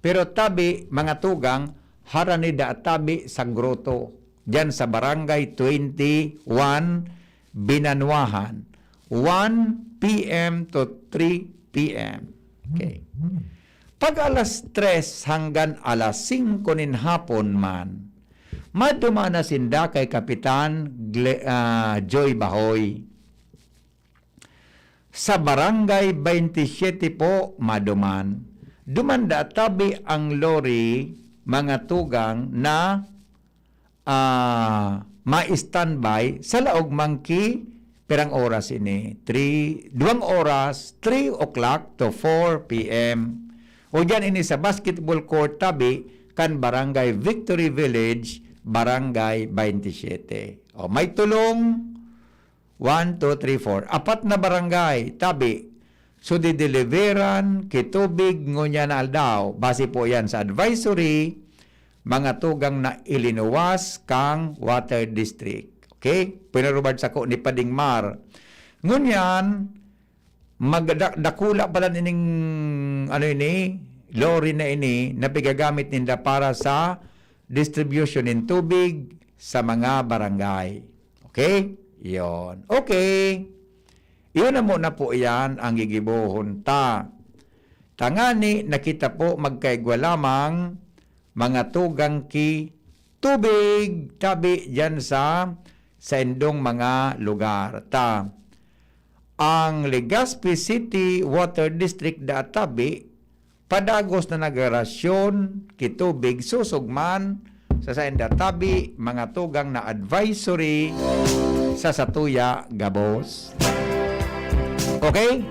Pero tabi, mga tugang, harani da tabi sa Grotto. Diyan sa Barangay twenty-one, Binanwahan, one p m to three p m. Okay. Pag alas tres hanggang alas singko nin hapon man, maduman na sinda kay Kapitan Gle-, ah, Joy Bahoy. Sa Barangay twenty-seven po, maduman. Duman da tabi ang lorry, mga tugang na ah, ma-standby sa laog man ki pirang oras ini? Three, duwang oras, three o'clock to four p m. O diyan ini sa basketball court tabi kan Barangay Victory Village, Barangay twenty-seven. O, may tulong, one, two, three, four. Apat na barangay tabi. So, dideliveran ki tubig ngunyan na aldaw. Base po yan sa advisory, mga tugang na ilinuwas kang water district. Okay? Pinarubad sako ni Pading Mar. Ngunyan, magda-, dakula pala nining, ano ini, lorry na ini, na pigagamit ninda para sa distribution nin tubig sa mga barangay. Okay? Yon. Okay. Iyon na muna po iyan ang gigibohon ta. Tangani na kita po magkaigwa lamang, mga tugang ki tubig tabi diyan sa saindong mga lugar. Ta, ang Legazpi City Water District da tabi, padagos na nagrarasyon ki tubig susog man sa sainda tabi, mga tugang na advisory sa satuya gabos. Okay?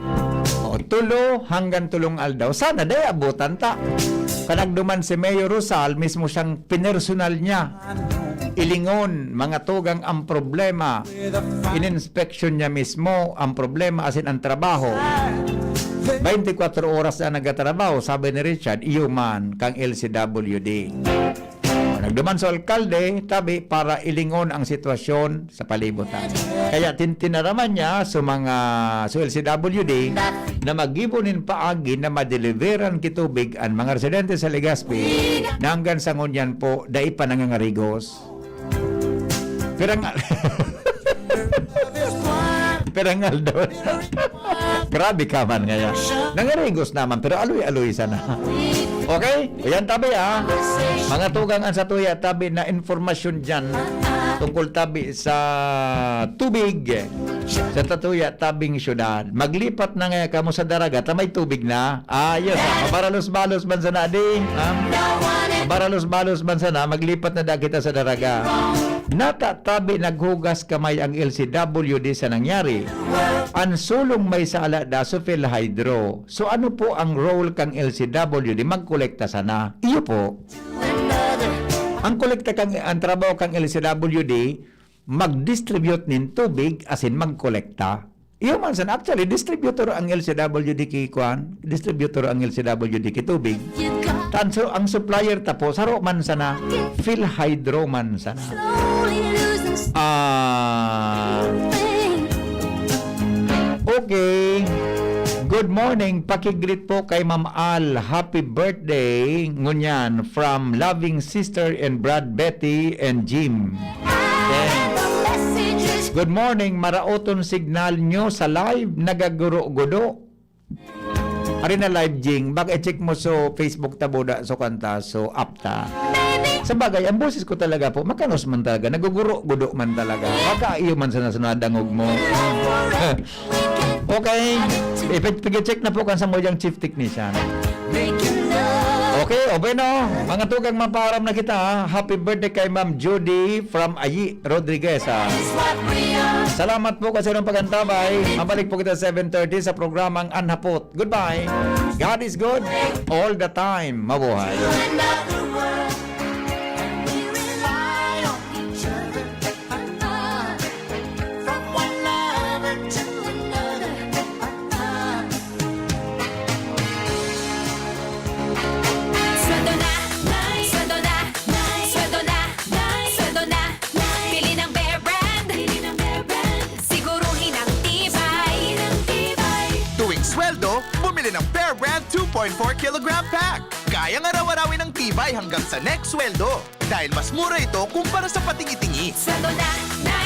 O, tulo hanggang tulong aldaw. Sana dai abutan ta. Kanagduman si Mayor Rosal, mismo siyang pinersonal niya. Ilingon, mga tugang ang problema. Ininspeksyon niya mismo ang problema, asin ang trabaho. Twenty-four oras na nagtatrabaho, sabi ni Richard, iyo man, kang L C W D. O, nagduman sa alkalde, tabi, para ilingon ang sitwasyon sa palibutan. Kaya tin-, tinaraman niya sa mga, sa L C W D na maggibo nin paagi na madeliveran ki tubig an mga residente sa Legazpi na hanggang sa ngunyan po, dai pa nangangarigos. Pirang, pirang aldaw. Grabe ka man ngayon. Nangarigos naman, pero aloy-aloy sana. Okay? O yan, tabi, ah. Mga tugang an satuya, tabi na informasyon dyan tungkol tabi sa tubig sa tatuya, tabing syudad. Maglipat na nga kamo sa Daraga, ta may tubig na. Ayos, ah. Mabaralos-balos man sana, di? Ha? Mabaralos-balos man sana, maglipat na da kita sa Daraga. Nata tabi naghugas kamay ang L C W D sa nangyari. An sulong may sala da sa PhilHydro. So, ano po ang role kang L C W D? Magkolekta sana. Iyo po. Ang kolekta kang, ang trabaho kang L C W D, mag-distribute nin tubig, asin magkolekta. Iyo man sana, actually, distributor ang L C W D ki kuan, distributor ang L C W D ki tubig. Tan so, ang supplier ta po, saro man sana, PhilHydro man sana. Ah, okay. Good Good morning, paki-greet po kay Ma'am Al. Happy birthday, ngunyan, from loving sister and brad Betty and Jim. Ayan. Good morning, maraoton signal nyo sa live, nagaguro-gudo. Ari na live, Jing. Baka i-check mo so Facebook ta buda, so kanta, so app ta. Sa bagay, ang boses ko talaga po, makanos man talaga, naguguro-gudo man talaga. Baka iyo man sa nasunadangog mo. Okay. Ipag-check na po kan sa mo diyang chief technician. Okay, o bueno, mga tugang, maparam na kita, ha. Happy birthday kay Ma'am Judy from Ayi Rodriguez, ha. Salamat po kasi ng pag-antabay. Mabalik po kita seven thirty sa programang Anhapot. Goodbye. God is good all the time. Mabuhay. Sweldo na, sweldo na, sweldo na, sweldo na. Bili ng Bear Brand. Siguruhin ang tibay. Tuwing sweldo, bumili ng Bear Brand two point four kilogram pack. Kayang araw-arawin ang tibay hanggang sa next sweldo. Dahil mas mura ito kumpara sa patingi-tingi. Sweldo na, na,